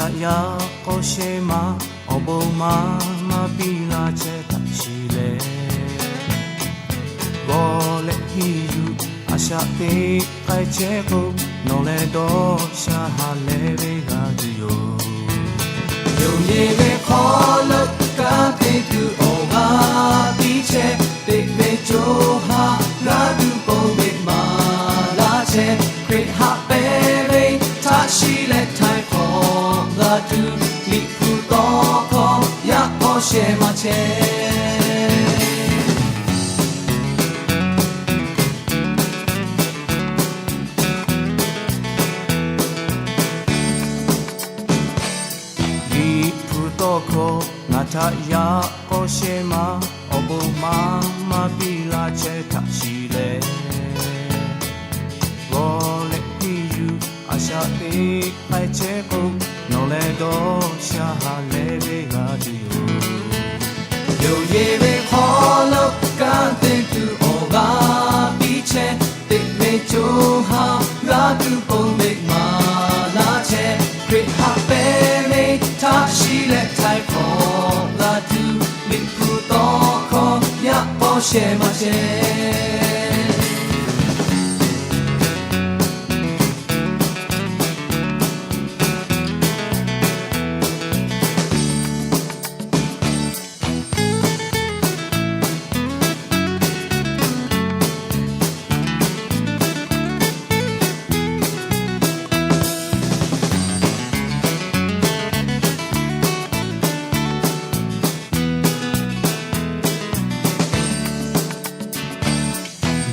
Htaꞈ yaꞈ k'aw sheh ma, awˬ bon maˇ maˇ piˇ laˇ chehˇ htaꞈ shiˍ leh, g'awˬ leh henˇ yuˬ a shaꞈ teꞈ k'ai chehˇ k'o, nawˬ leh dawˇ sha ha leh ve g'a tuˬ yoˬ. Yonˍ yeˬ ve hk'aw lo kanˉ te tuˬ awˬ g'aˇ piˇ chehˇ, teꞈ ve co ha g'a tuˬ pon ve maˍ laˇ chehˇ, Hkriꞈ haꞈ pehnˇ ve htaꞈ shiˍ leh htaiˍ hk'awꞈ g'a tuˬ, Liꞈ hpu tawˇ hkawˇ yaꞈ k'aw sheh maˇ chehˇ. Liꞈ hpu tawˇ hkawˇ ngaˬ htaꞈ yaꞈ k'aw sheh ma, awˬ bon maˇ maˇ piˇ laˇ chehˇ htaꞈ shiˍ leh, g'awˬ leh henˇ yuˬ a shaꞈ teꞈ k'ai chehˇ k'o, nawˬ leh dawˇ sha ha leh ve g'a tuˬ yoˬ. Yonˍ yeˬ ve hk'aw lo kanˉ te tuˬ awˬ g'aˇ piˇ chehˇ, teꞈ ve co ha g'a tuˬ pon ve maˍ laˇ chehˇ, Hkriꞈ haꞈ pehnˇ ve htaꞈ shiˍ leh htaiˍ hk'awꞈ g'a tuˬ, Liꞈ hpu tawˇ hkawˇ yaꞈ k'aw sheh maˇ chehˇ.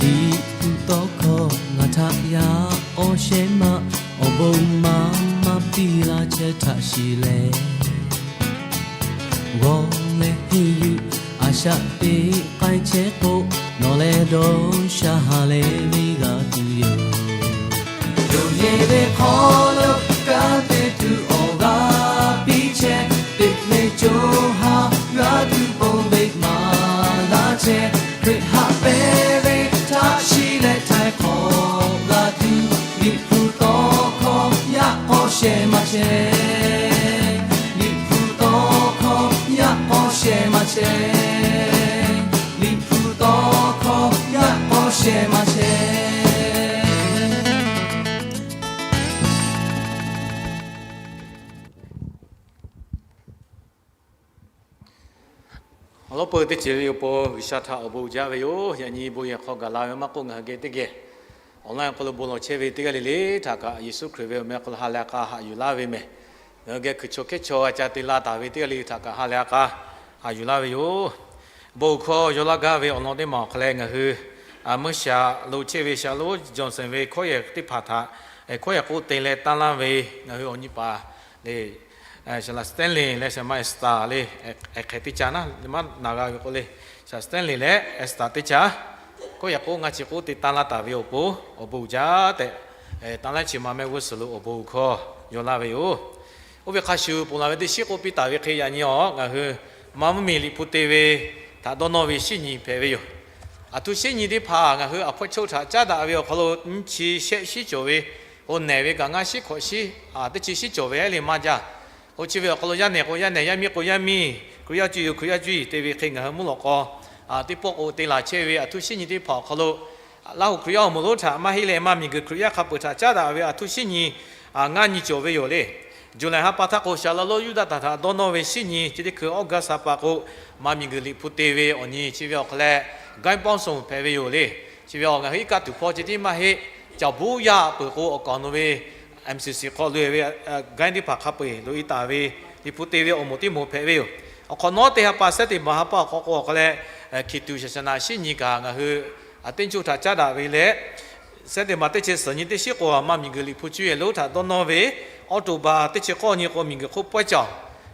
Liꞈ hpu tawˇ hkawˇ ngaˬ htaꞈ yaꞈ k'aw sheh ma, awˬ bon maˇ maˇ piˇ laˇ chehˇ htaꞈ shiˍ leh, g'awˬ leh henˇ yuˬ a shaꞈ teꞈ k'ai chehˇ k'o, nawˬ leh dawˇ sha ha leh ve g'a tuˬ yoˬ. Yonˍ yeˬ ve hk'aw lo kanˉ te tuˬ awˬ g'aˇ piˇ chehˇ, teꞈ ve co ha g'a tuˬ pon ve maˍ laˇ chehˇ, Hkriꞈ haꞈ pehnˇ ve htaꞈ shiˍ leh htaiˍ hk'awꞈ g'a tuˬ, Liꞈ hpu tawˇ hkawˇ yaꞈ k'aw sheh maˇ chehˇ. Liꞈ hpu tawˇ hkawˇ yaꞈ k'aw sheh maˇ chehˇ. Liꞈ hpu tawˇ hkawˇ yaꞈ k'aw sheh maˇ chehˇ. Awˬ lawn peuˬ teˇ ceuˬ le awˬ pon G'uiˬsha htaꞈ awˬ bon uiˍ jaˇ ve yoˬ. Yaꞈ nyi bon yehˬ hk'aw gaˬ la ve maˇ k'oˆ, ngaˬ hui geh teˇ geh online awˬ hk'aw lo bon lawˬ chehˇ ve teˇ g'aˇ le le htaꞈ kaꞈ Yeˍsuˆ Hkriꞈ ve awˬ meh hk'aw lo ha leh k'a haꞈ yuˬ laˇ ve mehˬ. Ngaˬ hui geh hkuiˬ chaw hkehˉ chaw g'a ca te la taˍ ve teˇ g'aˇ le le htaꞈ kaꞈ ha leh k'a haꞈ yuˬ laˇ ve yoˬ. Bon uiˍ hk'aw yaw laˇ gaˇ ve awˬ lawn teˇ maˬ awˬ hk'aw leh ngaˬ hui Aˍmeˇshaˍ lo chehˇ ve shaˍ lonˉ Johnson ve hkawˇ yehˬ teˇ hpaˍ htaꞈ hkawˇ yehˬ k'oˆ te leh tanˇ laˇ ve ngaˬ hui awˬ nyi paˍ le, saˍ laꞈ Stanley leh saˍ laꞈ ma Esther le, hk'e teˇ caˇ na maˇ na g'a ve k'o le, saˍ laꞈ Stanley leh Esther teˇ caˇ hkawˇ yehˬ k'oˆ ngaˇ chi k'oˆ te tanˇ laˇ taˍ ve awˬ pon awˬ bon uiˍ jaˇ tehꞈ, tanˇ laˇ chi ma mehˆ g'uˇ suhˍ lo awˬ bon uiˍ hk'aw yaw laˇ ve yoˬ. Oˇ ve hk'a shuˍ ponˬ laˬ ve teˇ shiˉ k'oˆ piˇ taˍ ve hk'e, yaꞈ nyi awˬ ngaˬ hui maˇ mvuhˇmiˬ Liꞈ hpu te ve htaꞈ dawˇ nawˇ ve shinˉ nyi hpehꞈ ve yoˬ. Aˬ htoꞈ shinˉ nyi teˇ hpaˍ ngaˬ hui awˬ hpfuhˇ choˆ htaꞈ caˉ daꞈ ve awˬ hk'aw lo nyiˇ chi shehˆ shiˉ cawˬ ve, k'o nehˬ ve kaꞈ ngaˇ shiˉ hkawꞈ shiˉ, teˇ chi shiˉ cawˬ ve hehˉ le maˇ jaˇ. K'o chi ve awˬ hk'aw lo yaˇ nehˬ k'o yaˇ nehˬ, yaˇ miˇ k'o yaˇ miˇ, Hkriꞈ yaˇ cuˇ yoˬ, Hkriꞈ yaˇ cuˇ yiˬ te ve hk'e ngaˬ hui mvuhˇ lawꞈ k'aw teˇ pawˆ k'o te laˬ chehˇ ve aˬ htoꞈ shinˉ nyi teˇ hpaˍ awˬ hk'aw lo, Laˇ huˍ Hkriꞈ yaˇ awˬ moˍ lonˉ htaꞈ maˇ heˆ leh maˇ miˬguiˬ Hkriꞈ yaˇ hk'a peu-eˬ htaꞈ caˉ daꞈ ve aˬ htoꞈ shinˉ nyi ngaˇ nyi cawˬ ve yoˬ le. Juˍ laiˬ ha pa htaˇ k'o shaˍ laꞈ lonˉ Yuˇdaꞈ htaꞈ dawˇ nawˇ ve shinˉ nyi, chi teˇ hkui August ha pa k'o maˇ miˬguiˬ Liꞈ hpu te ve awˬ nyi, chi ve awˬ hk'aw leh ဂိုဏ်းပေါင်းစုံ hpehꞈ ve yoˬ le. Chi ve awˬ ngaˬ hui iˉ kaˆ tuˬ hpawˇ chi tiˉ maˇ heˆ, caˬ buˉ yaˇ peuˬ k'o awˬ kaˍ awˬ nu ve M C C hk'aw lo ve ဂိုဏ်း teˇ hpaˍ hk'a peu-eˬ loꞈ-e taˍ ve Liꞈ hpu te ve awˬ moˍ teˇ moˍ hpehꞈ ve yoˬ. Awˬ hk'awꞈ nawˉ teˇ ha pa sehˉ teꞈ maˍ ha pa awˬ hk'aw k'o awˬ hk'aw leh hkiˬ tuˬ shaˍ shaˍ naꞈ shinˉ nyi kaꞈ ngaˬ hui teˇ ncoˇ htaꞈ caˉ daꞈ ve leh, sehˉ teˇ maˍ teˇ chi suhˍ nyi teˇ shiˉ k'o maˇ miˬguiˬ Liꞈ hpu cuˇ yehˬ lonˉ htaꞈ dawˇ nawˇ ve, October teˇ chi k'awˇ nyi k'o miˬguiˬ hk'oˆ pawehˇ cawˬ.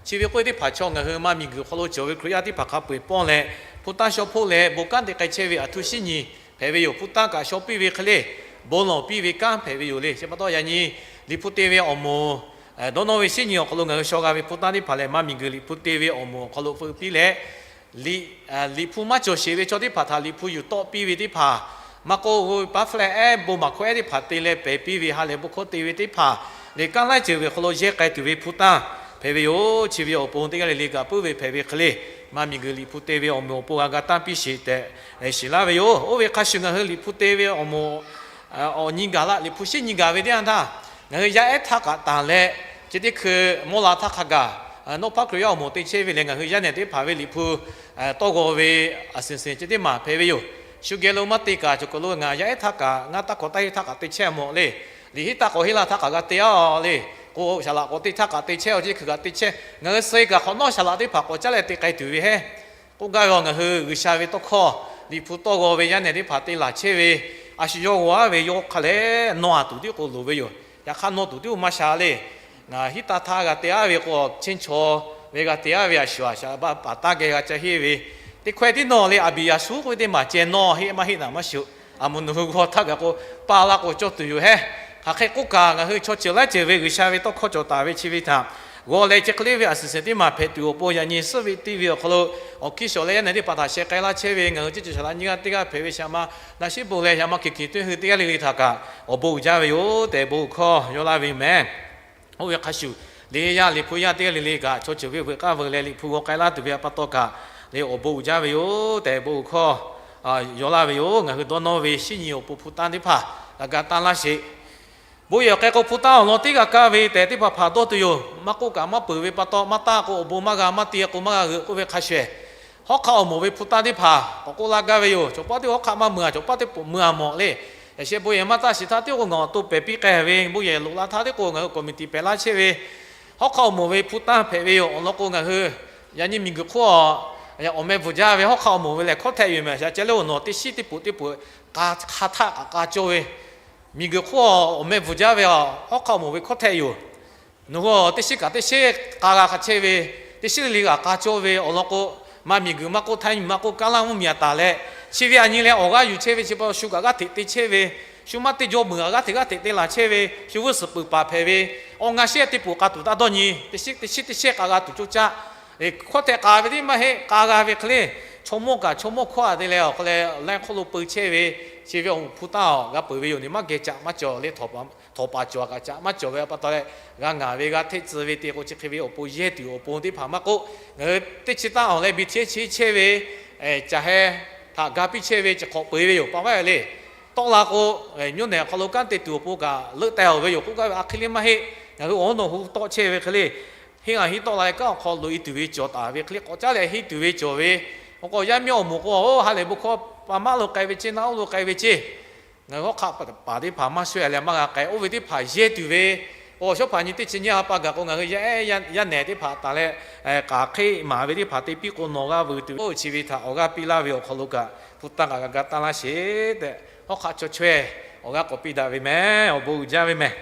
Chi ve k'oˆ ve teˇ hpaˍ chaw ngaˬ hui maˇ miˬguiˬ hk'aw lo cawˬ ve Hkriꞈ yaˇ teˇ hpaˍ hk'a peu-eˬ pawˇ leh, hpu tanˇ shaw hpoˆ leh bon kanˉ te k'ai chehˇ ve aˬ htoꞈ shinˉ nyi hpehꞈ ve yoˬ. Hpu tanˇ kaꞈ shaw piˇ ve hk'e le, bon lawˬ piˇ ve kanˉ hpehꞈ ve yoˬ le. Chi pa taw yaꞈ nyi Liꞈ hpu te ve awˬ moˍ dawˇ nawˇ ve shinˉ nyi awˬ hk'aw lo ngaˬ hui shaw g'a ve hpu tanˇ teˇ hpaˍ lehˬ maˇ miˬguiˬ Liꞈ hpu te ve awˬ moˍ awˬ hk'aw lo feu piˇ leh, Liꞈ hpu maˇ cawˬ sheˍ ve chaw teˇ hpaˍ htaꞈ Liꞈ hpu yuˬ tawˆ piˇ ve teˇ hpaˍ, maˇ k'oˆ, paˉ hpu leh ehˉ bon maˍ hkawˇ ehˉ teˇ hpaˍ te leh pehˬ piˇ ve ha lehˬ bon hkawˇ te ve teˇ hpaˍ, Liꞈ kaˇ laiˉ ceuˬ ve awˬ hk'aw lo yehˇ k'ai tuˬ ve hpu tanˇ hpehꞈ ve yoˬ. Chi ve awˬ pon teˇ g'aˇ le le kaꞈ puiˉ ve hpehꞈ ve hk'e le, maˇ miˬguiˬ Liꞈ hpu te ve awˬ moˍ awˬ pon g'a ga tanˇ piˇ sheˍ tehꞈ shiˍ laˇ ve yoˬ. Oˇ ve hk'a shuˍ ngaˬ hui Liꞈ hpu te ve awˬ moˍ awˬ nyi gaˬ la, Liꞈ hpu shiˉ nyi gaˬ ve teˇ yanˇ htaˇ, ngaˬ hui yaˇ ehˉ htaˇ kaꞈ tanˬ leh, chi teˇ hkui mawˇ la htaˇ hk'a gaˬ, Nawˉ hpaˉ Hkriꞈ yaˇ awˬ moˍ te chehˇ ve lehˬ, ngaˬ hui yaˇ nehˬ teˇ hpaˍ ve Liꞈ hpu tawˇ g'aw ve a sehˍ sehˍ chi teˇ maˬ hpehꞈ ve yoˬ. Shu geh lo maˇ te kaꞈ, cawˬ kaˬ lo ngaˬ yaˇ ehˉ htaˇ kaꞈ, ngaˇ taˇ hkawꞈ taˇ heˆ htaˇ kaꞈ te chehˇ mawˬ le. Liꞈ hiˉ taˇ k'awꞈ heˆ laˇ htaˇ kaꞈ g'a te a le. K'o, saˍ laꞈ k'awꞈ te htaˇ kaꞈ te chehˇ, awˬ ceuˬ hkui kaꞈ te chehˇ. Ngaˬ hui suh kaꞈ hk'awꞈ nawˉ saˍ laꞈ teˇ hpaˍ k'awꞈ caˉ leh te k'ai tuˬ ve heˆ. K'oˆ gaˇ ve, ngaˬ hui G'uiˬsha ve tawˇ hkawˇ Liꞈ hpu tawˇ g'aw ve yaˇ nehˬ teˇ hpaˍ te laˬ chehˇ ve, a shu yawˇ g'aw aˉ ve yawˇ hk'a leh nawˇ a tuˬ tiˉ k'o loˍ ve yoˬ. Yaꞈ hk'aˇ nawˇ tuˬ tiˉ maˇ sha le. Ngaˬ hiˉ taˇ htaˇ g'a te aˉ ve k'o, chehˇ chaw ve g'a te aˉ ve a shuˍ a shaꞈ paˍ taˇ geh g'a ca henˇ ve, teˇ hkawehˇ tiˉ nawˇ le, a biˍ yaꞈ shuˉ k'oˆ ve teˇ maˬ ceh nawˇ heˆ maˇ heˆ naˍ maˇ shuˍ. A moˍ nawˬ hui g'aw htaˇ gaˬ k'o, paˇ laˇ k'o cawˇ tuˬ yoˬ hehˉ. Hk'aˬ hk'e k'oˆ kaꞈ, ngaˬ hui chaw ceuˬ laiˉ ceuˬ ve G'uiˬsha ve tawˇ hkawˇ cawˬ taˍ ve chi ve htaꞈ g'aw leh chi hk'e le ve a sehˍ sehˍ teˇ maˬ hpehꞈ tuˬ awˬ pon yaꞈ nyi suhˉ ve teˇ ve awˬ hk'aw lo awˬ hkiˇ shawˍ leh yaˇ nehˬ teˇ hpaˍ htaꞈ sheh k'ai laˇ chehˇ ve ngaˬ hui ceˇ cawˬ shaˍ laꞈ nyiˇ g'aˇ teˇ g'aˇ hpehꞈ ve shaˍ ma Naˍshiˉbonˍ leh shaˍ ma Hkiˬ Hkiˬ Hteˇ hui teˇ g'aˇ le le htaꞈ kaꞈ awˬ bon uiˍ jaˇ ve yoˬ tehꞈ bon hkawˇ yaw laˇ ve yoˬ meh. Oˇ ve hk'a shuˍ, liꞈ yaˇ Liꞈ hpu yaˇ teˇ g'aˇ le le kaꞈ chaw ceuˬ ve veuꞈ k'aˇ veuꞈ leh Liꞈ hpu g'aw k'ai laˇ tuˬ ve pa taw kaꞈ, le awˬ bon uiˍ jaˇ ve yoˬ tehꞈ bon hkawˇ yaw laˇ ve yoˬ. Ngaˬ hui dawˇ nawˇ ve shiˉ nyi awˬ pon hpu tanˇ teˇ hpaˍ g'a ga tanˇ laˇ sheˍ. Bon yehˬ awˬ k'ai k'o, hpu tanˇ awˬ lawn teˇ g'aˇ kaˇ ve tehꞈ teˇ hpaˍ hpaˍ dawˇ tuˬ yoˬ. Maˇ k'oˆ kaꞈ maˇ peuˬ ve pa taw, maˇ taˇ k'o awˬ bon maˇ g'a, maˇ te k'o maˇ g'a g'euꞈ k'oˆ ve hk'a shuˍ, hawˉ hk'aˆ awˬ moˍ ve hpu tanˇ teˇ hpaˍ k'awꞈ k'oˆ laˇ gaˇ ve yoˬ. Cawˬ paˉ teˇ hawˉ hk'aˆ maˇ meuˬ a, cawˬ paˉ teˇ poꞈ meuˬ a mawˬ le. Yaꞈ sheh bon yehˬ maˇ taˇ shiˍ htaˇ tiˉ k'o ngaˬ awˬ to pehˬ piˇ k'ai ve, bon yehˬ loꞈ la htaˇ tiˉ k'o ngaˬ hui committee pehˬ laˇ chehˇ ve, hawˉ hk'aˆ awˬ moˍ ve hpu tanˇ hpehꞈ ve yoˬ. Awˬ lawn k'o ngaˬ hui yaꞈ nyi miˬguiˬ hk'oˆ awˬ meh bvuhˬ jaˇ ve hawˉ hk'aˆ awˬ moˍ ve lehˬ hkawˇ htehꞈ yoˬ meh. Yaꞈ ceh leh awˬ nawˬ teˇ shiˉ teˇ poꞈ teˇ poꞈ k'a hk'a htaˆ kaꞈ k'a cawˇ ve, miˬguiˬ hk'oˆ awˬ meh bvuhˬ jaˇ ve hawˉ hk'aˆ awˬ moˍ ve hkawˇ htehꞈ yoˬ. Nawˬ hui teˇ shiˉ kaꞈ teˇ shiˉ k'a g'a hk'a chehˇ ve, teˇ shiˉ le le kaꞈ k'a cawˇ ve awˬ lawn k'o, maˇ miˬguiˬ maˇ k'oˆ, htaiˇ miˬ maˇ k'oˆ, kaˇ laˇ mvuhˇmiˬ a taˍ leh, chi ve a nyi leh awˬ g'aˇ yuˬ chehˇ ve chi pa shu kaꞈ g'aˇ hteꞈ te chehˇ ve, shu maˇ teˇ jawˇ meuˬ a g'aˇ hteꞈ g'aˇ hteꞈ te laˬ chehˇ ve, shu g'uˇ suhˍ peuˬ paˍ hpehꞈ ve, awˬ ngaˬ shiˉ teˇ poꞈ k'a tuˬ taˇ dawˇ nyi, teˇ shiˉ teˇ shiˉ k'a g'a tuˬ coˇ caˆ. Hkawˇ htehꞈ k'a ve teˇ maˇ heˆ, k'a g'a ve hk'e le, chaw mawˇ kaꞈ chaw mawˇ hkawˇ a te leh awˬ hk'aw leh laiˉ hk'oˆ lo peu chehˇ ve, chi ve awˬ hpu tanˇ a g'a peuˬ ve yoˬ. Neˬ maˇ geh caꞈ maˇ cawˬ le, htawnˍ paˍ cawˬ kaꞈ caꞈ maˇ cawˬ ve pa taw leh, g'a ngaˍ ve g'a hteˆ tcuh ve te k'o chi hk'e ve awˬ pon yehˇ tuˬ awˬ pon teˇ hpaˍ maˇ k'oˆ, ngaˬ hui teˇ chi tanˇ awˬ leh bi hteˇ chi chehˇ ve, caˬ heh htaꞈ ga piˇ chehˇ ve chi hk'awꞈ peu ve yoˬ. Pa vaˇ le, tawˆ la k'o, mvuhˇ nehˬ awˬ hk'aw lo kanˉ te tuˬ awˬ pon kaꞈ leuˆ teh awˬ ve yoˬ k'oˆ gaˇ ve a hk'e le maˇ heˆ. Ngaˬ hui awˬ nawˬ hui tawˆ chehˇ ve hk'e le, henˇ a henˇ tawˆ la leh kanˉ awˬ hk'aw loꞈ e tuˬ ve cawˬ taˍ ve hk'e le, k'awꞈ caˉ leh henˇ tuˬ ve cawˬ ve, awˬ k'o yaˇ miˇ awˬ moˍ k'o, ha lehˬ bon hkawˇ pa maˉ lo k'ai ve ceˇ, naˆ oˉ lo k'ai ve ceˇ, ngaˬ hui hawˉ hk'aˆ paˍ teˇ hpaˍ maˇ sho e leh maˇ g'a k'ai. Oˇ ve teˇ hpaˍ yehˇ tuˬ ve, awˬ shawˉ hpaˍ nyi teˇ chi nyiˇ ha pa gaˬ k'o ngaˬ hui yaˇ nehˬ teˇ hpaˍ taˍ leh, k'aˬ hk'e maˍ ve teˇ hpaˍ te piˇ k'o nawˬ g'a vuiˬ tuˬ ve, chi ve htaꞈ awˬ g'aˇ piˇ laˇ ve awˬ hk'aw lo kaꞈ hpu tanˇ kaꞈ g'a ga tanˇ laˇ sheˍ tehꞈ, hawˉ hk'aˆ chaw chaweh awˬ g'aˇ k'awꞈ piˇ daꞈ ve meh. Awˬ bon uiˍ jaˇ ve meh.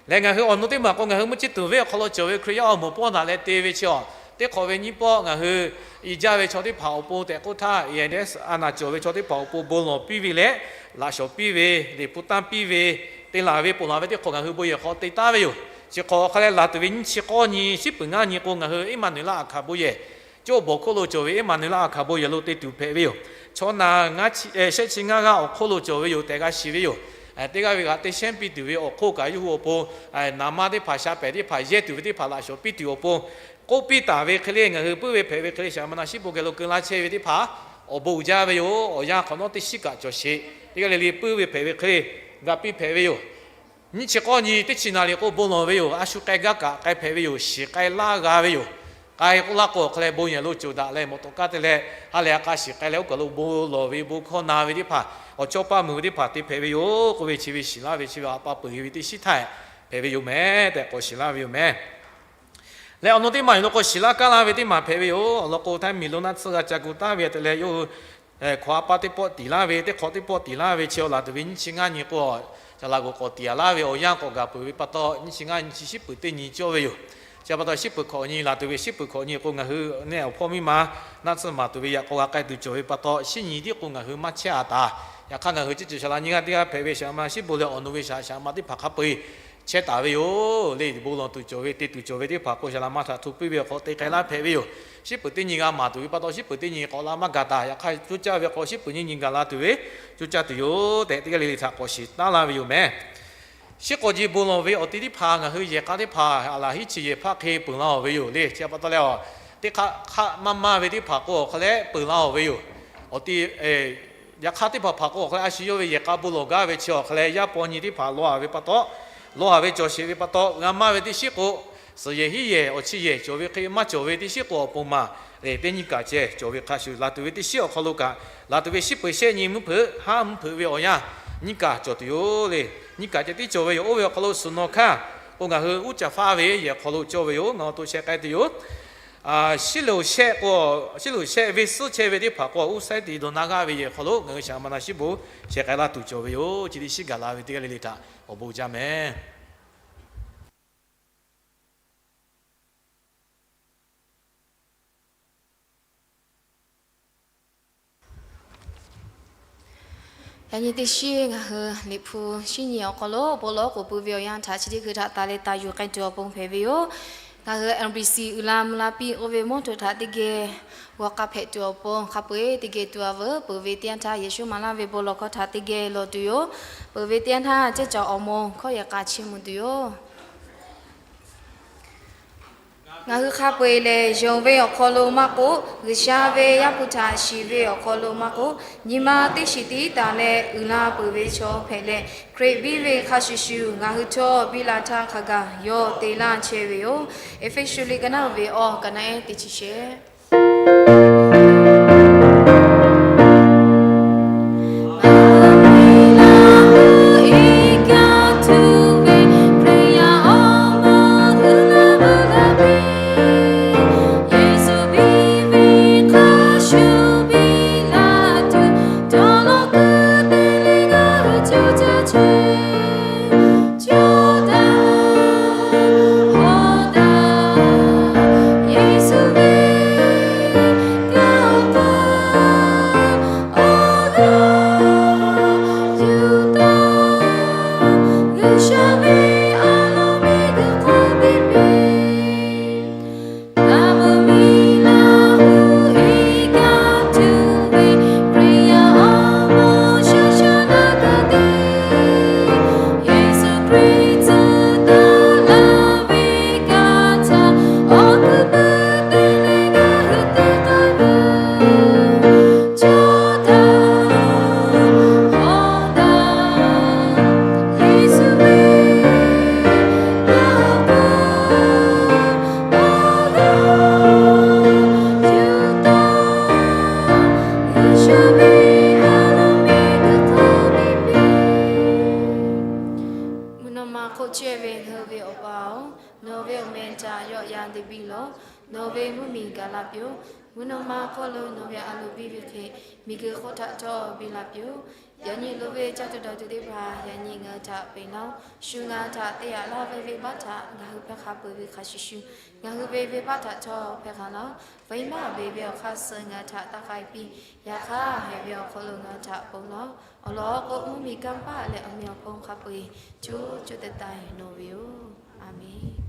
Leh ngaˬ hui awˬ nu teˇ maˬ k'o, ngaˬ hui mvuhˇ chi tuˬ venˇ awˬ hk'aw lo cawˬ ve Hkriꞈ yaˇ awˬ moˍ pawˇ naˬ leh te ve chi awˬ, teˇ hk'awꞈ ve nyiˇ pawˆ ngaˬ hui i jaˇ ve chaw teˇ hpaˍ awˬ pon tehꞈ k'oˆ htaˇ, A I S a naˬ cawˬ ve chaw teˇ hpaˍ awˬ pon bon lawˬ piˇ ve leh, laꞈ shawˍ piˇ ve, liꞈ hpu tanˇ piˇ ve, te laˬ ve ponˬ laˬ ve teˇ hk'awꞈ ngaˬ hui bon yehˬ hk'aw te taˉ ve yoˬ. Chi hk'awꞈ hk'a leh laˬ tuˬ ve nyiˇ chi k'awˇ nyi, shiˉ peuˬ ngaˇ nyi k'o, ngaˬ hui Eˉmaˍnuˍlaˆ a hkaˍ bon yehˬ, Jawˇ bawˬ hk'oˆ lo cawˬ ve Eˉmaˍnuˍlaˆ a hkaˍ bon yehˬ lo te tuˬ hpehꞈ ve yoˬ. Chaw naˬ shehˆ chi ngaˇ g'aˇ awˬ hk'oˆ lo cawˬ ve yoˬ tehꞈ g'a shiˍ ve yoˬ. Teˇ g'aˇ ve g'aꞈ te shehnˉ piˇ tuˬ ve awˬ hk'oˆ kaꞈ yawˇ hui awˬ pon, naˍ manˇ teˇ hpaˍ sha pehˍ teˇ hpaˍ yehˇ tuˬ ve teˇ hpaˍ laꞈ shawˍ piˇ tuˬ awˬ pon k'oˆ piˇ taˍ ve hk'e le, ngaˬ hui puiˉ ve hpehꞈ ve hk'e le, shaˍ ma naˬ shiˉ bon geh lo keu laˇ chehˇ ve teˇ hpaˍ awˬ bon uiˍ jaˇ ve yoˬ. Awˬ yanˇ hk'awꞈ nawˉ teˇ shiˉ kaꞈ cawˬ sheˍ. Teˇ g'aˇ le le puiˉ ve hpehꞈ ve hk'e le, g'a piˇ hpehꞈ ve yoˬ. Nyiˇ chi k'awˇ nyi teˇ chi naˍ riˍ k'o bon lawˬ ve yoˬ. A shu k'ai gaˇ kaꞈ k'ai hpehꞈ ve yoˬ. Shiˍ k'ai laˇ g'a ve yoˬ. K'ai k'oˆ laˇ k'o, awˬ hk'a leh bon yehˬ lo cawˬ daꞈ leh mawꞈ tawꞈ kaˇ te leh, ha lehˬ a k'a shiˍ k'ai leh oˇ kaˬ lo bon lawˬ ve bon hkawˇ na ve teˇ hpaˍ, awˬ chawˇ paˇ mui ve teˇ hpaˍ te hpehꞈ ve yoˬ k'oˆ ve chi ve shiˍ laˇ ve chi ve a pa peuˬ ve teˇ shiˉ htaˇ hpehꞈ ve yoˬ meh tehꞈ k'awꞈ shiˍ laˇ ve yoˬ meh. Leh awˬ nu teˇ maˬ yoˬ lo k'o shiˍ laˇ kaˇ laˇ ve teˇ maˬ hpehꞈ ve yoˬ. Awˬ lawn k'o, Htaiˇ miˬ lo naˆ tsuhˇ g'a ca gu taˍ ve te leh, yawˇ hui hkawꞈ a pa teˇ pawˆ tiˍ laˇ ve, teˇ hk'awꞈ teˇ pawˆ tiˍ laˇ ve chi awˬ laˬ tuˬ ve nyiˇ chi ngaˇ nyi k'o, shaˍ laꞈ g'oˍ k'awꞈ tiˍ a laˇ ve awˬ yanˇ k'awꞈ gaˬ peuˬ ve pa taw, nyiˇ chi ngaˇ nyi chi shiˉ peuˬ teˇ nyi cawˇ ve yoˬ. Chi pa taw shiˉ peuˬ hkawꞈ nyi laˬ tuˬ ve shiˉ peuˬ hkawꞈ nyi k'o, ngaˬ hui neˇ awˬ hpawˇ miˇ ma naˆ tsuhˇ maˍ tuˬ ve yaꞈ k'aw g'a k'ai tuˬ cawˬ ve pa taw, shiˉ nyi tiˉ k'o ngaˬ hui maˇ chehˇ a taˍ. Yaꞈ hk'aˇ ngaˬ hui ceˇ ceuˬ shaˍ laꞈ nyiˇ g'aˇ teˇ g'aˇ hpehꞈ ve shaˍ ma shiˉ bon leh awˬ nu ve shaˍ shaˍ ma teˇ hpaˍ hk'a peu eˬ chehˇ taˍ ve yoˬ. Le bon lawˬ tuˬ cawˬ ve, te tuˬ cawˬ ve teˇ hpaˍ k'o, shaˍ laꞈ ma htaꞈ hto piˇ ve awˬ hk'aw te k'ai laˇ hpehꞈ ve yoˬ. Shiˉ peuˬ teˇ nyi g'a maˍ tuˬ ve pa taw, shiˉ peuˬ teˇ nyi k'awꞈ la maˇ gaˬ taˍ. Yaꞈ hk'aˇ coˇ caˇ ve k'o, shiˉ peuˬ nyiˇ nyi gaˬ la tuˬ ve coˇ caˇ tuˬ yoˬ tehꞈ, teˇ g'aˇ le le htaꞈ k'awꞈ shiˍ taˉ laˇ ve yoˬ meh. Shiˉ k'awꞈ ji bon lawˬ ve awˬ ti teˇ hpaˍ ngaˬ hui yehˬ k'a teˇ hpaˍ aˬ laˬ hiˉ chi yehˬ hpaˆ hk'e peuˬ laˇ-oˬ ve yoˬ le. Chi pa taw leh, teˇ hk'aˆ hk'aˆ maˇ maˇ ve teˇ hpaˍ k'o awˬ hk'aw leh peuˬ laˇ-oˬ ve yoˬ. Awˬ ti yaꞈ hk'aˇ teˇ hpaˍ hpaˍ k'o awˬ hk'aw leh a shu yawˇ ve yehˬ k'a bon lawˬ gaˇ ve chi awˬ hk'aw leh yaˇ paw nyi teˇ hpaˍ lawˬ-a ve pa taw, lawˬ-a ve cawˬ sheˍ ve pa taw, g'a maˇ ve teˇ shiˉ k'o, suhˍ yehˬ hiˉ yehˬ awˬ chi yehˬ cawˬ ve hk'e maˇ cawˬ ve teˇ shiˉ k'o awˬ pon maˬ le, teˇ nyi kaꞈ ceh cawˬ ve hk'a shuˍ, laˬ tuˬ ve teˇ shiˉ awˬ hk'aw lo kaꞈ, laˬ tuˬ ve shiˉ peuˬ shehˆ nyi mvuhˇ hpeuꞈ haˉ mvuhˇ hpeuꞈ ve awˬ yanˇ, nyi kaꞈ cawˬ tuˬ yoˬ le. Nyi kaꞈ ceh tiˉ cawˬ ve yoˬ. Oˇ ve awˬ hk'aw lo suhˍ nawˬ hkanˇ k'o ngaˬ hui uˉ caˍ faˇ ve yehˬ awˬ hk'aw lo cawˬ ve yoˬ. Ngaˬ awˬ to sheh k'ai tuˬ yoˬ. Shiˉ loˍ shehˆ k'o, shiˉ loˍ shehˆ venˇ suhˉ chehˇ ve teˇ hpaˍ k'o uˉ saiˉ te dawˬ na g'aˇ ve yehˬ awˬ hk'aw lo ngaˬ hui shaˍ ma na shiˉ bon sheh k'ai laˇ tuˬ cawˬ ve yoˬ. Chi teˇ shiˉ gaˬ la ve teˇ g'aˇ le le htaꞈ awˬ bon jaˇ mehˍ. Yaꞈ nyi teˇ shiˉ ngaˬ hui Liꞈ hpu shiˉ nyi awˬ hk'aw lo bon lawˬ k'oˍ pui ve awˬ yanˇ htaꞈ chi teˇ hkui htaꞈ taˍ leh taˍ yuˬ k'ai tuˬ awˬ pon hpehꞈ ve yoˬ. Ngaˬ hui MBC uiˍ la mvuh la piˇ oˇ ve mawˇ htoꞈ htaꞈ teˇ geh g'aw k'a hpehꞈ tuˬ awˬ pon hk'a peu-eˬ teˇ geh tuˬ a veuˬ. Peuˬ ve teˇ yanˇ htaˇ Yeˍsuˆ maˍ laˇ ve bon lawˬ hkawˇ htaꞈ teˇ geh lawˬ tuˬ yoˬ. Peuˬ ve teˇ yanˇ htaˇ cehˇ cawˬ awˬ moˍ hkawˇ yehˬ k'a chiˇ mvuh tuˬ yoˬ. Ngaˬ hui hk'a peu-eˬ lehˬ, yonˍ ve awˬ hk'aw lo maˇ k'oˆ, G'uiˬsha ve Yaˇ hpu htaꞈ shiˍ ve awˬ hk'aw lo maˇ k'oˆ, nyi ma teˇ shiˍ tiˉ taˍ leh uiˍ la peuˬ ve chaw hpehꞈ leh, Hkriꞈ biˇ ve hk'a shuˍ shuˍ ngaˬ hui htawˇ biˇ la htaˇ hk'a gaˬ yawˇ te laˇ chehˇ ve yoˬ. Eˇfeˇsuꞈ liꞈ ka naˆ uiˍ ve awˬ ka naˆ ehˉ teˇ chi shehˆ. Mvuhˇ naw ma hk'oˆ chehˇ ve ngaˬ hui ve Awˬ pa-oˬ, nawˬ ve awˬ meh htaꞈ yawˆ yan te piˇ lawˬ. Nawˬ ve mvuhˇ miˬ gaˬ la piˇ-oˆ. Mvuhˇ naw ma hk'oˆ lo nawˬ ve a loˍ biˇ ve hk'e, miˬguiˬ hk'oˆ htaꞈ htawˇ biˇ la piˇ-oˆ. Yaꞈ nyi loˍ ve caˇ tuˬ dawˬ tuˬ teˇ hpaˍ yaꞈ nyi ngaˬ hui htaꞈ peꞈ laˇ-oˆ. Shu ngaˬ hui htaꞈ te yaꞈ laˇ ve venˇbaˆ htaꞈ ngaˬ hui hpehˇ hk'a peuˬ ve hk'a shuˍ shuˍ, ngaˬ hui ve venˇbaˆ htaꞈ htawˇ hpehˇ hk'a laˇ-oˆ. Venˇbaˆ beˬ ve awˬ hk'aˇ suh ngaˬ hui htaꞈ taˇ k'ai piˇ. Yaꞈ hk'aˇ, haiˬ ve awˬ hk'aw lo ngaˬ hui htaꞈ ponˬ laˇ-oˆ. Awˬ lawn k'o, mvuhˇ miˬ kanˇ paˆ leh awˬ meh awˬ hpon hk'a peu-eˬ co co taiˍ taiˍ nawˬ ve yoˬ. A menˬ.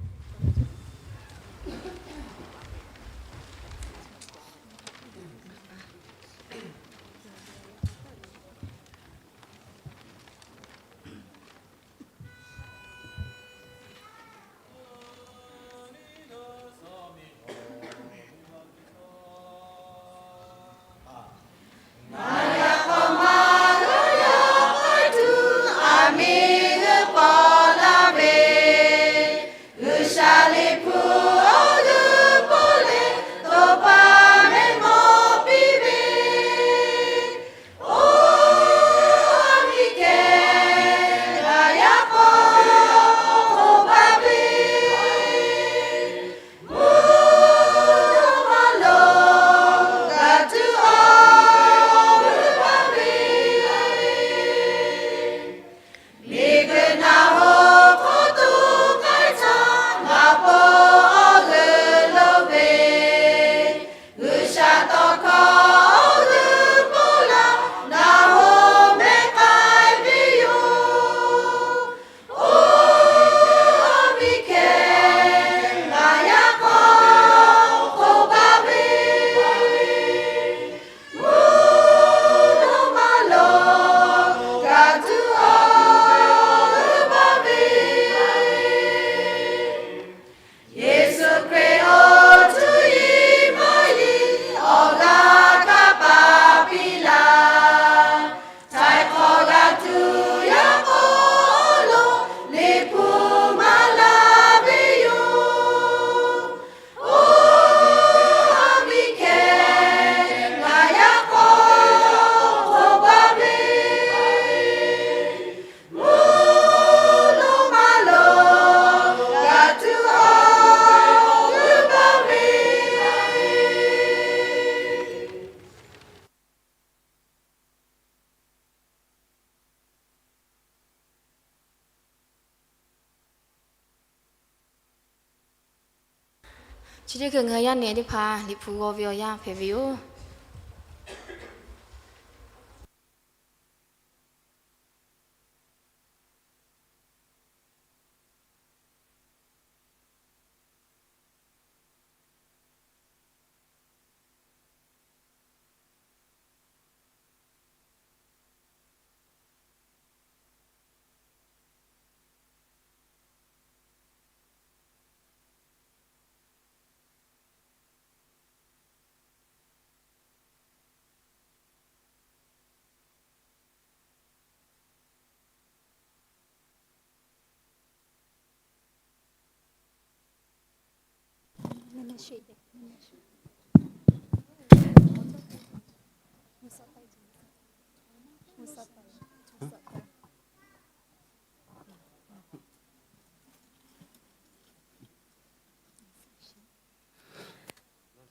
Chi teˇ hkui ngaˬ hui yaˇ nehˬ teˇ hpaˍ Liꞈ hpu g'aw ve awˬ yanˇ hpehꞈ ve yoˬ.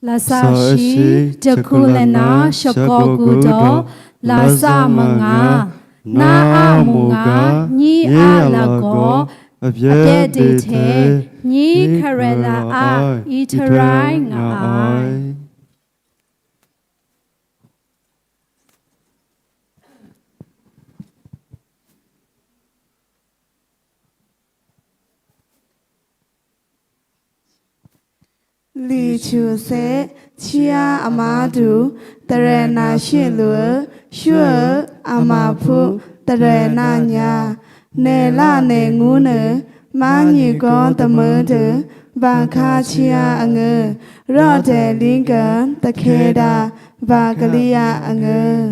Laˍzaˍ shiˍ, caˬ hkuˇ leh naˉ shaˍ k'aw gu dawˬ, laˍzaˍ maˬ ngaˬ, naˉ aˉ moˍ ngaˬ, nyiˇ aˉ laꞈ gawˬ, a pehˉ te hteꞈ, nyiˇ hk'aˬ rehˍ laꞈ aˉ, Iˉsaˍreˍlaˆ ngaˬ a. Liꞈ htu sheˍ, chi aꞈ a ma tuˬ, taˍ rehˍ naˍ sheˍ loˬ, shu aꞈ a ma hpu, taˍ rehˍ naˍ nyaˇ, nehˬ laˇ nehˬ nguˇ neˬ, maˇ nyi kawˇ taˍ meuˇ tuˬ, vaˬ hkaˇ chi aꞈ a ngeu, rawˇ tehˬ liˇ kaꞈ taˇ hkeh daꞈ, vaˬ ka liˇ aꞈ a ngeu.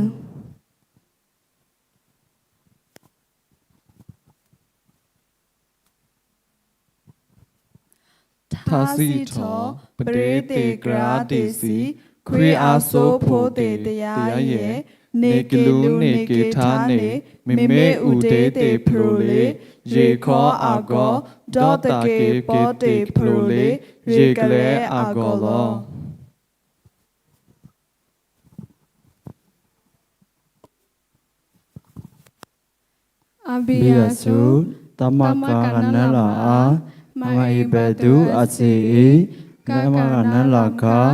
Htaˇ suh htawˍ, peuˬ teˇ teˇ g'aˇ teˇ shiˍ, Hkriꞈ a suhˉ hpoˆ teꞈ teˇ yanˇ yehˬ, neˬ keˬ luˬ neˬ keˬ htaˇ neˬ, miˬ miˉ uˍ teˇ teˇ hpeuꞈ le, yeˬ hkawˇ a gawˬ, dawˇ taˍ kehˬ pawˆ teꞈ hpeuꞈ le, yeˬ ka leh a gawˬ lawˬ. A biˇ a suˍ, taˇ maˇ kaꞈ g'a naˉ laˬ a, maˇ heˆ pehˍ tuˬ a sheˍ e, kaˇ maˇ g'a naˉ laˬ kaꞈ,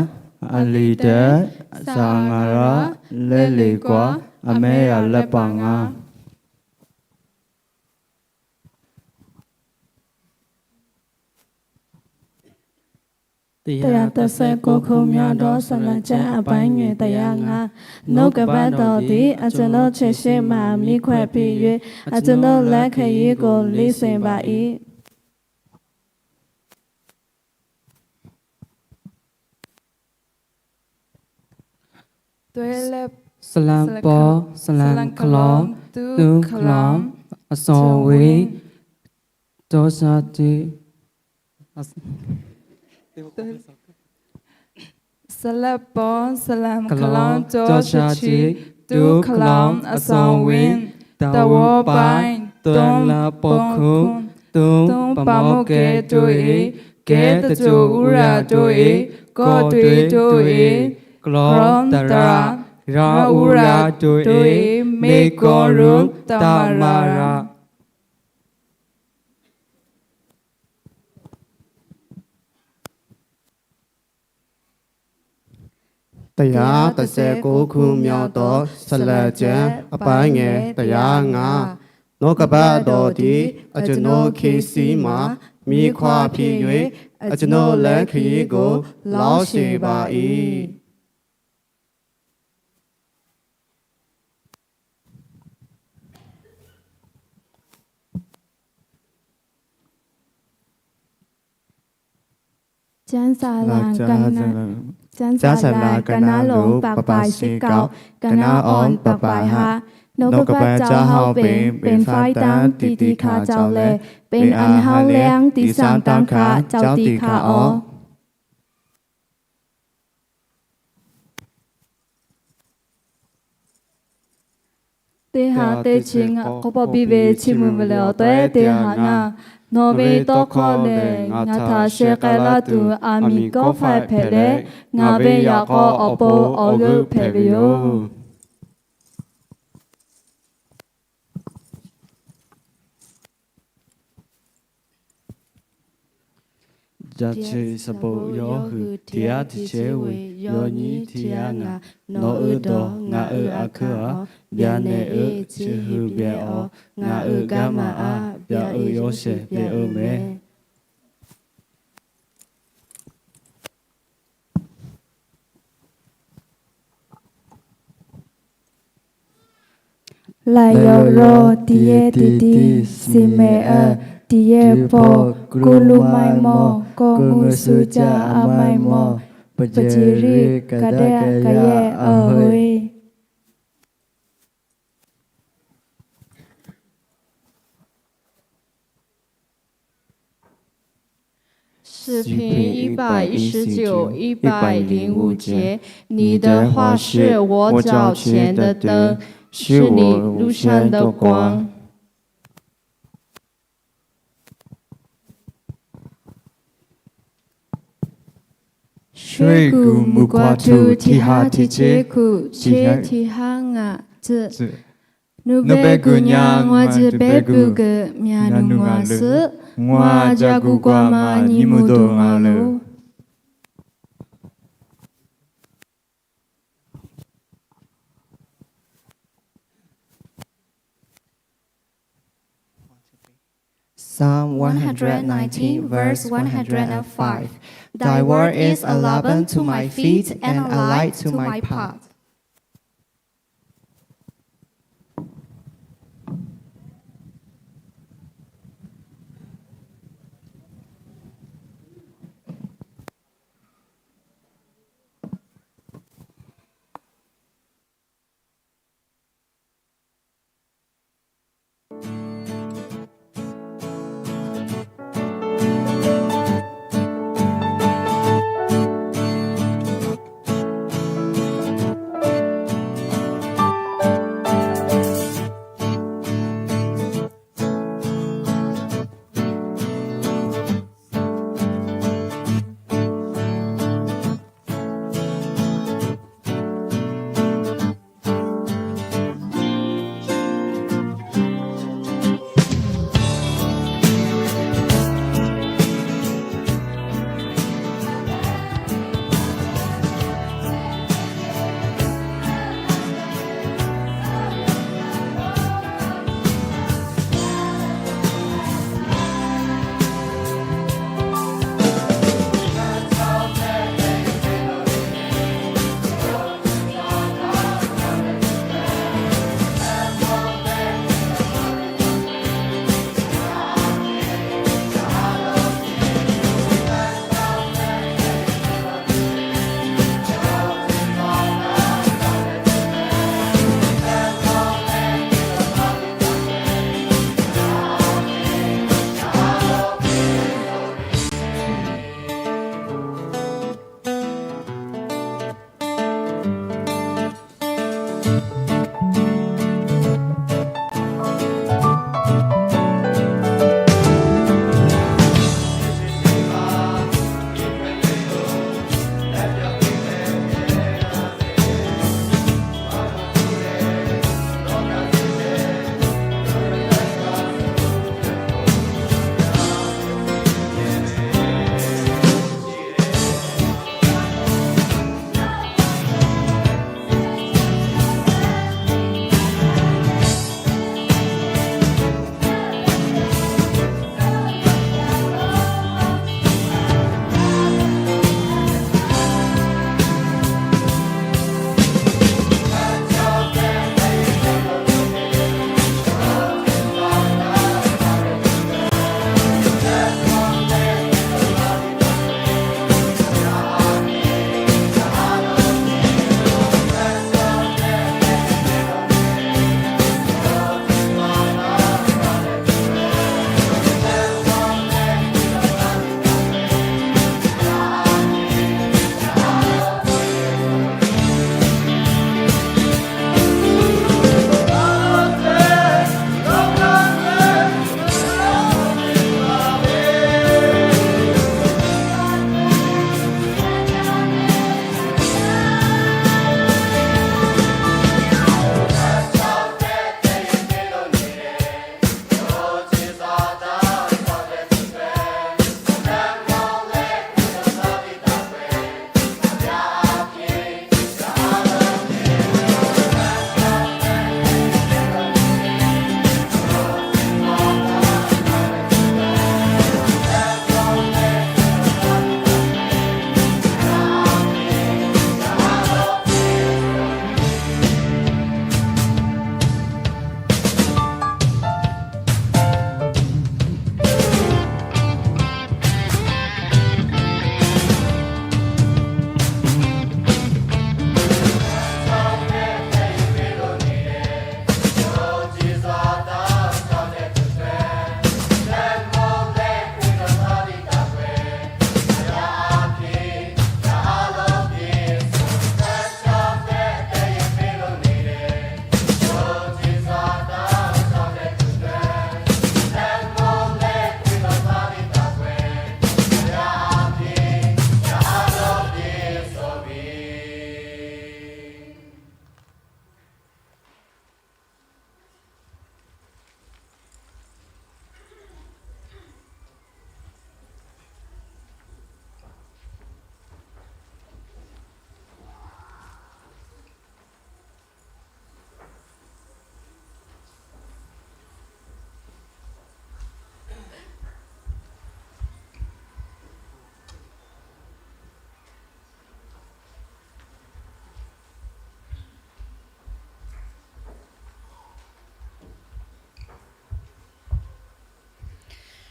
a liꞈ tehꞈ, saˍ ngaˬ raˆ, leh liꞈ k'aw, a mehˉ yaꞈ leh paˍ ngaˬ. Teˇ yanˇ taˇ sehˉ k'oˆ hkuˇ myaˇ dawˇ saˍ laˍ caˉ a paˉ nyi teˇ yanˇ ngaˇ. Nawˬ kaꞈ baˆ dawˬ tiˉ, a cuˬ nawˉ chehˇ sheˍ maˍ miˇ hkawehˇ piˇ yehˬ, a cuˬ nawˉ leh hk'e yiˇ k'o liˇ seˍ baˬ iˉ. Saˍ laꞈ paw, saˍ laꞈ hkaw lawn, tuˉ hkaw lawn, a shawnˍ venˇ, cawˇ sha tiˉ. Saˍ laꞈ paw, saˍ laꞈ hkaw lawn, cawˇ sha tiˉ, tuˉ hkaw lawn, a shawnˍ venˇ, taˍ vawˇ paiˇ, toˇ laꞈ paw hkuˇ, toˇ paˍ mawˇ kehˬ to e, kehˉ taˍ cawˬ uˉ raꞈ to e, kawˆ to e to e, kawˆ taˍ raꞈ, raꞈ uˉ raꞈ to e, meˇ kawˆ ruꞈ taˍ maˍ raꞈ. Teˇ yanˇ taˇ sehˉ k'oˆ hkuˇ myaˇ dawˇ saˍ laˍ caˉ a paˉ nyi teˇ yanˇ ngaˇ. Nawˬ kaꞈ baˆ dawˬ tiˉ, a cuˬ nawˉ hk'e shiˉ maˍ miˇ hkawehˇ piˇ yehˬ, a cuˬ nawˉ leh hk'e yiˇ k'o lawˇ sheˍ baˬ iˉ. Caˇ saˍ laˍ ka naˉ loˬ paˍ paˍ shiˉ kaoˍ, ka naˉ awˬ paˍ paˍ haꞈ. Nawˬ kaꞈ baˆ caˇ haoˇ peˍ, peˍ faiˇ tanˇ tiꞈ tiꞈ hkanˍ cawˬ leh, peˍ anˍ haoˇ lehˬ tiꞈ shaˉ tanˇ hkanˍ cawˬ tiꞈ hkanˍ awˬ. Teˇ haꞈ teˇ chi ngaˬ k'awꞈ pawˆ piˇ ve chi mvuhˇ miˬ leh awˬ tawehˉ teˇ haꞈ ngaˇ. Nawˬ ve tawˇ hkawˇ lehˬ, ngaˬ htaꞈ sheh k'ai laˇ tuˬ aˬ miˍ kawˆ faiˇ hpehꞈ leh, ngaˬ ve yaꞈ k'aw awˬ pon awˬ g'euˆ hpehꞈ ve yoˬ. Jaˇ chi saˍ poˍ yawˇ hui teˇ g'aˇ teˇ chehˇ ve yawˇ nyi teˇ g'aˇ ngaˬ, nawˬ hui dawˬ ngaˬ hui a hkuiˉ-aˬ, byaꞈ nehˬ-oˬ, chi hui byaꞈ-aˬ, ngaˬ hui gaˇ maˍ-aˬ, byaꞈ-oˬ, yawˇ shehˍ byaꞈ-oˬ mehˍ. Laˬ yaw ro, teˇ yehˬ teˇ tiˉ shiˍ mehˍ-aˬ, teˇ yehˬ hpawˇ kuˇ lo maˇ mawˬ, kawˆ mui suh caˇ a maˇ mawˬ, peuˬ ceˬ riˇ kaꞈ dehꞈ kaꞈ yehˬ a hoꞈ-e. 诗篇一百一十九、一百零五节，你的话是我脚前的灯，是你路上的光。 Shawˇ-e kuˬ mvuhˬ hk'aw htu teˇ ha teˇ chi kuˬ chi teˇ ha ngaˬ tcuh. Nawˬ pehˬ kuˬ nyi ngaˬ ceˬ pehˬ kuˬ geh mya nuˬ ngaˬ suhˉ, ngaˬ jaˇ kuˬ kaꞈ maˇ nyi mvuhˇ doˬ ngaˬ loˬ. Psalm one hundred nineteen, verse one hundred and five. Thy word is a lamp unto my feet and a light to my path.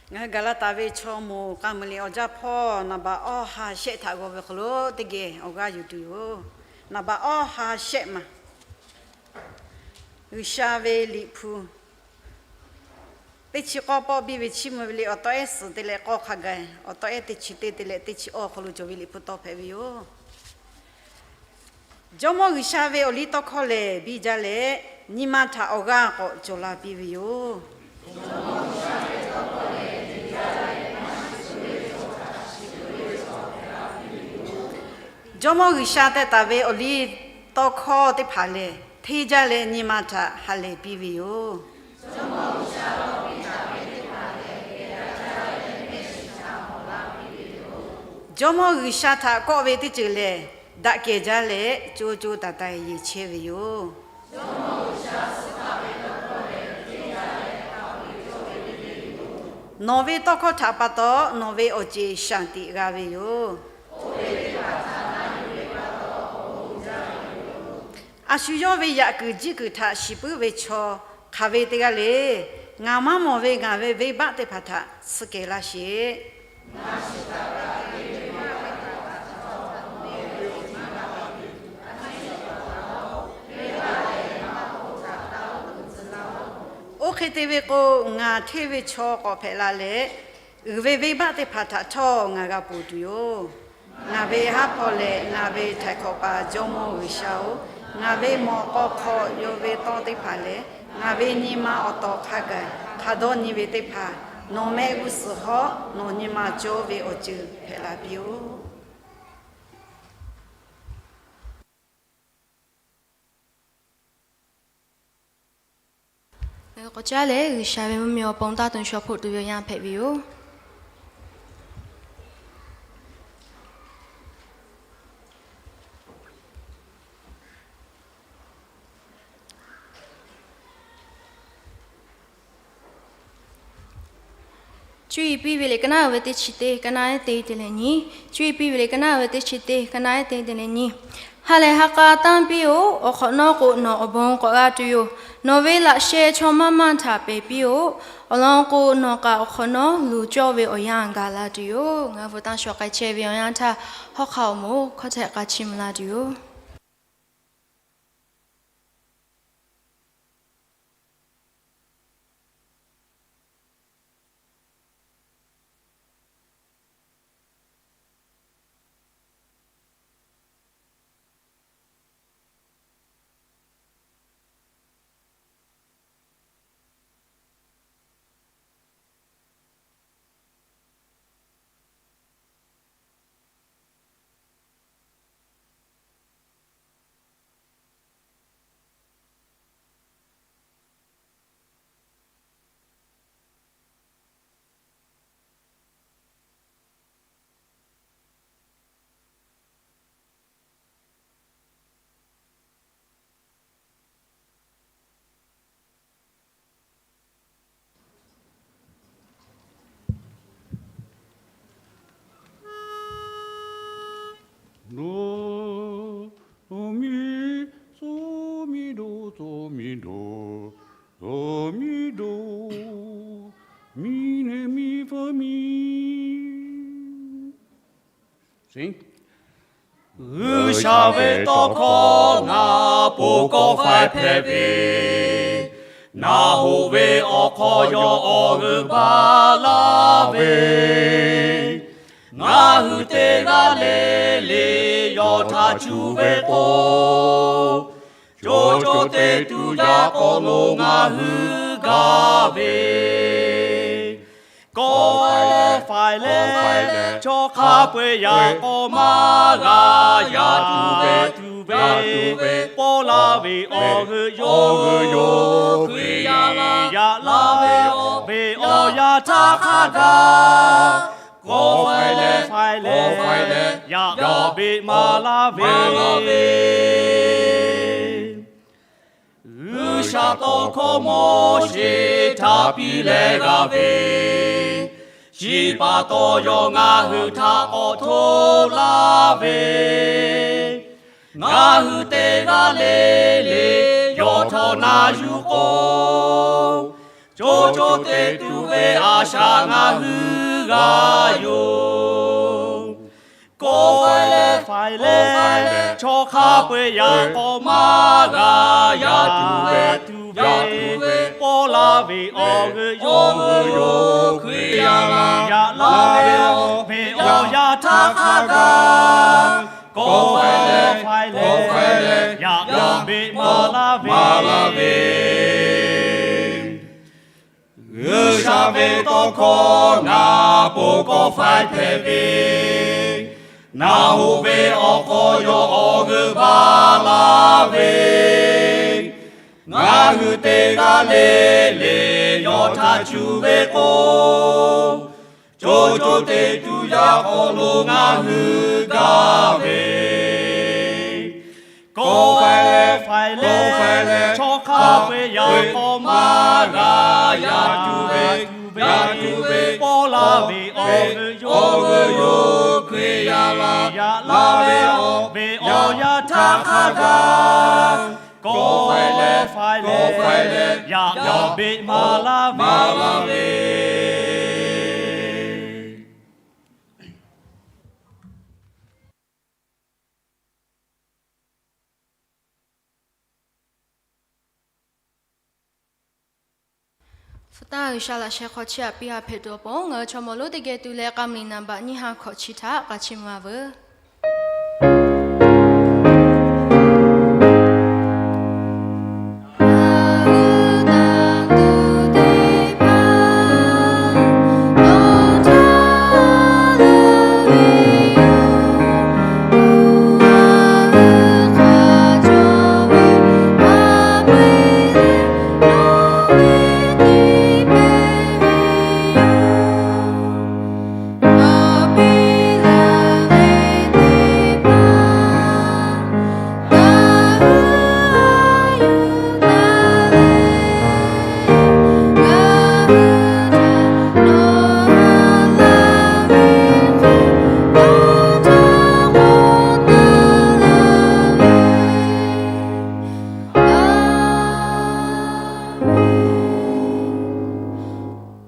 Ngaˬ hui Gaˍlaˍtaˍ ve chaw moˍ k'a muiˬ liꞈ awˬ jaˇ hpawˇ naˍ baꞈ awˇ ha shehˆ htaꞈ g'aw ve hk'aw lo teˇ geh awˬ g'aˇ yuˬ tuˬ yoˬ. Naˍ baꞈ awˇ ha shehˆ maˬ. G'uiˬsha ve Liꞈ hpu teˇ chi k'awˇ pawˆ biˇ ve chiˇ mvuh ve le awˬ tawˆ ehˉ suhˍ te leh k'awˇ hk'a gaˬ, awˬ tawˆ ehˉ teˇ chi teˇ te leh teˇ chi awˇ hk'aw lo cawˬ ve Liꞈ hpu tawˇ hpehꞈ ve yoˬ. Jawˇmawˇ G'uiˬsha ve awˬ liˇ tawˇ hkawˇ lehˬ biˇ jaˇ leh, nyi ma htaꞈ awˬ g'aˇ k'awꞈ cawˬ la piˇ ve yoˬ. Jawˇmawˇ G'uiˬsha teh taˍ ve awˬ liˇ tawˇ hkawˇ teˇ hpaˍ lehˬ, hteˇ jaˇ leh nyi ma htaꞈ ha lehˬ piˇ ve yoˬ. Jawˇmawˇ G'uiˬsha htaꞈ kawˆ ve teˇ ceuˬ lehˬ, daꞈ kehˬ jaˇ leh co co taiˍ taiˍ yeˬ chehˇ ve yoˬ. Nawˬ ve tawˇ hkawˇ htaꞈ pa taw nawˬ ve awˬ ceˬ shaˍ tiꞈ g'a ve yoˬ. A shu yawˇ ve yaꞈ kuiˬ jiˆ kuiˬ htaꞈ shiˍ puiˉ ve chaw hk'aˬ ve teˇ g'aˇ le. Ngaˬ maˇ mawˬ ve ngaˬ ve venˇbaˆ teˇ hpaˍ htaꞈ tsuhˇ kehˬ laˇ sheˍ. Oˇ hk'e te ve k'o, ngaˬ hteˇ ve chaw k'awꞈ hpehꞈ la leh, uiˍ ve venˇbaˆ teˇ hpaˍ htaꞈ htawˇ ngaˬ g'a ponˬ tuˬ yoˬ. Ngaˬ ve haˉ hpawˇ leh ngaˬ ve htaiˍ hk'awꞈ paˍ Jawˇmawˇ G'uiˬsha-oˬ, ngaˬ ve mawꞈ k'aw hk'aw yawˇ ve tawˇ teˇ hpaˍ leh, ngaˬ ve nyi ma awˬ tawˍ hk'a gaˬ hk'a dawˇ nyi ve teˇ hpaˍ, nawˬ mehˆ g'uˇ suhˍ hawˉ nawˬ nyi ma cawˇ ve awˬ ceuˬ hpehꞈ la piˇ-oˆ. K'awꞈ caˉ leh G'uiˬsha ve mvuhˇmiˬ awˬ pon taˇ tuˬ shaw hpoˆ tuˬ ve awˬ yanˇ hpehꞈ ve yoˬ. Cuˇ yiˍ piˇ ve liꞈ ka naˉ uiˍ ve teˇ chi teˇ, ka naˉ ehˉ te te leh nyi. Cuˇ yiˍ piˇ ve liꞈ ka naˉ uiˍ ve teˇ chi teˇ, ka naˉ ehˉ te te leh nyi. Ha lehˬ ha k'a tanˇ piˇ-oˆ. Awˬ hk'awꞈ nawˉ k'o nawˬ awˬ bon k'awꞈ g'a tuˬ yoˬ. Nawˬ ve laꞈ sheh chaw maˇ maˇ htaꞈ pehˬ piˇ-oˆ. Awˬ lawn k'o nawˬ kaꞈ awˬ hk'awꞈ nawˉ luˬ cawˇ ve awˬ yanˇ gaˬ la tuˬ yoˬ. Ngaˬ hui tanˇ shawˍ k'ai chehˇ ve awˬ yanˇ htaˇ, hawˉ hk'aˆ awˬ moˍ hkawˇ htehꞈ k'a chiˇ mvuh la tuˬ yoˬ. Miˬ, tcuh miˬ doˬ, tcuh miˬ doˬ, tcuh miˬ doˬ, miˬ neˬ miˬ feu miˬ. G'uiˬsha ve tawˇ hkawˇ ngaˬ po kawˆ faiˇ hpehꞈ ve, naˬ hoꞈ ve awˬ hk'aw yawˇ awˬ g'euˆ baˬ laˇ ve, ngaˬ hui teˇ g'aˇ le le yawˇ htaꞈ cuˇ ve k'o, co co te tuˬ yaꞈ k'aw lo ngaˬ hui gaˬ ve, kawˆ faiˇ leh chaw hk'a peu-eˬ yaꞈ k'aw maˇ g'a yaꞈ tuˬ ve, tuˬ ve, pawˆ laˇ ve awˬ g'euˆ yoˬ. Hkriꞈ yaꞈ laˇ ve awˬ yanˇ htaˇ hk'a gaˬ, kawˆ faiˇ leh, faiˇ leh, yaꞈ beꞈ maˍ laˇ ve, G'uiˬsha tawˇ hkawˇ Moˉseˍ htaꞈ piˇ leh g'a ve, chi pa taw yawˇ ngaˬ hui htaꞈ k'awꞈ hto laˇ ve, ngaˬ hui teˇ g'aˇ le le yawˇ htawˇ na yuˬ k'o, co co co te tuˬ ve a shaꞈ ngaˬ hui g'a yoˬ. Kawˆ faiˍ leh, kawˆ faiˍ leh, chaw hk'a peu-eˬ yaꞈ k'aw maˇ g'a yaꞈ tuˬ ve, yaꞈ tuˬ ve, pawˆ laˇ ve awˬ g'euˆ yoˬ. Hkriꞈ yaˇ laˇ, yaꞈ laˇ ve awˬ, ve awˬ yaˇ htaˇ hk'a gaˬ, kawˆ faiˍ leh, kawˆ faiˍ leh, yaꞈ yaꞈ beꞈ maˍ laˇ ve, maˍ laˇ ve. G'uiˬsha ve tawˇ hkawˇ ngaˬ po kawˆ faiˍ hpehꞈ ve, naˬ hoꞈ ve awˬ hk'aw yawˇ awˬ g'euˆ baˬ laˇ ve, ngaˬ hui teˇ g'aˇ le le yawˇ htaꞈ cuˇ ve k'o, co co te tuˬ yaˇ hk'aw lo ngaˬ hui gaˇ ve, kawˆ faiˍ leh, kawˆ faiˍ leh, chaw hk'a peu-eˬ yaꞈ k'aw maˇ g'a yaꞈ tuˬ ve, yaꞈ tuˬ ve, pawˆ laˇ ve awˬ g'euˆ yoˬ. Hkriꞈ yaˇ laˇ, yaꞈ laˇ ve awˬ, ve awˬ yaˇ htaˇ hk'a gaˬ, kawˆ faiˍ leh, kawˆ faiˍ leh, yaꞈ yaꞈ beꞈ maˍ laˇ ve. Hpu taˇ G'uiˬsha laꞈ sheh hk'aw chiˇ aꞈ piˇ ha hpehꞈ tuˬ awˬ pon, ngaˬ hui chaw mawˬ lonˉ teˇ geh tu leh k'a mui naˍ baꞈ nyiˇ ha hkawꞈ chi htaꞈ k'a chiˇ mvuh a veuˬ.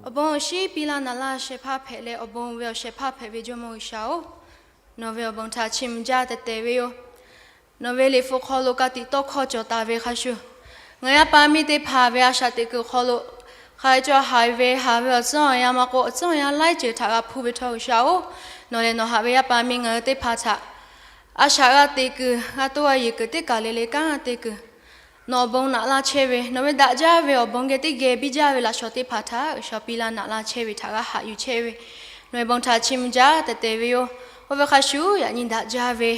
Awˬ bon awˬ shinˉ piˇ laˇ naˍ laˇ shehˍ hpaˇ hpehꞈ leh, awˬ bon ve awˬ shehˍ hpaˇ hpehꞈ ve Jawˇmawˇ G'uiˬsha-oˬ, nawˬ ve awˬ bon htaꞈ chiˇ mvuh jaˇ tehꞈ te ve yoˬ. Nawˬ ve liꞈ hpu hk'aw lo ka tiꞈ tawˇ hkawˇ cawˬ taˍ ve hk'a shuˍ, ngaˬ yaˇ paˍ miˇ teˇ hpaˍ ve a shaꞈ teꞈ kuiˬ hk'aw lo hk'aˬ hk'e cawˬ haˍ ve haˍ ve awˬ tcuhˉ awˬ yanˇ maˇ k'o, awˬ tcuhˉ awˬ yanˇ laiˉ ceuˬ htaꞈ g'a hpuˇ ve htawˇ, G'uiˬsha-oˬ, nawˬ lehˬ nawˬ haꞈ ve yaˇ paˍ miˇ ngaˬ hui teˇ hpaˍ htaꞈ a shaꞈ g'a te kuiˬ, g'a toˇ g'a yeˬ kuiˬ teˇ kaˬ le le kanˉ te kuiˬ nawˬ awˬ bon naꞈ laˇ chehˇ ve, nawˬ ve daꞈ jaˇ ve awˬ bon geh teˇ geh biˇ jaˇ ve laꞈ shawnˍ teˇ hpaˍ htaꞈ G'uiˬsha piˇ laˇ naꞈ laˇ chehˇ ve htaꞈ g'a haꞈ yuˬ chehˇ ve, nawˬ ve bon htaꞈ chiˇ mvuh jaˇ tehꞈ te ve yoˬ. Oˇ ve hk'a shuˍ, yaꞈ nyi daꞈ jaˇ ve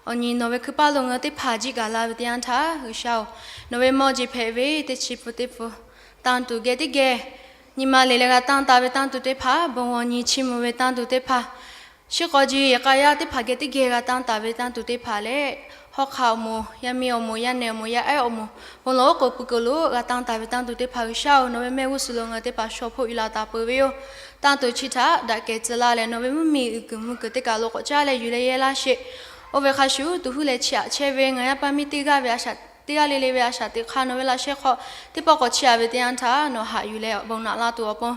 awˬ nyi nawˬ ve hkui paˇ lo ngaˬ hui teˇ hpaˍ jiˆ gaˬ la ve teˇ yanˇ htaˇ, G'uiˬsha-oˬ, nawˬ ve mawˇ jeˬ hpehꞈ ve teˇ chi pun teˇ pun tanˇ tuˬ geh teˇ geh, nyi ma le leh g'a tanˇ taˍ ve tanˇ tuˬ teˇ hpaˍ, bon awˬ nyi chiˇ mvuh ve tanˇ tuˬ teˇ hpaˍ, shinˉ k'aw ji yehˬ k'a yaˇ teˇ hpaˍ geh teˇ geh g'a tanˇ taˍ ve tanˇ tuˬ teˇ hpaˍ leh, hawˉ hk'aˆ awˬ moˍ, yaˇ miˇ awˬ moˍ, yaˇ nehˬ awˬ moˍ, yaˇ ehˉ awˬ moˍ, bon lawˬ oˉ k'oˍ pui k'oˍ lo g'a tanˇ taˍ ve tanˇ tuˬ teˇ hpaˍ, G'uiˬsha-oˬ, nawˬ ve mehˆ g'uˇ suhˍ lo ngaˬ hui teˇ hpaˍ shaw hpoˆ yuˬ la taˍ peuˬ ve yoˬ. Tanˇ tuˬ chi htaꞈ daꞈ kehˬ tcuh laˇ leh, nawˬ ve mvuhˇmiˬ uiˍ kuiˬ mvuh kuiˬ teˇ kaˬ lo k'awꞈ caˉ leh yuˬ leh yehˇ laˇ sheˍ. Oˇ ve hk'a shuˍ, tuˬ huˉ leh chiˇ aꞈ chehˇ ve ngaˬ yaˇ paˍ miˇ teˇ g'aˇ ve a shaꞈ, teˇ g'aˇ le le ve a shaꞈ teꞈ hk'aˇ nawˬ ve laꞈ shehˇ hk'aw teˇ pawˆ k'awꞈ chiˇ aꞈ ve teˇ yanˇ htaˇ, nawˬ haꞈ yuˬ leh awˬ bon naꞈ laˇ tuˬ awˬ pon,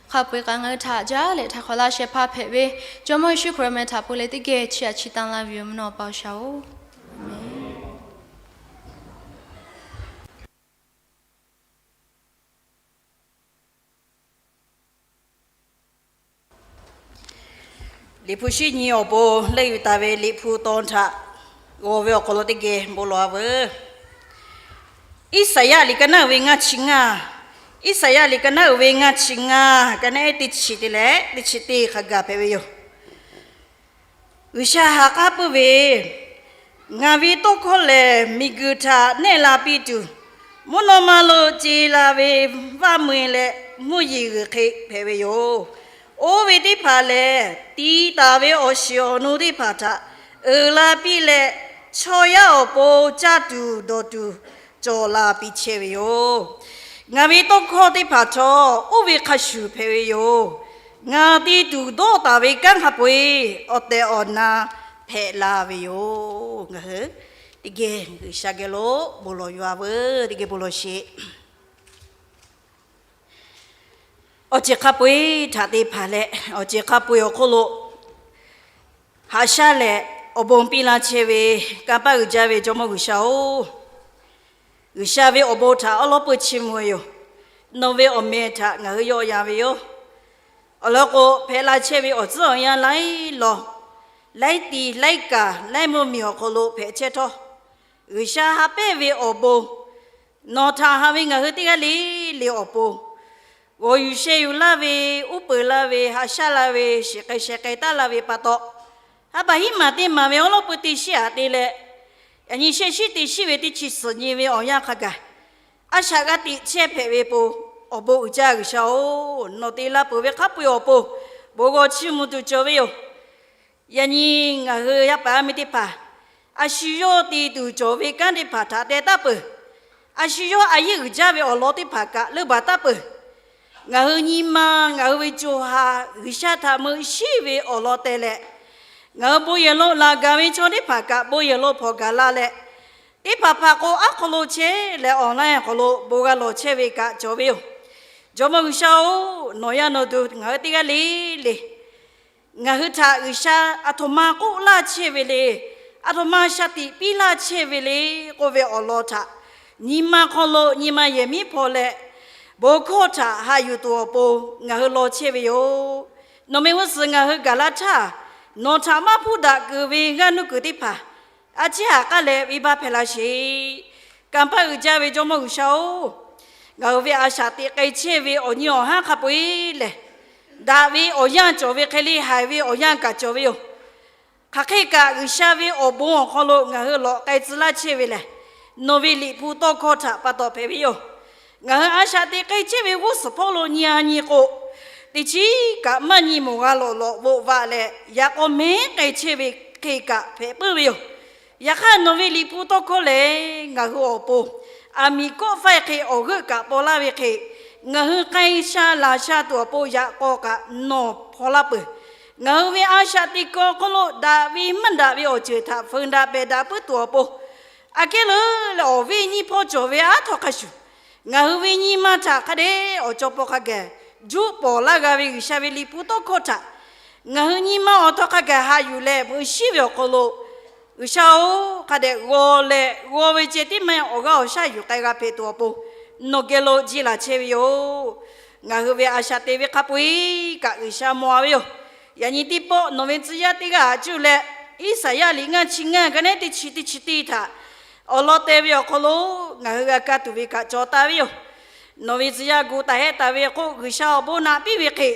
hk'a peu-eˬ kaꞈ ngaˬ hui htaꞈ jaˇ leh htaiˍ hk'awꞈ laˇ shehˍ hpaˇ hpehꞈ ve Jawˇmawˇ Yeˍsuˆ Hkriꞈ awˬ meh htaꞈ pon leh teˇ geh chiˇ aꞈ chiˇ tanˇ laˇ ve yoˬ, mvuhˇ naw Pa G'uiˬsha-oˬ. Liꞈ hpu shinˉ nyi awˬ pon leuˆ yuˬ taˍ ve Liꞈ hpu taw htaꞈ g'aw ve awˬ hk'aw lo teˇ geh bon lawˬ-a veuˬ. Iˉsaˍyaˆ liꞈ ka naˉ uiˍ ve ngaˇ chi ngaˇ, Iˉsaˍyaˆ liꞈ ka naˉ uiˍ ve ngaˇ chi ngaˇ, ka naˉ ehˉ teˇ chi teˇ leh teˇ chi teˇ hk'a gaˬ hpehꞈ ve yoˬ. G'uiˬsha ha k'aˉ puiˉ ve, Ngaˬ ve tawˇ hkawˇ lehˬ miˬguiˬ htaꞈ neˆ la piˇ tuˬ, mvuhˇ naw ma lo ce la ve vaˇ mui leh mvuhˇ yeˬ g'uiˬ hk'e hpehꞈ ve yoˬ. Oˇ ve teˇ hpaˍ lehˬ, tiˍ taˍ ve awˬ shiˍ awˬ nu teˇ hpaˍ htaꞈ uiˍ la piˇ leh, chaw yaˇ awˬ pon caˇ tuˬ dawˬ tuˬ cawˬ la piˇ chehˇ ve yoˬ. Ngaˬ ve tawˇ hkawˇ teˇ hpaˍ htawˇ, oˇ ve hk'a shuˍ hpehꞈ ve yoˬ. Ngaˬ te tuˬ dawˇ taˍ ve kanˉ hk'a peu-eˬ awˬ tehˬ awˬ na hpehꞈ la ve yoˬ. Ngaˬ hui teˇ geh G'uiˬsha geh lo bon lawˬ yuˬ-a veuˬ. Teˇ geh bon lawˬ sheˍ. Awˬ ceuˬ hk'a peu-eˬ htaꞈ te hpanˍ leh, awˬ ceuˬ hk'a peu-eˬ awˬ hk'oˆ lo haꞈ shaˉ leh awˬ bon piˇ laˇ chehˇ ve kanˇ paˆ uiˍ jaˇ ve Jawˇmawˇ G'uiˬsha-oˬ, G'uiˬsha ve awˬ bon htaꞈ awˉ lawˉ peuˇ chiˇ mvuh ve yoˬ. Nawˬ ve awˬ meh htaꞈ ngaˬ hui yawˆ yan ve yoˬ. Awˬ lawn k'o, hpehꞈ la chehˇ ve awˬ tcuhˉ awˬ yanˇ laiˉ law, laiˉ ti laiˉ kaˬ laiˉ mvuhˇ miˬ awˬ hk'aw lo hpehꞈ chehˇ htawˇ, G'uiˬsha ha pehˇ ve awˬ bon, nawˬ htaꞈ haꞈ ve ngaˬ hui teˇ g'aˇ le le awˬ pon, g'awˬ yuˬ sheh yuˬ laˇ ve, uˉ peunˍ laˇ ve, haꞈ shaˉ laˇ ve, shiˍ k'ai sheh k'ai taˉ laˇ ve pa taw, ha pa hiˉ maˬ teˇ maˬ ve awˉ lawˉ peuˇ teˇ shiˉ aꞈ te leh, yaꞈ nyi shehˆ shiˉ teˇ shiˉ ve teˇ chi suhˍ nyi ve awˬ yanˇ hk'a gaˬ, a shaꞈ g'a teꞈ chehˇ hpehꞈ ve pon, awˬ bon uiˍ jaˇ G'uiˬsha-oˬ, nawˬ te la peuˬ ve hk'a peu-eˬ awˬ pon bon g'awˬ chiˇ mvuh tuˬ cawˬ ve yoˬ. Yaꞈ nyi ngaˬ hui yaˇ paˍ yaˇ miˇ teˇ hpaˍ, a shu yawˇ te tuˬ cawˬ ve kanˉ teˇ hpaˍ htaꞈ teh taˉ peuˬ. A shu yawˇ a yehˉ uiˍ jaˇ ve awˬ lawn teˇ hpaˍ kaꞈ leuˇ baˬ taˉ peuˬ. Ngaˬ hui nyi ma, ngaˬ hui ve co ha G'uiˬsha htaꞈ meuꞈ shiˉ ve awˬ lawn teh leh, ngaˬ hui bon yehˬ lo laˬ gaˬ ve chaw teˇ hpaˍ kaꞈ bon yehˬ lo hpawnˬ gaˬ la leh, teˇ hpaˍ hpaˍ k'o aˉ hk'aw lo chehˇ leh online awˬ hk'aw lo bon g'a lawˬ chehˇ ve kaꞈ cawˬ ve yoˬ. Jawˇmawˇ G'uiˬsha-oˬ, nawˬ yaˇ nawˬ duˬ ngaˬ hui teˇ g'aˇ le le ngaˬ hui htaꞈ G'uiˬsha aˬ htoꞈ ma k'oˆ laˇ chehˇ ve le, aˬ htoꞈ ma shaˍ tiꞈ piˇ laˇ chehˇ ve le k'oˆ ve awˬ lawn htaꞈ nyi ma hk'aw lo nyi ma yehˬ miˉ hpaw leh, bon hkawˇ htaꞈ haꞈ yuˬ tuˬ awˬ pon ngaˬ hui law chehˇ ve yoˬ. Nawˬ meh g'uˇ suhˍ ngaˬ hui gaˬ la htaˇ, nawˬ htaꞈ maˇ hpuˇ daꞈ kuiˬ ve g'aˇ nuˇ kuiˬ teˇ hpaˍ a ciˉ haꞈ k'aˉ leh venˇbaˆ hpehˇ laˇ sheˍ. Kanˇ paˆ uiˍ jaˇ ve Jawˇmawˇ G'uiˬsha-oˬ, ngaˬ hui ve a shaꞈ teꞈ k'ai chehˇ ve awˬ nyi awˬ haˉ hk'a peu-eˬ lehˬ, daꞈ ve awˬ yanˇ cawˬ ve hk'e le, haiˬ ve awˬ yanˇ kaꞈ cawˬ ve yoˬ. Hk'aˬ hk'e kaꞈ G'uiˬsha ve awˬ bon awˬ hk'aw lo ngaˬ hui lawꞈ k'ai tcuh laˇ chehˇ ve lehˬ, nawˬ ve Liꞈ hpu tawˇ hkawˇ htaꞈ pa taw hpehꞈ ve yoˬ. Ngaˬ hui a shaꞈ teꞈ k'ai chehˇ ve g'uˇ suhˍ hpawˇ lo nyi a nyi k'o, teˇ chiˉ kaꞈ maˇ nyi mawˬ g'a lawꞈ lawꞈ voꞈ vaꞈ leh, yaꞈ k'aw mehˉ k'ai chehˇ ve hk'e kaꞈ hpehꞈ puiˉ ve yoˬ. Yaꞈ hk'aˇ nawˬ ve Liꞈ hpu tawˇ hkawˇ lehˬ, ngaˬ hui awˬ pon aˬ miˍ kawˆ faiˇ hk'e awˬ g'euˆ kaꞈ paw laˇ ve hk'e, ngaˬ hui k'ai sha laˬ sha tuˬ awˬ pon yaꞈ k'aw kaꞈ nawˬ hpaw laˇ peuˬ. Ngaˬ hui ve a shaꞈ teꞈ kuiˬ awˬ hk'aw lo daꞈ ve maˇ daꞈ ve awˬ ceuˬ htaꞈ feu daꞈ pehˬ daꞈ puiˉ tuˬ awˬ pon, aꞈ kehˉ leuˉ leh awˬ viˉ nyiˇ hpawˇ cawˬ ve aˉ htawˇ hk'a shuˍ, ngaˬ hui ve nyi ma htaꞈ hk'a dehꞈ awˬ cawˇ paw hk'a gaˬ juˇ pawˍ laˇ g'a ve G'uiˬsha ve Liꞈ hpu tawˇ hkawˇ htaꞈ ngaˬ hui nyi ma awˬ htawˇ hk'a gaˬ haꞈ yuˬ leh meuꞈ shiˉ ve awˬ hk'aw lo, G'uiˬsha-oˬ, hk'a dehꞈ g'aw leh g'aw ve ceh tiˉ maˇ awˬ g'aˇ awˬ shaˉ yuˬ k'ai g'a hpehꞈ tuˬ awˬ pon, nawˬ geh lo jiˇ laˬ chehˇ ve yoˬ. Ngaˬ hui ve a shaꞈ teꞈ ve hk'a peu-eˬ kaꞈ G'uiˬsha mawˬ ve yoˬ. Yaꞈ nyi teˇ pawˆ nawˬ ve tcuh yaˇ teˇ g'aˇ haꞈ cuˇ leh, Iˉsaˍyaˆ liꞈ ngaˇ chi ngaˇ ka neˉ teˇ chi teˇ chi teˇ htaꞈ awˬ lawn teh ve awˬ hk'aw lo ngaˬ hui g'a kaˇ tuˬ ve kaꞈ cawˬ taˍ ve yoˬ. Nawˬ ve tcuh yaˇ gu taˍ hehˆ taˍ ve k'o, G'uiˬsha awˬ bon naꞈ piˇ ve hk'e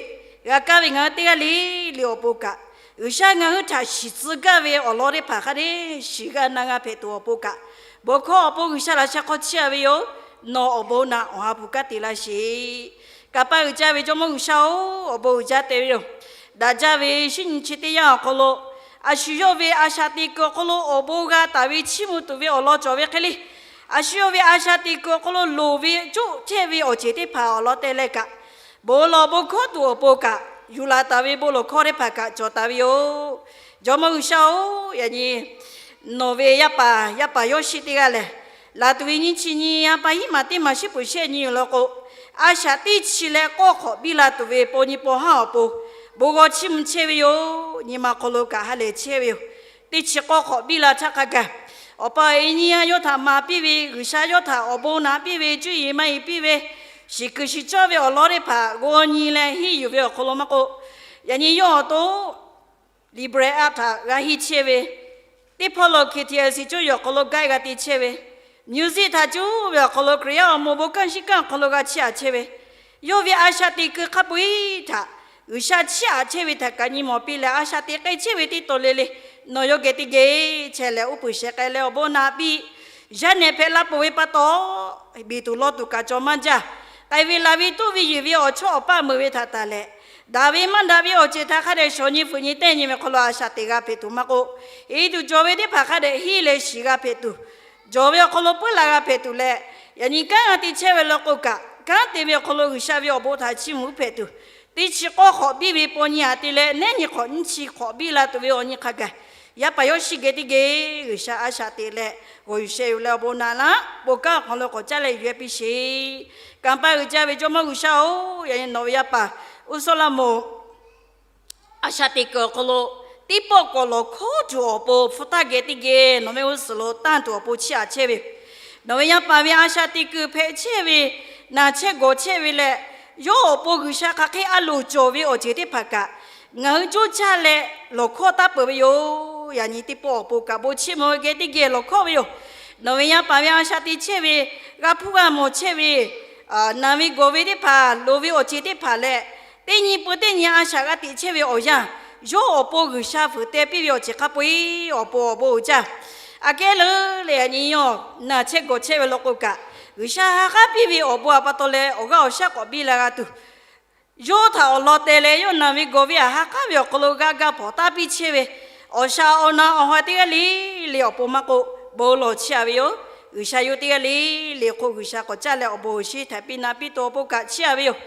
g'a kaˇ ve ngaˬ hui teˇ g'aˇ le le awˬ pon kaꞈ, G'uiˬsha ngaˬ hui htaꞈ shiˍ tcuh gaˇ ve awˬ lawn teˇ hpaˍ hk'a dehꞈ shiˍ g'a na g'a hpehꞈ tuˬ awˬ pon kaꞈ, bon hkawˇ awˬ pon G'uiˬsha laꞈ sha hk'aw chiˇ a ve yoˬ. Nawˬ awˬ bon naꞈ awˬ ha hpu kanˉ te laˇ sheˍ. Kanˇ paˆ uiˍ jaˇ ve Jawˇmawˇ G'uiˬsha-oˬ, awˬ bon uiˍ jaˇ te ve yoˬ. Daꞈ jaˇ ve shinˉ nyi chi teˇ yanˇ awˬ hk'aw lo, a shu yawˇ ve a shaꞈ teꞈ kuiˬ awˬ hk'aw lo awˬ bon g'a taˍ ve chiˇ mvuh tuˬ ve awˬ lawn cawˬ ve hk'e le, a shu yawˇ ve a shaꞈ teꞈ kuiˬ awˬ hk'aw lo loˍ ve coˇ chehˇ ve awˬ ceuˬ teˇ hpaˍ awˬ lawn teh leh kaꞈ, bon lawˬ bon hkawˇ tuˬ awˬ pon kaꞈ, yuˬ laˬ taˍ ve bon lawˬ hkawˇ teˇ hpaˍ kaꞈ cawˬ taˍ ve yoˬ. Jawˇmawˇ G'uiˬsha-oˬ, yaꞈ nyi nawˬ ve yaˇ paˍ, yaˇ paˍ yawˇ shiˍ teˇ g'aˇ lehˬ, laˬ tuˬ ve nyiˇ chi nyi, a pa hiˉ maˬ teˇ maˬ shiˉ peuˬ shehˆ nyi yoˬ law k'o, a shaꞈ teˇ chi leh k'awˇ hk'awꞈ biˇ la tuˬ ve paw nyi paw haˉ awˬ pon bon g'awˬ chiˇ mvuh chehˇ ve yoˬ. Nyi ma hk'aw lo kaꞈ ha lehˬ chehˇ ve yoˬ. Teˇ chi k'awˇ hk'awꞈ biˇ la htaˇ hk'a gaˬ, awˬ pa awˬ e nyi a yawˇ htaꞈ maˍ piˇ ve, G'uiˬsha yawˇ htaꞈ awˬ bon naꞈ piˇ ve, cuˇ yiˍ maˇ yiˍ piˇ ve, shiˍ kuiˬ shiˍ cawˇ ve awˬ lawn teˇ hpaˍ g'aw nyi leh henˇ yuˬ ve awˬ hk'aw lo maˇ k'oˆ, yaꞈ nyi yawˇ awˬ to Library app htaꞈ g'a henˇ chehˇ ve, teˇ hpawˇ lo K T L C cuˇ yiˍ awˬ hk'aw lo guide g'a te chehˇ ve, music htaꞈ cuˇ ve awˬ hk'aw lo Hkriꞈ yaˇ awˬ moˍ bon kanˇ shiˉ kanˇ awˬ hk'aw lo g'a chiˇ aꞈ chehˇ ve, yawˇ ve a shaꞈ teꞈ kuiˬ hk'a peu-eˬ htaꞈ G'uiˬsha chiˇ aꞈ chehˇ ve htaꞈ kaꞈ nyi mawˬ piˇ leh, a shaꞈ teꞈ k'ai chehˇ ve teˇ taw le le, nawˬ yawˇ geh teˇ geh chehˇ leh uˉ peunˍ sheh k'ai leh awˬ bon naꞈ piˇ. Yaˇ nehˬ hpehꞈ la peuˬ ve pa taw, beˬ tuˬ lawˇ tuˬ kaꞈ cawˬ maˇ jaˇ. K'ai ve laˬ ve tuˉ ve yeˬ ve awˬ chawˇ awˬ paˇ meuꞈ ve htaꞈ tanˬ leh, daꞈ ve maˇ daꞈ ve awˬ ceuˬ htaꞈ hk'a dehꞈ shawˍ nyi fuiˍ nyi tehˇ nyi ve hk'aw lo a shaꞈ teꞈ g'a hpehꞈ tuˬ maˇ k'oˆ, henˇ tuˬ cawˬ ve teˇ hpaˍ hk'a dehꞈ henˇ leh shiˍ g'a hpehꞈ tuˬ, cawˬ ve awˬ hk'aw lo puiˉ la g'a hpehꞈ tuˬ leh, yaꞈ nyi kanˉ g'a te chehˇ ve law k'o kaꞈ, kanˉ te ve awˬ hk'aw lo G'uiˬsha ve awˬ bon htaꞈ chiˇ mvuh hpehꞈ tuˬ, teˇ chi k'awˇ hk'awꞈ biˇ ve paw nyi aꞈ te leh, neˉ nyi hk'awꞈ nyiˇ chi hk'awꞈ biˇ la tuˬ ve awˬ nyi hk'a gaˬ, Yaˇ paˍ yawˇ shiˍ geh teˇ geh G'uiˬsha a shaꞈ teꞈ leh g'awˬ yuˬ sheh yuˬ leh awˬ bon naꞈ laˇ, bon kanˉ awˬ hk'aw lo k'awꞈ caˇ leh yuˬ-e piˇ sheˍ. Kanˍ paˆ uiˍ jaˇ ve Jawˇmawˇ G'uiˬsha-oˬ, yaꞈ nyi nawˬ ve yaˇ paˍ Uˉsawˇlaˇmonˍ a shaꞈ teꞈ kuiˬ awˬ hk'aw lo teˇ pawˆ k'awꞈ lawˬ hkawˉ tuˬ awˬ pon hpu taˇ geh teˇ geh nawˬ mehˆ g'uˇ suhˍ lo tanˇ tuˬ awˬ pon chiˇ aꞈ chehˇ ve, nawˬ ve yaˇ paˍ ve a shaꞈ teꞈ kuiˬ hpehꞈ chehˇ ve, naˬ chehˇ gawˬ chehˇ ve leh, yawˇ awˬ pon G'uiˬsha hk'aˬ hk'e a loˍ cawˬ ve awˬ ceuˬ teˇ hpaˍ kaꞈ ngaˬ hui coˇ caˇ leh lawˬ hkawˇ taˇ peuˬ ve yoˬ. Yaꞈ nyi teˇ pawˆ awˬ pon kaꞈ bon chiˇ mvuh geh teˇ geh lawˬ hkawˇ ve yoˬ. Nawˬ ve yaˇ paˍ ve a shaꞈ teꞈ chehˇ ve, g'a hpuˇ g'a mawˬ chehˇ ve, naˬ ve gawˬ ve teˇ hpaˍ, loˍ ve awˬ ceuˬ teˇ hpaˍ leh, teˇ nyi peuˬ teˇ nyi a shaꞈ g'a teꞈ chehˇ ve awˬ yanˇ, yawˇ awˬ pon G'uiˬsha fuiˍ teh piˇ ve awˬ ceuˬ hk'a peu-eˬ awˬ pon awˬ bon uiˍ jaˇ. Aꞈ kehˉ leuˉ leh yaꞈ nyi yawˇ naˬ chehˇ gawˬ chehˇ ve law k'o kaꞈ, G'uiˬsha ha k'aˉ piˇ ve awˬ bon a pa taw leh awˬ g'aˇ awˬ shaˉ k'awꞈ biˇ la g'a tuˬ, yawˇ htaꞈ awˬ lawn teh leh yawˇ naˬ ve gawˬ ve aꞈ ha k'aˉ ve awˬ hk'aw lo g'a ga hpawnˬ taˇ piˇ chehˇ ve, awˬ shaˍ awˬ naˍ awˬ ha teˇ g'aˇ le le awˬ pon maˇ k'oˆ, bon lawˬ chiˇ aꞈ ve yoˬ. G'uiˬsha yawˇ teˇ g'aˇ le le hk'oˆ G'uiˬsha k'awꞈ caˇ leh awˬ bon awˬ shinˉ htaꞈ piˇ na piˇ tuˬ awˬ pon kaꞈ chiˇ aꞈ ve yoˬ.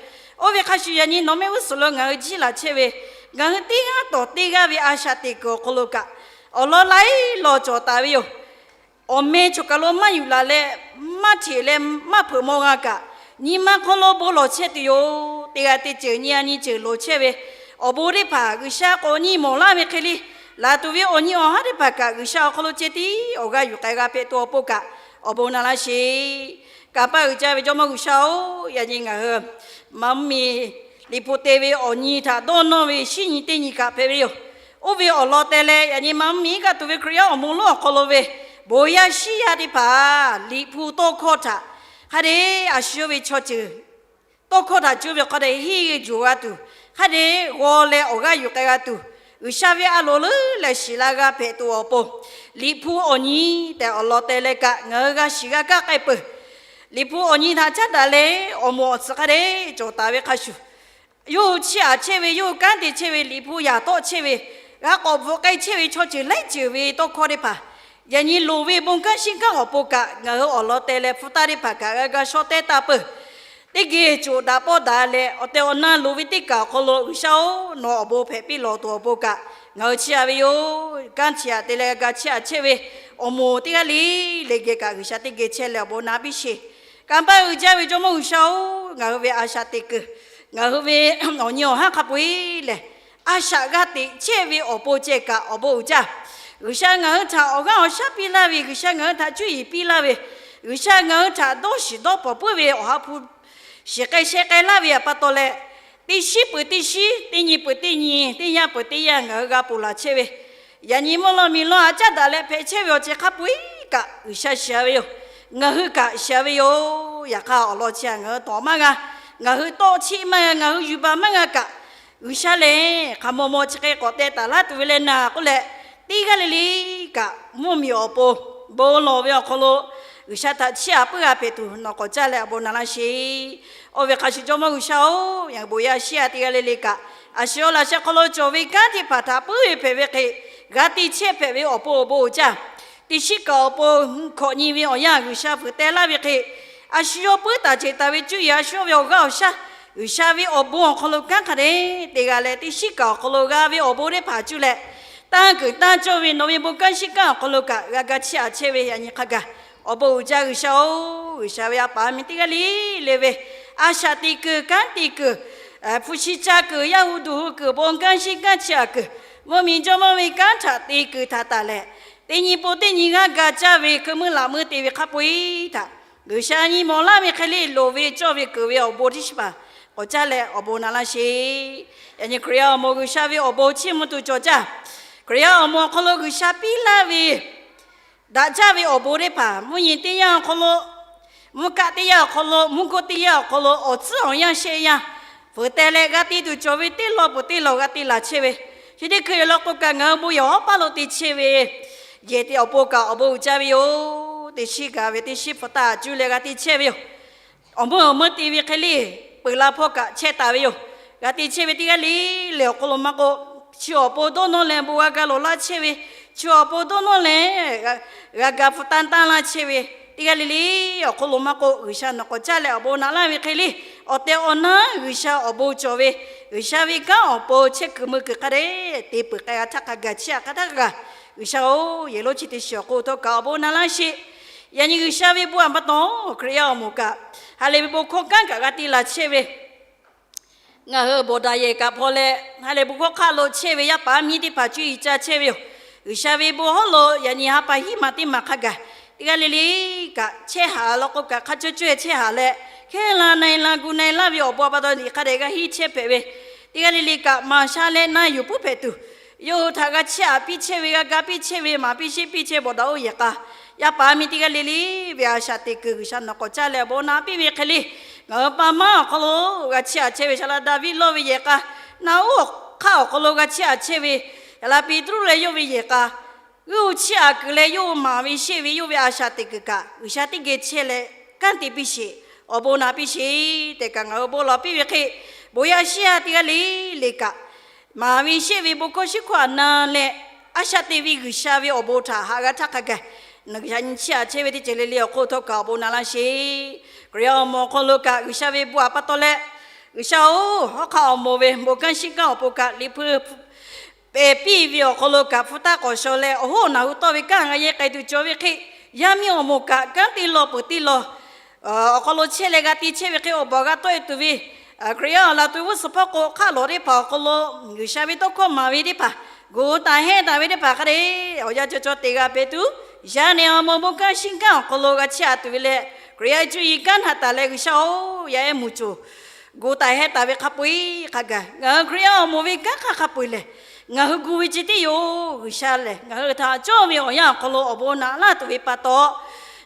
Oˇ ve hk'a shuˍ yaꞈ nyi nawˬ mehˆ g'uˇ suhˍ lo ngaˬ hui jiˇ laˬ chehˇ ve, ngaˬ hui teˇ g'aˇ tawˍ teˇ g'aˇ ve a shaꞈ teꞈ kuiˬ awˬ hk'aw lo kaꞈ, awˬ lawn laiˉ law cawˬ taˍ ve yoˬ. Awˬ meh choˬ kaˬ lo maˇ yuˬ laˬ leh, maˇ hteꞈ leh maˇ hpeuꞈ maw g'a kaꞈ, nyi ma hk'aw lo bon lawˬ chehˇ tuˬ yoˬ. Teˇ g'aˇ teˇ ceuˬ nyi a nyi ceuˬ lawˬ chehˇ ve awˬ bon teˇ hpaˍ G'uiˬsha k'awꞈ nyi mawˬ laˇ ve hk'e le, laˬ tuˬ ve awˬ nyi awˬ haˉ teˇ hpaˍ kaꞈ G'uiˬsha awˬ hk'aw lo ceh tiˉ awˬ g'aˇ yuˬ k'ai g'a hpehꞈ tuˬ awˬ pon kaꞈ awˬ bon naꞈ laˇ sheˍ. Kanˍ paˆ uiˍ jaˇ ve Jawˇmawˇ G'uiˬsha-oˬ, yaꞈ nyi ngaˬ hui maˇ mvuhˇmiˬ Liꞈ hpu te ve awˬ nyi htaꞈ dawˇ nawˇ ve shinˉ nyi teˇ nyi kaꞈ hpehꞈ ve yoˬ. Oˇ ve awˬ lawn teh leh yaꞈ nyi maˇ mvuhˇmiˬ g'a tuˬ ve Hkriꞈ yaˇ awˬ moˍ lonˉ awˬ hk'aw lo ve bon yaˇ shinˉ yaˇ teˇ hpaˍ Liꞈ hpu tawˇ hkawˇ htaꞈ hk'a dehꞈ a shu yawˇ ve chaw ceuˬ tawˇ hkawˇ htaꞈ cuˇ ve hk'a dehꞈ henˇ ve juˬ g'a tuˬ, hk'a dehꞈ g'aw leh awˬ g'aˇ yuˬ k'ai g'a tuˬ, G'uiˬsha ve a loˍ leuˉ leh shiˍ la g'a hpehꞈ tuˬ awˬ pon, Liꞈ hpu awˬ nyi tehꞈ awˬ lawn teh leh kaꞈ ngaˬ hui g'a shiˍ g'a kaˇ k'ai peuˬ. Liꞈ hpu awˬ nyi htaꞈ caˉ daꞈ leh awˬ moˍ awˬ tcuhˍ hk'a dehꞈ cawˬ taˍ ve hk'a shuˍ, yawˇ hui chiˇ aꞈ chehˇ ve, yawˇ hui kanˉ te chehˇ ve, Liꞈ hpu yaꞈ tawˆ chehˇ ve, g'a k'awꞈ bvuhꞈ k'ai chehˇ ve chaw ceuˬ laiˉ ceuˬ ve tawˇ hkawˇ teˇ hpaˍ, yaꞈ nyi loˍ ve bon kanˉ shinˉ kanˉ awˬ pon kaꞈ ngaˬ hui awˬ lawn teh leh hpu taˇ teˇ hpaˍ kaꞈ g'a ga shaw teh taˍ peuˬ. Teˇ geh coˬ daꞈ pawˆ daꞈ leh awˬ tehˬ awˬ na loˍ ve teˇ kaˬ awˬ hk'aw lo G'uiˬsha-oˬ, nawˬ awˬ bon hpehꞈ piˇ lawˬ tuˬ awˬ pon kaꞈ ngaˬ hui chiˇ aꞈ ve yoˬ. Kanˉ chi aꞈ te leh g'a ga chiˇ aꞈ chehˇ ve awˬ moˍ teˇ g'aˇ le le geh kaꞈ G'uiˬsha teˇ geh chehˇ leh awˬ bon naꞈ piˇ sheˍ. Kanˍ paˆ uiˍ jaˇ ve Jawˇmawˇ G'uiˬsha-oˬ, ngaˬ hui ve a shaꞈ teꞈ kuiˬ, ngaˬ hui ve awˬ nyi awˬ haˉ hk'a peu-eˬ lehˬ, a shaꞈ g'a teꞈ chehˇ ve awˬ pon ceh kaꞈ awˬ bon uiˍ jaˇ. G'uiˬsha ngaˬ hui htaꞈ awˬ g'aˇ awˬ shaˉ piˇ laˇ ve, G'uiˬsha ngaˬ hui htaꞈ cuˇ yiˍ piˇ laˇ ve, G'uiˬsha ngaˬ hui htaꞈ dawˇ shiˍ dawˇ pawnˍ puiˉ ve awˬ ha hpu shiˍ k'ai sheh k'ai laˇ ve aꞈ pa taw leh, teˇ shinˉ peuˬ teˇ shinˉ, teˇ nyi peuˬ teˇ nyi, teˇ yanˇ peuˬ teˇ yanˇ ngaˬ hui g'a ponˬ laˬ chehˇ ve, yaꞈ nyi mvuhˇ lawˇ miˬ lawˇ aꞈ caˉ daꞈ leh hpehꞈ chehˇ ve awˬ ceuˬ hk'a peu-eˬ kaꞈ G'uiˬsha shiˍ aꞈ ve yoˬ. Ngaˬ hui kaꞈ shiˍ aꞈ ve yoˬ. Yaꞈ hk'aˇ awˬ lawn chi aꞈ ngaˬ hui tawˍ maˇ g'a, ngaˬ hui tawˇ chiˆ maˇ g'a, ngaˬ hui yuˬ baˬ maˇ g'a kaꞈ, G'uiˬsha lehˬ hk'aˬ maw maw chi hk'e k'awꞈ teh taˍ laˇ tuˬ ve leh naˍ k'oˆ leh, teˇ g'aˇ le le kaꞈ mvuhˇmiˬ awˬ pon bon lawˬ ve awˬ hk'aw lo G'uiˬsha htaꞈ chiˇ aꞈ puiˉ g'a hpehꞈ tuˬ nawˬ k'awꞈ caˇ leh awˬ bon naꞈ laˇ sheˍ. Oˇ ve hk'a shuˍ Jawˇmawˇ G'uiˬsha-oˬ, yaꞈ bon yaˇ shinˉ yaˇ teˇ g'aˇ le le kaꞈ a shu awˬ laꞈ sheh hk'aw lo cawˬ ve kanˉ teˇ hpaˍ htaꞈ puiˉ ve hpehꞈ ve hk'e, g'a te chehˇ hpehꞈ ve awˬ pon awˬ bon uiˍ jaˇ. Teˇ shinˉ kaꞈ awˬ pon hkawꞈ nyi ve awˬ yanˇ G'uiˬsha fuiˍ teh laˇ ve hk'e, a shu yawˇ puiˉ taˍ ceuˬ taˍ ve cuˇ yiˍ a shu yawˇ ve awˬ g'aˇ awˬ shaˉ, G'uiˬsha ve awˬ bon awˬ hk'aw lo kanˉ hk'a dehꞈ te g'a leh, teˇ shinˉ kaꞈ awˬ hk'aw lo g'a ve awˬ bon teˇ hpaˍ cuˇ leh, tanˇ kuiˬ tanˇ cawˇ ve nawˬ ve bon kanˉ shinˉ kanˉ awˬ hk'aw lo kaꞈ g'a ga chiˇ aꞈ chehˇ ve yaꞈ nyi hk'a gaˬ awˬ bon uiˍ jaˇ G'uiˬsha-oˬ. G'uiˬsha ve a paˍ miˬ teˇ g'aˇ le le ve a shaꞈ teꞈ kuiˬ, kanˉ te kuiˬ, hpu shi ca kuiˬ, yaˇ hu duˬ hu kuiˬ, bon kanˉ shinˉ kanˉ chiˇ aꞈ kuiˬ, mvuhˇmiˬ Jawˇmawˇ ve kanˉ htaꞈ te kuiˬ htaꞈ taˍ leh, teˇ nyi pon teˇ nyi g'aˇ ga caˇ ve hkui meuˇ laꞈ meuˇ te ve hk'a peu-eˬ htaꞈ G'uiˬsha nyi mawˬ laˇ ve hk'e le loˍ ve cawˇ ve keunˍ ve awˬ bon teˇ shiˉ paˍ k'awꞈ caˇ leh awˬ bon naꞈ laˇ sheˍ. Yaꞈ nyi Hkriꞈ yaˇ awˬ moˍ G'uiˬsha ve awˬ bon chiˇ mvuh tuˬ cawˬ jaˇ. Hkriꞈ yaˇ awˬ moˍ awˬ hk'aw lo G'uiˬsha piˇ laˇ ve daꞈ jaˇ ve awˬ bon teˇ hpaˍ, mvuhˇ nyi teˇ yanˇ awˬ hk'aw lo, mvuhˇ kaˆ teˇ yanˇ awˬ hk'aw lo, mvuhˇ goˇ teˇ yanˇ awˬ hk'aw lo awˬ tcuhˉ awˬ yanˇ shehˆ yanˇ fuiˍ teh leh g'a te tuˬ cawˬ ve teˇ lawn peuˬ teˇ lawn g'a te laˬ chehˇ ve, chi teˇ hkui law k'o kaꞈ ngaˬ hui bon yehˬ awˉ paˇ lo te chehˇ ve, yehˬ te awˬ pon kaꞈ awˬ bon uiˍ jaˇ ve yoˬ. Teˇ shinˉ gaˬ ve teˇ shinˉ hpu taˇ cuˇ leh g'a te chehˇ ve yoˬ. Awˬ meuˇ awˬ meuˇ te ve hk'e le, peuˬ la hpawˇ kaꞈ chehˇ taˍ ve yoˬ. G'a te chehˇ ve teˇ g'aˇ le le awˬ hk'aw lo maˇ k'oˆ, chi awˬ pon dawˇ nawˇ leh bon g'a ga lawˬ laˇ chehˇ ve, chi awˬ pon dawˇ nawˇ leh g'a ga hpu tanˇ tanˇ laˇ chehˇ ve, teˇ g'aˇ le le awˬ hk'aw lo maˇ k'oˆ, G'uiˬsha nawˬ k'awꞈ caˇ leh awˬ bon naꞈ laˇ ve hk'e le, awˬ tehˬ awˬ na G'uiˬsha awˬ bon cawˬ ve, G'uiˬsha ve kanˉ awˬ pon chehˇ kuiˬ meuˇ kuiˬ hk'a dehꞈ te peuˬ k'ai g'a htaˇ hk'a gaˬ chiˇ aꞈ hk'a htaˇ hk'a gaˬ G'uiˬsha-oˬ, yehˬ lonˉ chi teˇ shiˍ awˬ hk'oˆ htawˇ kaꞈ awˬ bon na laˇ sheˍ. Yaꞈ nyi G'uiˬsha ve bon awˬ pa taw, Hkriꞈ yaˇ awˬ moˍ kaꞈ ha lehˬ ve bon hkawˇ kanˉ kaꞈ g'a te la chehˇ ve, ngaˬ hui bawˬ daꞈ yehˬ kaꞈ hpaw leh, ha lehˬ bon hkawˇ hk'aˆ lo chehˇ ve yaˇ paˍ miˇ teˇ hpaˍ cuˇ yiˍ ca chehˇ ve yoˬ. G'uiˬsha ve bon hawˉ lo yaꞈ nyi ha pa hiˉ ma teˇ maˬ hk'a gaˬ teˇ g'aˇ le le kaꞈ chehˇ haˍ law k'o kaꞈ hk'a cawˇ cawˇ chehˇ haˍ leh, hkehˇ la na-e la gu na-e laˇ ve awˬ bon awˬ pa taw liꞈ hk'a dehꞈ g'a henˇ chehˇ hpehꞈ ve, teˇ g'aˇ le le kaꞈ maˍ sha leh na yuˬ puiˉ hpehꞈ tuˬ, yawˇ hui htaꞈ g'a chiˇ aꞈ piˇ chehˇ ve, g'a ga piˇ chehˇ ve, maˍ piˇ sheˆ piˇ chehˇ bawˬ daꞈ oˇ yehˬ k'a, yaˇ paˍ miˇ teˇ g'aˇ le le ve a shaꞈ teꞈ kuiˬ G'uiˬsha nawˬ k'awꞈ caˇ leh awˬ bon na piˇ ve hk'e le, ngaˬ hui pa maˇ awˬ hk'aw lo g'a chiˇ aꞈ chehˇ ve Saˍ laꞈ Daˍviˆ lawˇ ve yehˬ k'a, na oˉ hk'aˆ awˬ hk'aw lo g'a chiˇ aꞈ chehˇ ve Saˍ laꞈ Peˍtruˆ leh yawˇ ve yehˬ k'a, g'uˇ chiˇ aꞈ kuiˬ leh yawˇ maˍ ve sheˆ ve yawˇ ve a shaꞈ teꞈ kuiˬ kaꞈ G'uiˬsha teˇ geh chehˇ leh kanˉ te piˇ sheˍ, awˬ bon na piˇ sheˍ tehꞈ kaꞈ ngaˬ hui bon lawˬ piˇ ve hk'e, bon yaˇ shiˉ yaˇ teˇ g'aˇ le le kaꞈ maˍ ve sheˆ ve bon hkawˇ shiˉ hkawˇ aꞈ na leh, a shaꞈ teꞈ ve G'uiˬsha ve awˬ bon htaꞈ haꞈ g'a htaˇ hk'a gaˬ, nawˬ G'uiˬsha nyi chiˇ aꞈ chehˇ ve teˇ ceuˬ le le awˬ hk'oˆ htawˇ kaꞈ awˬ bon na laˇ sheˍ. Hkriꞈ yaˇ awˬ moˍ awˬ hk'aw lo kaꞈ G'uiˬsha ve bon awˬ pa taw leh, G'uiˬsha-oˬ, hawˉ hk'aˆ awˬ moˍ ve bon kanˉ shinˉ kanˉ awˬ pon kaꞈ Liꞈ hpu pehˬ piˇ ve awˬ hk'aw lo kaꞈ hpu taˆ k'awꞈ shaw leh, awˬ hoˉ awˬ naˬ hu tawˇ ve kanˉ g'a yehˇ k'ai tuˬ cawˬ ve hk'e, yaˇ miˇ awˬ moˍ kaꞈ kanˉ te law peuˬ te law awˬ hk'aw lo chehˇ leh g'a te chehˇ ve hk'e, awˬ baˬ g'a tawˆ e tuˬ ve Hkriꞈ yaˇ awˬ laꞈ tuˬ g'uˇ suhˍ hpawˇ k'o hk'aˆ lawˬ teˇ hpaˍ awˬ hk'aw lo G'uiˬsha ve tawˇ hkawˇ maˍ ve teˇ hpaˍ, gu taˍ hehˆ taˍ ve teˇ hpaˍ hk'a dehꞈ awˬ yanˇ cawˬ cawˬ te g'a pehˍ tuˬ, yaˇ nehˬ awˬ moˍ bon kanˉ shinˉ kanˉ awˬ hk'aw lo g'a chiˇ aꞈ tuˬ ve leh, Hkriꞈ yaˇ cuˇ yiˍ kanˉ htaꞈ taˍ leh G'uiˬsha-oˬ, yaˇ ehˉ mvuhˇ cawˬ gu taˍ hehˆ taˍ ve hk'a peu-eˬ hk'a gaˬ, ngaˬ hui Hkriꞈ yaˇ awˬ moˍ ve kanˉ hk'aˇ hk'a peu-eˬ lehˬ, ngaˬ hui gu ve ceh tiˉ yoˬ. G'uiˬsha lehˬ ngaˬ hui htaꞈ cawˇ ve awˬ yanˇ awˬ hk'aw lo awˬ bon naꞈ laˇ tuˬ ve pa taw,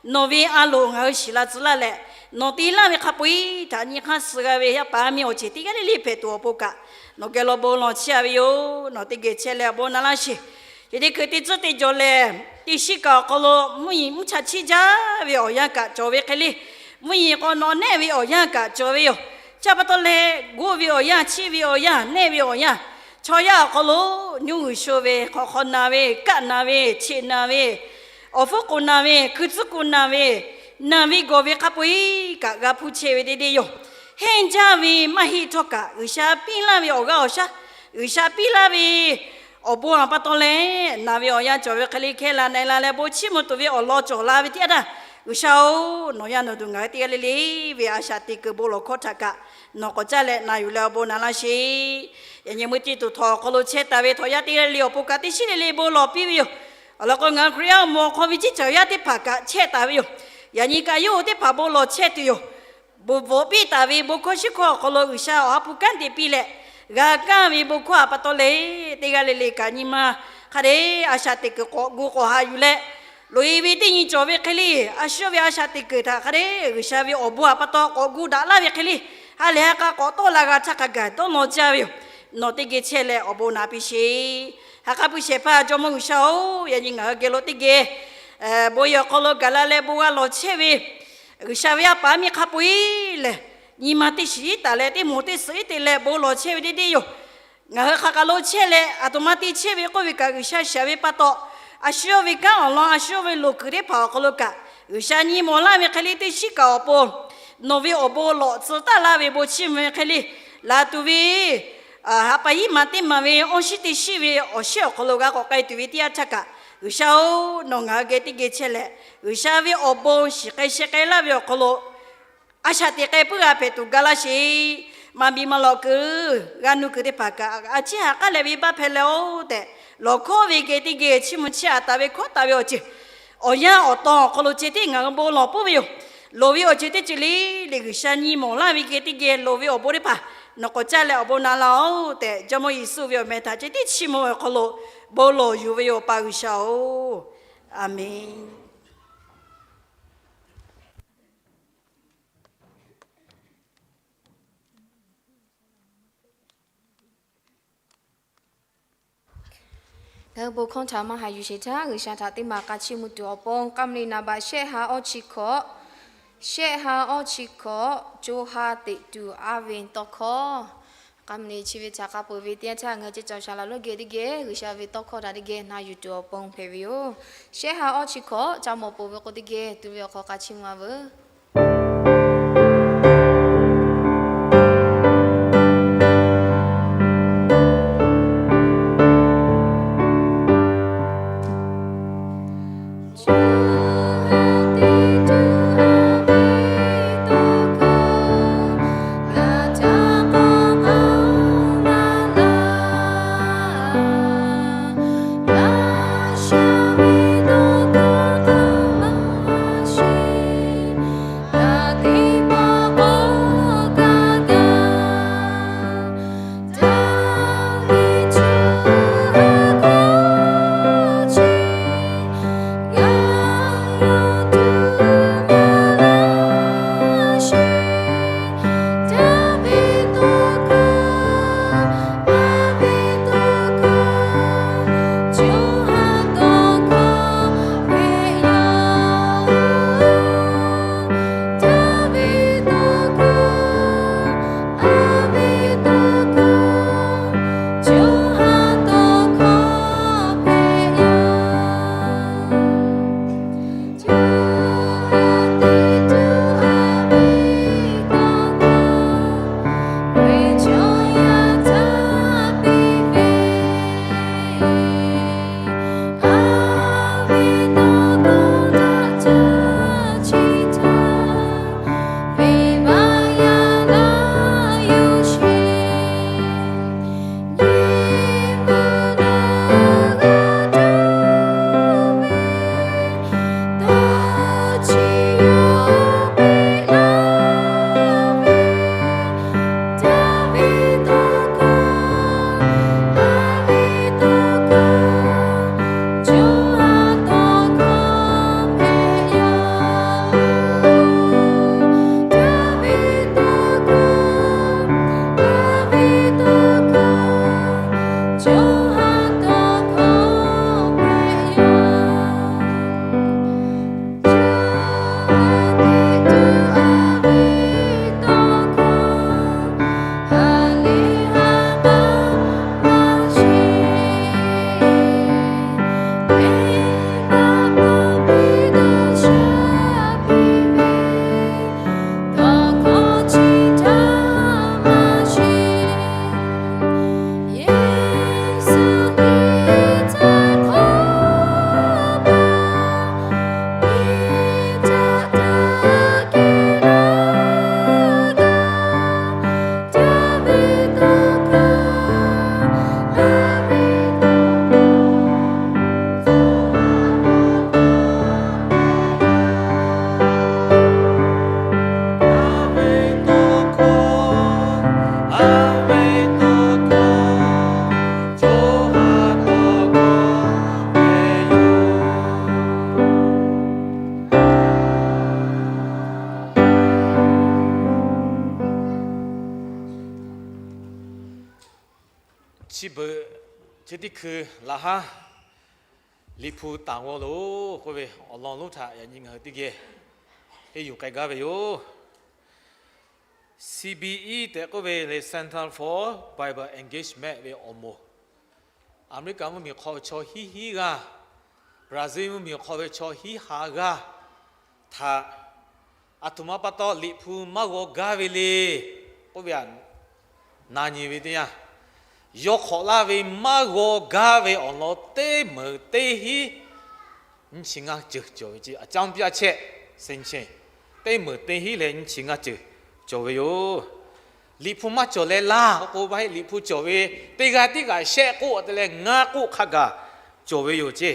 nawˬ ve a loˍ ngaˬ hui shiˍ la tcuh laˇ leh, nawˬ te laˇ ve hk'a peu-eˬ htaꞈ nyi hk'aˇ suh g'a ve yaˇ paˍ miˇ awˬ ceuˬ teˇ g'aˇ le le hpehꞈ tuˬ awˬ pon kaꞈ, nawˬ geh lo bon lawˬ chehˇ a ve yoˬ. Nawˬ teˇ geh chehˇ leh awˬ bon na laˇ sheˍ. Chi teˇ hkui teˇ tcuhˉ teˇ jaw lehˬ, teˇ shiˉ kaꞈ awˬ hk'aw lo mvuhˇ yeˬ mvuhˇ cha chiˇ jaˇ ve awˬ yanˇ kaꞈ cawˬ ve hk'e le, mvuhˇ yeˬ k'awꞈ nawꞈ nehˆ ve awˬ yanˇ kaꞈ cawˬ ve yoˬ. Chi pa taw leh, goˇ ve awˬ yanˇ, chiˇ ve awˬ yanˇ, nehˆ ve awˬ yanˇ, chaw yaˇ awˬ hk'aw lo nyi g'uiˬ sho ve, hk'awꞈ hk'aw na ve, kaˆ na ve, cheꞈ na ve, awˬ hpfuhˇ k'oˍ na ve, hkui tcuhˉ k'oˍ na ve, na ve gawˬ ve hk'a peu-eˬ kaꞈ g'a hpuˇ chehˇ ve deˇ deˇ yoˬ. Henˇ jaˇ ve maˇ heˆ htawˇ kaꞈ, G'uiˬsha piˇ laˇ ve awˬ g'aˇ awˬ shaˉ, G'uiˬsha piˇ laˇ ve awˬ bon awˬ pa taw leh, na ve awˬ yanˇ cawˬ ve hk'e le hkehˇ la na-e la leh bon chiˇ mvuh tuˬ ve awˬ lawn cawˬ la ve teˇ yanˇ htaˇ, G'uiˬsha-oˬ, nawˬ yaˇ nawˬ duˬ ngaˬ hui teˇ g'aˇ le le ve a shaꞈ teꞈ kuiˬ bon lawˬ hkawˇ htaꞈ kaꞈ nawˬ k'awꞈ caˇ leh na yuˬ leh awˬ bon na laˇ sheˍ. Yaꞈ nyi mui teˇ tuˬ htawnˍ awˬ hk'aw lo chehˇ taˍ ve htawnˍ yaˇ teˇ g'aˇ le awˬ pon kaꞈ teˇ shiˉ le le bon lawˬ piˇ ve yoˬ. Awˬ lawn k'o, ngaˬ hui Hkriꞈ yaˇ awˬ moˍ awˬ hk'aw ve ciˉ cawˬ yaˇ teˇ hpaˍ kaꞈ chehˇ taˍ ve yoˬ. Yaꞈ nyi kaꞈ yawˇ hui teˇ hpaˍ bon lawˬ chehˇ tuˬ yoˬ. Bvuhꞈ bvuhꞈ piˇ taˍ ve bon hkawˇ shiˉ hkawˇ awˬ hk'aw lo G'uiˬsha awˬ ha hpu kanˉ te piˇ leh, g'a kaˇ ve bon hkawˇ a pa taw leh, teˇ g'aˇ le le kaꞈ nyi ma hk'a dehꞈ a shaꞈ teꞈ kuiˬ k'awꞈ gu k'awꞈ haꞈ yuˬ leh, loꞈ-e ve teˇ nyi cawˬ ve hk'e le, a shu ve a shaꞈ teꞈ kuiˬ htaꞈ hk'a dehꞈ G'uiˬsha ve awˬ bon a pa taw k'awꞈ gu daꞈ laˇ ve hk'e le, ha lehˬ ha k'a k'awꞈ tawˆ la g'a htaˇ hk'a gaˬ dawˇ law jaˇ ve yoˬ. Nawˬ teˇ geh chehˇ leh awˬ bon na piˇ sheˍ. Ha k'aˉ puiˇ shehˍ hpaˇ Jawˇmawˇ G'uiˬsha-oˬ, yaꞈ nyi ngaˬ hui geh lo teˇ geh bon yehˬ awˬ hk'aw lo gaˬ la leh bon g'a lawˬ chehˇ ve G'uiˬsha ve yaˇ paˍ miˇ hk'a peu-eˬ lehˬ, nyi ma teˇ shiˍ iˉ taˍ leh teˇ moˍ teˇ suhˍ iˉ te leh bon lawˬ chehˇ ve deˇ deˇ yoˬ. Ngaˬ hui hk'a kaˬ lo chehˇ leh, aˬ htoꞈ ma te chehˇ ve k'oˆ ve kaꞈ G'uiˬsha shiˍ ve pa taw, a shu yawˇ ve kanˉ awˬ lawn a shu yawˇ ve loˍ kuiˬ teˇ hpaˍ awˬ hk'aw lo kaꞈ G'uiˬsha nyi mawˬ laˇ ve hk'e le, teˇ shiˉ kaꞈ awˬ pon nawˬ ve awˬ bon lawꞈ tcuh taˍ laˇ ve bon chiˇ mvuh ve hk'e le, laˬ tuˬ ve ha pa hiˉ ma teˇ ma ve awˇ shiˉ teˇ shiˉ ve awˬ shehˉ awˬ hk'aw lo g'a k'awꞈ k'ai tuˬ ve teˇ yanˇ htaˇ kaꞈ, G'uiˬsha-oˬ, nawˬ ngaˬ hui geh teˇ geh chehˇ leh, G'uiˬsha ve awˬ bon shiˍ k'ai sheh k'ai laˇ ve awˬ hk'aw lo a shaꞈ teꞈ k'ai puiˉ g'a hpehꞈ tuˬ ga laˇ sheˍ. Maˇ biˇ maˇ lawꞈ kuiˬ, g'a nuˇ kuiˬ teˇ hpaˍ kaꞈ a ciˉ ha k'aˉ leh ve baˇ hpehꞈ leh-oˬ tehꞈ, lawˬ hkawˇ ve geh teˇ geh chiˇ mvuh chehˇ a taˍ ve hkawˉ taˍ ve awˬ ceuˬ, awˬ yanˇ awˬ tawn awˬ hk'aw lo ceh tiˉ ngaˬ hui bon lawˬ puiˉ ve yoˬ. Loˍ ve awˬ ceuˬ teˇ ceuˬ le le G'uiˬsha nyi mawˬ laˇ ve geh teˇ geh loˍ ve awˬ bon teˇ hpaˍ nawˬ k'awꞈ caˇ leh awˬ bon na laˇ-oˬ tehꞈ, Jawˇmawˇ Yeˍsuˆ ve awˬ meh htaꞈ ceh tiˉ chiˇ mvuh ve awˬ hk'aw lo bon lawˬ yuˬ ve yoˬ, Awˬ pa G'uiˬsha-oˬ. Aˍmenˍ. Ngaˬ hui bon hkawˇ htaꞈ maˇ haꞈ yuˬ sheˍ htaˇ, G'uiˬsha htaꞈ teˇ maˬ k'a chiˇ mvuh tuˬ awˬ pon, k'a mvuh le naˍ baꞈ shehˆ ha awˇ chi hkawꞈ, shehˆ ha awˇ chi hkawꞈ co ha teꞈ tuˬ aˉ ve tawˇ hkawˇ. K'a mvuh le chi ve htaꞈ k'a peuˬ ve teˇ yanˇ htaˇ, ngaˬ hui ceˇ cawˬ shaˍ laꞈ lonˉ geh teˇ geh G'uiˬsha ve tawˇ hkawˇ htaꞈ teˇ geh na yuˬ tuˬ awˬ pon hpehꞈ ve yoˬ. Shehˆ ha awˇ chi hkawꞈ ca mawˬ peuˬ ve k'o teˇ geh tu ve awˬ hk'aw k'a chiˇ mvuh-a veuˬ. Chi beuꞈ chi teˇ hkui laꞈ haˉ Liꞈ hpu taˍ g'aw loˬ k'oˆ ve awˬ lawn lonˉ htaꞈ yaꞈ nyi ngaˬ hui teˇ geh henˇ yuˬ k'ai gaˇ ve yoˬ. C B E tehꞈ k'oˆ ve le, Center for Bible Engagement ve awˬ moˍ, Aˍmeˍriˆkaˍ mvuhˇmiˬ hk'aw ve chaw hiˉ hiˉ g'aˇ, Brazil mvuhˇmiˬ hk'aw ve chaw hiˉ ha g'aˇ htaꞈ aˬ htoꞈ ma pa taw Liꞈ hpu maˇ g'aw gaˇ ve le k'oˆ ve a, na nyi ve teˇ yanˇ, yawˇ hk'awꞈ laˇ ve maˇ g'aw gaˇ ve awˬ lawn teˇ meunˍ teˇ hiˉ nyiˇ chi ngaˇ ceuˬ cawˬ ve ce. အကြောင်းပြချက် ဆင်ခြင် teˇ meunˍ teˇ hiˉ leh nyiˇ chi ngaˇ ceuˬ cawˬ ve yoˬ. Liꞈ hpu maˇ cawˬ leh laˇ k'oˆ ve, Liꞈ hpu cawˬ ve teˇ g'aˇ tiˉ kaꞈ shehˆ k'oˆ te leh ngaˇ k'oˆ hk'a gaˬ cawˬ ve yoˬ ce.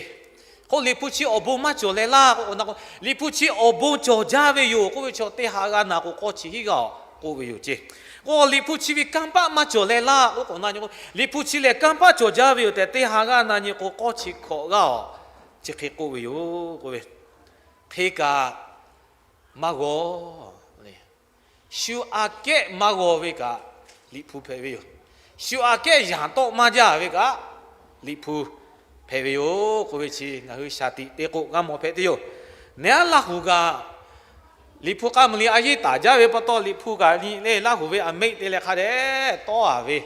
K'o Liꞈ hpu chi awˬ bon maˇ cawˬ leh laˇ k'oˆ k'o na k'o, Liꞈ hpu chi awˬ bon cawˬ jaˇ ve yoˬ k'oˆ ve chaw teˇ ha g'aˇ na k'o k'awˇ chi hiˉ g'aˇ k'oˆ ve yoˬ ce. K'o Liꞈ hpu chi ve kanˇ paˆ maˇ cawˬ leh laˇ k'oˆ k'o na, Liꞈ hpu chi lehˬ kanˇ paˆ cawˬ jaˇ ve yoˬ tehꞈ teˇ ha g'aˇ na nyi k'o k'awˇ chi hkawꞈ g'aˇ awˬ chi hk'e k'oˆ ve yoˬ k'oˆ ve. Hk'e kaꞈ maˇ g'aw le. Shu aꞈ kehˉ maˇ g'aw ve kaꞈ Liꞈ hpu hpehꞈ ve yoˬ. Shu aꞈ kehˉ yaꞈ tawˆ maˇ jaˇ ve kaꞈ Liꞈ hpu hpehꞈ ve yoˬ k'oˆ ve chi ngaˬ hui shaˍ tiꞈ te k'o g'a mawˬ hpehꞈ tuˬ yoˬ. Neˇ aˉ Laˇ huˍ kaꞈ Liꞈ hpu k'a muiˬ li a yiˉ taˍ jaˇ ve pa taw Liꞈ hpu kaꞈ nyi le Laˇ huˍ ve aˬ meˆ te leh hk'a dehꞈ tawˆ a ve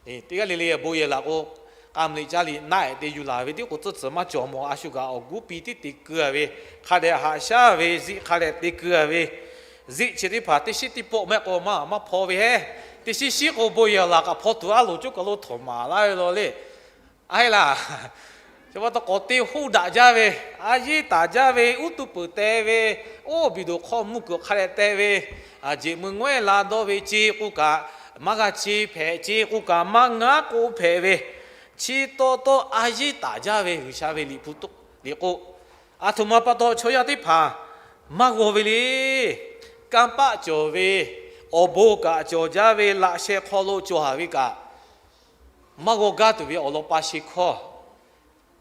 teˇ g'aˇ le le bon yehˬ laˬ k'o, k'a muiˬ li caˇ liꞈ naˆ ehˍ te yuˬ laˬ ve tiˉ k'o tcuhˉ tcuhˍ maˇ cawˬ mawˬ. A shu kaꞈ awˬ guˉ pi tiˉ te keu a ve, hk'a dehꞈ haꞈ shaˉ ve, ziˆ hk'a dehꞈ te keu a ve, ziˆ chi teˇ hpaˍ teˇ shiˉ teˇ pawˆ mehˆ k'o maˇ maˇ hpaw ve heˉ. Teˇ shiˉ shiˉ k'o bon yehˬ laˬ kaꞈ hpaw tuˬ a loˍ coˇ kaˬ lo htawnˍ maˍ laˇ ve law le. A heˆ laˇ, chi pa taw k'awꞈ te hoˆ daꞈ jaˇ ve, a yiˉ taˍ jaˇ ve, uˉ tuˇ peuˬ te ve, oˇ biˬ doˬ hk'aw mvuhˇ kuiˬ hk'a dehꞈ te ve, a jeꞈ mui ngawehˇ la dawˇ ve ce k'oˆ kaꞈ maˇ g'a ce hpehꞈ, ce k'oˆ kaꞈ maˇ ngaˉ k'oˆ hpehꞈ ve, chi taw taw a yiˉ taˍ jaˇ ve G'uiˬsha ve Liꞈ hpu liꞈ k'o, aˬ htoꞈ ma pa taw chaw yaˇ teˇ hpaˍ maˇ g'aw ve le. Kanˇ paˆ cawˬ ve, awˬ bon kaꞈ cawˬ jaˇ ve, laꞈ sheh hk'aw lo cawˬ haˍ ve kaꞈ maˇ g'aw gaˇ tuˬ ve awˬ lawn pa shi hkawˇ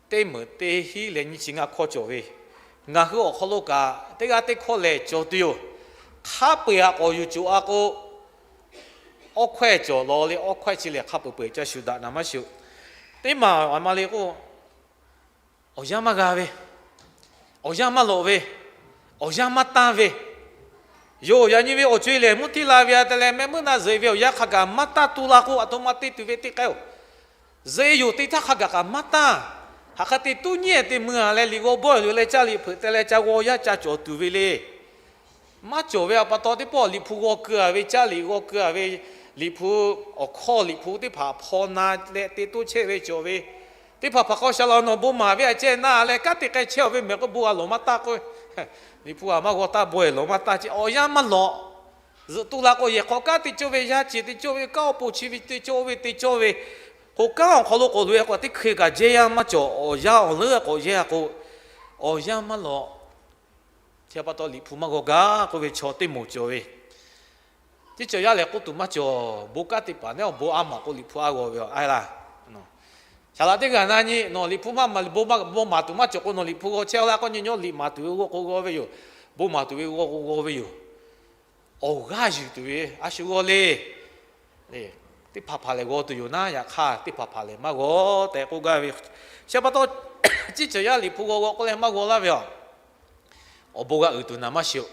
teˇ meunˍ teˇ hiˉ leh nyiˇ chi ngaˇ hkawˇ cawˬ ve, ngaˬ hui awˬ hk'aw lo kaꞈ teˇ g'aˇ teˇ hkawˇ lehˬ cawˬ tuˬ yoˬ. Hk'a peu-eˬ a k'awꞈ yuˬ coˬ a k'o, awˇ hkawehˇ cawˬ law le, awˇ hkawehˇ chi lehˬ hk'a peu-eˬ peu-eˬ ca shuˍ daꞈ naˍ maˇ shuˍ. Teˇ maˬ a ma le k'o, awˬ yanˇ maˇ g'a ve, awˬ yanˇ maˇ lawꞈ ve, awˬ yanˇ maˇ tanˇ ve, yoˬ. Yaꞈ nyi ve awˬ co-e lehˬ mvuhˇ htiˇ la ve a te leh mehˆ meuˇ na zuhꞈ ve awˬ yanˇ hk'a gaˬ maˇ tanˇ tu la k'o, aˬ htoꞈ ma te tuˬ ve teˇ k'ai-oˬ. Zuhꞈ-e yoˬ te htaˇ hk'a gaˬ kaꞈ maˇ tanˇ. Haꞈ hk'a te tuˉ nyi-e te mui-a leh liꞈ g'aw bawˇ-e yoˬ leh caˇ liꞈ hpeuꞈ te leh ca g'aw yaˇ ca cawˬ tuˬ ve le. Maˇ cawˬ ve a pa taw teˇ pawˆ Liꞈ hpu g'aw keu-a ve, caˇ liꞈ g'aw keu-a ve, Liꞈ hpu awˬ hkawˇ Liꞈ hpu teˇ hpaˍ hpaw na leh te toˇ chehˇ ve cawˬ ve, teˇ hpaˍ hpaˍ hk'aw shaˍ laꞈ nawˬ bon maˍ ve a ceh na leh kanˉ te k'ai chehˇ-a ve mehˬ k'o bon a lawˬ maˇ taˇ k'oˆ. Liꞈ hpu a maˇ g'aw taˇ bawˇ-e lawˬ maˇ taˇ ce, awˬ yanˇ maˇ lawꞈ. Zuhꞈ tu la k'o yehˬ hk'aw kanˉ te cawˇ ve, yaˇ ceˬ te cawˇ ve, kanˉ awˬ pon chi ve te cawˇ ve te cawˇ ve, k'o kanˉ awˬ hk'aw lo k'awꞈ loꞈ-e k'o teˇ hkui kaꞈ jehˇ yaˇ maˇ cawˬ. Awˬ yanˇ awˬ leuˉ k'awꞈ yehˇ k'o, awˬ yanˇ maˇ lawꞈ. Chi pa taw Liꞈ hpu maˇ g'aw gaˇ k'oˆ ve chaw teˇ moˍ cawˬ ve, teˇ cawˬ yaˇ lehˬ k'oˆ tuˬ maˇ cawˬ. Bon kanˉ te paˍ neˉ awˬ bon a maˍ k'o Liꞈ hpu a g'aw ve a laˇ. Saˍ laꞈ teˇ g'aˇ na nyi nawˬ Liꞈ hpu maˇ bon maˍ tuˬ maˇ cawˬ k'o, nawˬ Liꞈ hpu g'aw chehˇ-a laˇ k'o, nyi nyi Liꞈ maˍ tuˬ ve g'aw k'o g'aw ve yoˬ. Bon maˍ tuˬ ve g'aw k'o g'aw ve yoˬ. Awˬ g'aˇ yuˬ tuˬ ve a shu g'aw le. Teˇ hpaˍ hpaˍ lehˬ g'aw tuˬ yoˬ naˉ, yaꞈ hk'aˇ teˇ hpaˍ hpaˍ lehˬ maˇ g'aw tehꞈ k'oˆ gaˇ ve. Chi pa taw, teˇ cawˬ yaˇ Liꞈ hpu g'aw g'aw k'oˆ leh maˇ g'aw laˇ ve a, awˬ bon g'a uiˍ tuˬ naˍ maˇ shiˍ-oˬ.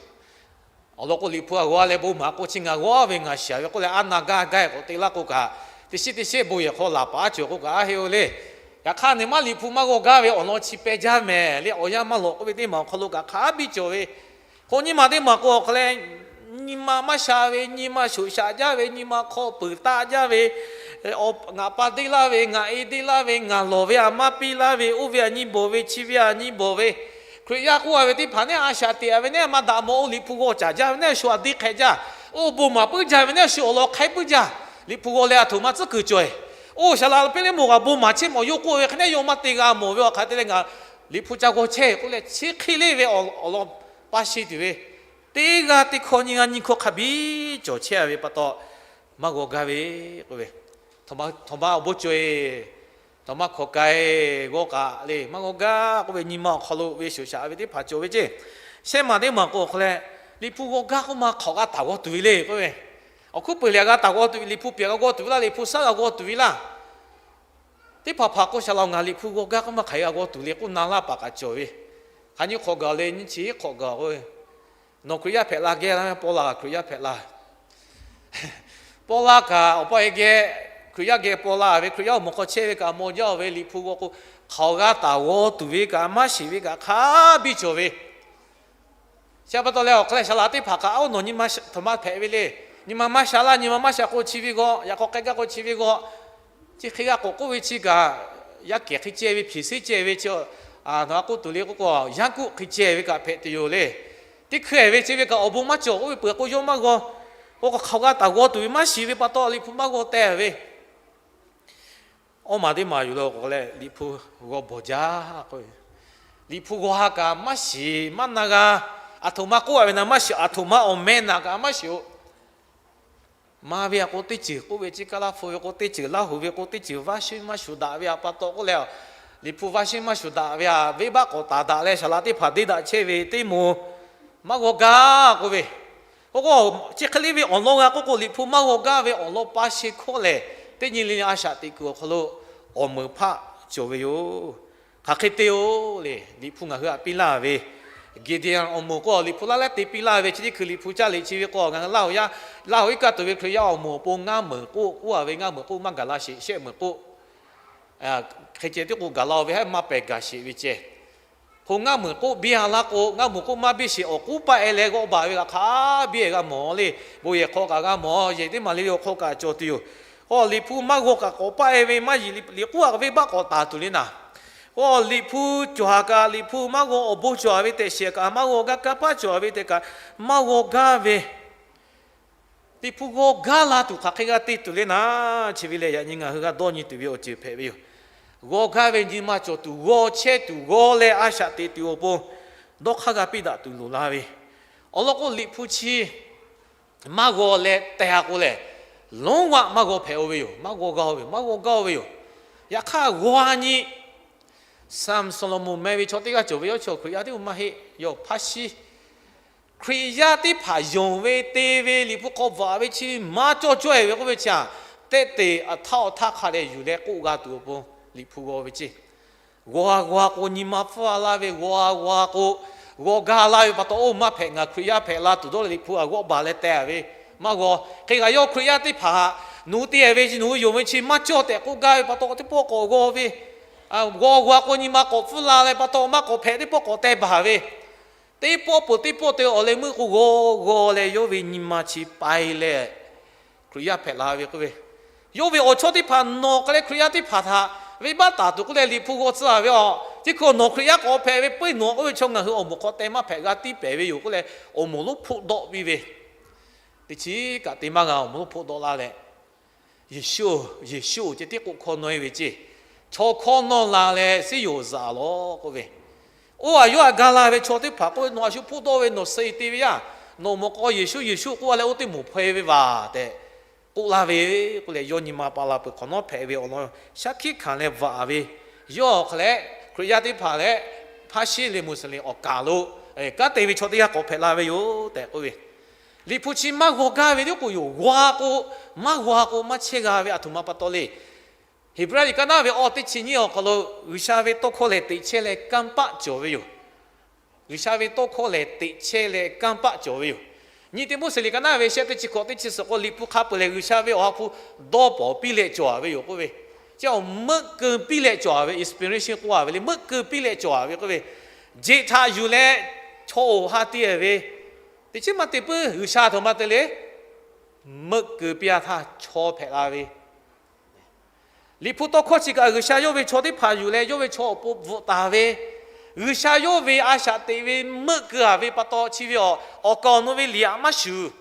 Awˬ lawn k'o Liꞈ hpu a g'aw leh bon maˍ k'o chi ngaˬ g'aw ve ngaˬ shiˍ ve k'oˆ leh a na gaˇ gaˇ k'awꞈ te laˇ k'o kaꞈ, teˇ shiˉ teˇ shiˉ bon yehˬ hk'aw laˬ paˍ a cawˬ k'o kaꞈ a heˆ-oˬ le. Yaꞈ hk'aˇ neˬ maˇ Liꞈ hpu maˇ g'aw gaˇ ve awˬ lawn chi peh jaˇ mehˍ le. Awˬ yanˇ maˇ lawꞈ k'oˆ ve teˇ maˬ awˬ hk'aw lo kaꞈ hk'a biˇ cawˬ ve, k'o nyi ma teˇ maˬ k'o awˬ hk'aw leh nyi ma maˇ sha ve, nyi ma shoꞈ shaꞈ jaˇ ve, nyi ma hk'aw peuˬ taˆ jaˇ ve, ngaˬ pa deˇ laˇ ve, ngaˬ e deˇ laˇ ve, ngaˬ lawˬ ve a maˇ piˇ laˇ ve, oˇ ve a nyi bawˬ ve, chi ve a nyi bawˬ ve, Hkriꞈ yaˇ k'oˆ-a ve teˇ hpaˍ neˉ a shaꞈ teꞈ-a ve neˉ maˇ daꞈ mawˬ-o. Liꞈ hpu g'aw caˍ jaˇ ve neˉ shu a deˇ hk'ehꞈ jaˇ. Oˇ bon maˍ puiˉ jaˇ ve neˉ shu awˬ lawn hk'aiˉ puiˉ jaˇ. Liꞈ hpu g'aw leh aˬ htoꞈ ma tcuhˉ kuiˬ cawˬ-e. Oˇ saˍ laꞈ piˇ le mawˬ g'a bon maˍ chehˇ mawˬ yoˬ k'oˆ ve hk'e neˉ yaw maˇ te g'a mawˬ ve awˬ hk'aˬ te leh ngaˬ Liꞈ hpu ca g'aw chehˇ k'oˆ leh chi hk'e le ve awˬ lawn pa shi tuˬ ve, teˇ g'aˇ teˇ hkawˇ nyiˇ g'aˇ nyiˇ hkawˇ hk'a biˇ cawˬ chehˇ-a ve pa taw maˇ g'aw gaˇ ve k'oˆ ve, htawnˍ ma awˬ bon cawˬ-e. Htawnˍ ma hkawꞈ k'ai g'aw k'aꞈ le maˇ g'aw gaˇ k'oˆ ve nyi ma awˬ hk'aw lo ve shoꞈ shaꞈ ve teˇ hpaˍ cawˬ ve ceˇ. Shehˆ maˬ teˇ maˬ k'o awˬ hk'aw leh Liꞈ hpu g'aw gaˇ k'oˆ ma hk'awꞈ g'a taˍ g'aw tuˬ ve le k'oˆ ve, awˬ hkuˉ peuˬ lehˬ g'a taˍ g'aw tuˬ ve, Liꞈ hpu piˍ g'a g'aw tuˬ ve laˇ, Liꞈ hpu shaˉ g'a g'aw tuˬ ve laˇ. Teˇ hpaˍ hpaˍ k'o, Saˍ laꞈ-oˬ, ngaˬ Liꞈ hpu g'aw gaˇ k'oˆ maˇ hk'aˬ hk'e g'a g'aw tuˬ le k'oˆ na laˇ paˍ kaꞈ cawˬ ve. Hk'aˬ nyi hk'awꞈ gaˬ le, nyiˇ chi hk'awꞈ gaˬ k'o, nawˬ Hkriꞈ yaˇ hpehꞈ la geh laˇ, paw la Hkriꞈ yaˇ hpehꞈ la. Paw la kaꞈ awˬ pa e geh, Hkriꞈ yaˇ geh paw la ve, Hkriꞈ yaˇ awˬ moˍ hk'aw chehˇ ve kaꞈ maw jaˇ-oˬ ve, Liꞈ hpu g'aw k'o, hk'aˬ g'a taˍ g'aw tuˬ ve kaꞈ maˇ shiˍ ve kaꞈ hk'a biˇ cawˬ ve. Chi pa taw leh awˬ hk'aw leh Saˍ laꞈ teˇ hpaˍ kaꞈ, oˇ nawˬ nyi ma htoꞈ ma hpehꞈ ve le. Nyi ma maˇ sha laˇ, nyi ma maˇ sha k'o chi ve g'aw, yaꞈ hk'aw k'ai gaˇ k'o chi ve g'aw. Chi hk'e g'a k'awꞈ k'oˆ ve chi kaꞈ, yaˇ kehˬ hk'e ceh ve, hpeˍ seˉ ceh ve chi, nawˬ a k'oˆ tuˬ le k'oˆ k'o, yaˇ kuˆ hk'e ceh ve kaꞈ hpehꞈ tuˬ yoˬ le. Teˇ hkui-eˬ ve chi ve kaꞈ awˬ bon maˇ cawˬ k'oˆ ve peuˬ k'o, yawˇ maˇ g'aw. K'o hk'aˬ g'a taˍ g'aw tuˬ ve maˇ shiˍ ve pa taw Liꞈ hpu maˇ g'aw teh ve. Awˇ maˬ teˇ maˬ yuˬ leh k'o leh Liꞈ hpu g'aw bawˬ jaˇ k'o, Liꞈ hpu g'aw ha kaꞈ maˇ shiˍ maˇ na g'a. Aˬ htoꞈ ma k'oˆ a ve na maˇ shiˍ, aˬ htoꞈ ma awˬ meh naˬ kaꞈ maˇ shiˍ-oˬ. Maˇ ve a k'o teˇ ceuˬ k'oˆ ve, chi kaˇ laˇ hpu ve k'o teˇ ceuˬ, laˇ hoꞈ ve k'o teˇ ceuˬ, vaˇ sheˉ maˇ shuˍ daꞈ ve a pa taw k'oˆ leh, Liꞈ hpu vaˇ sheˉ maˇ shuˍ daꞈ ve a, venˇ baˆ k'awꞈ taˍ daꞈ leh Saˍ laꞈ teˇ hpaˍ deˇ daꞈ chehˇ ve teˇ moˍ maˇ g'aw gaˇ k'oˆ ve. K'o k'o, chi hk'e le ve awˬ lawn g'a k'oˆ k'o, Liꞈ hpu maˇ g'aw gaˇ ve awˬ lawn pa sheˍ hkawˇ lehˬ, teˇ nyi le a shaꞈ teꞈ kuiˬ awˬ hk'aw lo awˬ meunˍ hpaˆ cawˬ ve yoˬ. Hk'aˬ hk'e te-o le, Liꞈ hpu ngaˬ hui htaꞈ piˇ laˇ ve, Gideon awˬ moˍ k'o Liꞈ hpu laˇ leh te piˇ laˇ ve, chi teˇ hkui Liꞈ hpu caˇ le chi ve k'o, ngaˬ hui Laˇ huˍ yaˇ, Laˇ huˍ iˉ kaˆ tuˬ ve Hkriꞈ yaˇ awˬ moˍ awˬ pon ngaˇ meunˍ k'oˆ k'oˆ a ve, ngaˇ meunˍ k'oˆ maˇ gaˬ la sheˍ, shehˆ meunˍ k'oˆ hk'e ceh tiˉ k'o gaˬ la-o ve, haˉ maˇ pehˬ gaˬ sheˍ ve ceh. Hk'o ngaˇ meunˍ k'oˆ biˇ a laˇ k'o, ngaˇ meunˍ k'oˆ maˇ biˇ sheˍ, awˬ k'uˉ paˆ e leh g'awˆ baˬ ve kaꞈ hk'a biˇ e g'a mawˬ le. Bon yehˬ hk'aw kaꞈ g'a mawˬ, yehˬ teˇ maˬ le le awˬ hk'aw kaꞈ cawˬ tuˬ yoˬ. K'o Liꞈ hpu maˇ g'aw kaꞈ k'awꞈ paˆ e ve maˇ yiˍ, Liꞈ k'oˆ a venˇ baˆ k'awꞈ taˍ tuˬ le naˍ. K'o Liꞈ hpu cawˬ haˍ kaꞈ, Liꞈ hpu maˇ g'aw awˬ bon cawˬ a ve tehꞈ sheˍ kaꞈ, maˇ g'aw gaˇ kanˇ paˆ cawˬ a ve tehꞈ kaꞈ, maˇ g'aw gaˇ ve Liꞈ hpu g'aw gaˇ la tuˬ hk'aˬ hk'e g'a te tuˬ le naˍ. Chi ve lehˬ, yaꞈ nyi ngaˬ hui g'a dawˇ nyi tuˬ ve awˬ ceuˬ hpehꞈ ve yoˬ. G'aw gaˇ ve nyi ma cawˬ tuˬ, g'aw chehˇ tuˬ, g'aw leh a shaꞈ teꞈ tuˬ awˬ pon dawˇ hk'aˇ g'a piˇ daꞈ tuˬ loˍ la ve. Awˬ lawn k'o, Liꞈ hpu chi maˇ g'aw leh teh a k'o lehˬ, lonˉ vaˆ maˇ g'aw hpehꞈ-o ve yoˬ. Maˇ g'aw gaˇ-o ve, maˇ g'aw gaˇ-o ve yoˬ. Yaꞈ hk'aˇ g'aw a nyi Saˍlaꞈmonˍ meh ve chaw teˇ g'aˇ cawˬ ve, yawˇ chi Hkriꞈ yaˇ teˇ hpaˍ maˇ heˆ, yawˇ hpaˇ shiˉ Hkriꞈ yaˇ teˇ hpaˍ yonˍ ve te ve Liꞈ hpu hk'aw bvuhꞈ ve chi maˇ cawˇ caweh ve k'oˆ ve chi a, tehˆ te aˬ htaˇ awˬ htaˇ hk'a dehꞈ yuˬ leh k'oˆ g'a tuˬ awˬ pon Liꞈ hpu g'aw ve ceˇ. G'aw a g'aw a k'o nyi ma pfuhˇ a laˇ ve, g'aw a g'aw a k'o, g'aw gaˇ laˇ ve pa taw, oˇ maˇ hpehꞈ, ngaˬ Hkriꞈ yaˇ hpehꞈ la tuˬ dawˇ leh Liꞈ hpu a g'awˆ baˬ leh teh a ve, maˇ g'aw. Hk'e kaꞈ yawˇ Hkriꞈ yaˇ teˇ hpaˍ nawˬ hui te ve chi, nawˬ hui yonˍ ve chi maˇ cawˇ tehꞈ k'oˆ gaˇ ve pa taw, teˇ pawˆ k'awꞈ g'aw ve, g'aw g'aw a k'o nyi ma k'awꞈ pfuhˇ la leh pa taw, maˇ k'awꞈ hpehꞈ teˇ pawˆ k'awꞈ teh baˬ ve, teˇ pawˆ peuˬ teˇ pawˆ te awˬ leh meuˆ k'o g'aw g'aw leh yawˇ ve nyi ma chi pai leh Hkriꞈ yaˇ hpehꞈ la ve k'oˆ ve, yawˇ ve awˬ chawˇ teˇ hpaˍ nawˬ hk'a leh Hkriꞈ yaˇ teˇ hpaˍ htaꞈ venˇ baˆ taˍ tuˬ k'oˆ leh Liꞈ hpu g'aw tcuh a ve a, chi hk'e nawˬ Hkriꞈ yaˇ k'awꞈ hpehꞈ ve puiˉ nawˬ k'oˆ ve chaw ngaˬ hui awˬ moˍ hk'aw teh maˇ hpehꞈ g'a tiˉ pehˍ ve yoˬ k'oˆ leh awˬ moˍ lonˉ hpoˆ dawˆ piˇ ve, teˇ chiˉ kaꞈ te maˇ g'a awˬ moˍ lonˉ hpoˆ dawˆ laˇ leh, Yeˍsuˆ-oˬ, Yeˍsuˆ-oˬ ceh tiˉ k'oˆ hkawˇ nawˇ e ve ceˇ. Chaw hkawˇ nawˇ la leh suhˉ yoˬ zaꞈ lawˬ k'oˆ ve, oˇ a yawˇ htaꞈ ga la ve chaw teˇ hpaˍ k'oˆ ve, nawˬ a shu hpoˆ dawˆ ve nawˬ suh e te ve yaˇ, nawˬ mawꞈ k'aw Yeˍsuˆ Yeˍsuˆ k'oˆ a leh oˇ teˇ moˍ hpaw e ve vaˬ tehꞈ k'oˆ laˇ ve k'oˆ leh, yawˇ nyi ma pa la peuˬ hk'awꞈ nawˉ hpehꞈ ve awˬ lawn shaˉ hkiˆ hkanˍ leh bvuhꞈ ve, yawˇ hk'a leh Hkriꞈ yaˇ teˇ hpaˍ leh hpaˇ shiˉ leh Muˍsuˍ liˍ awˬ kaˍ lo kanˉ te ve chaw teˇ g'aˇ k'awꞈ hpehꞈ la ve yoˬ tehꞈ k'oˆ ve, Liꞈ hpu chi maˇ g'aw gaˇ ve tiˉ k'o yoˬ. G'aw k'o, maˇ g'aw k'o maˇ chehˇ g'a ve aˬ htoꞈ ma pa taw le. Heˍbrehˇ liꞈ ka naˉ ve awˇ teˇ chi nyiˇ awˬ hk'aw lo G'uiˬsha ve tawˇ hkawˇ lehˬ teꞈ chehˇ leh kanˇ paˆ cawˬ ve yoˬ. G'uiˬsha ve tawˇ hkawˇ lehˬ teꞈ chehˇ leh kanˇ paˆ cawˬ ve yoˬ. Nyiˇ Tiˆmoˉseˍ liꞈ ka naˉ ve shehˆ teˇ chi hkawꞈ teˇ chi suhˍ k'o, Liꞈ hpu hk'a peuˬ lehˬ G'uiˬsha ve awˬ ha hpu dawˇ pawˍ piˇ leh cawˬ ve yoˬ k'oˆ ve, chi awˬ meuˆ keu piˇ leh cawˬ ve, inspiration k'oˆ a ve le, meuˆ keu piˇ leh cawˬ ve k'oˆ ve, jeꞈ htaꞈ yuˬ leh chaw oˬ ha te ve, teˇ chiˉ maˇ te puiˉ G'uiˬsha htaꞈ ma te le, meuˆ keu piˇ a htaˇ chaw hpehꞈ la ve Liꞈ hpu tawˇ hkawˇ chi kaꞈ G'uiˬsha yawˇ ve chaw teˇ hpaˍ yuˬ leh yawˇ ve chaw awˬ pon bvuhꞈ taˍ ve, G'uiˬsha yawˇ ve a shaꞈ teꞈ ve meuˆ keu a ve pa taw chi ve awˬ, awˬ kaˍ awˬ nu ve liꞈ aꞈ maˇ shuˍ.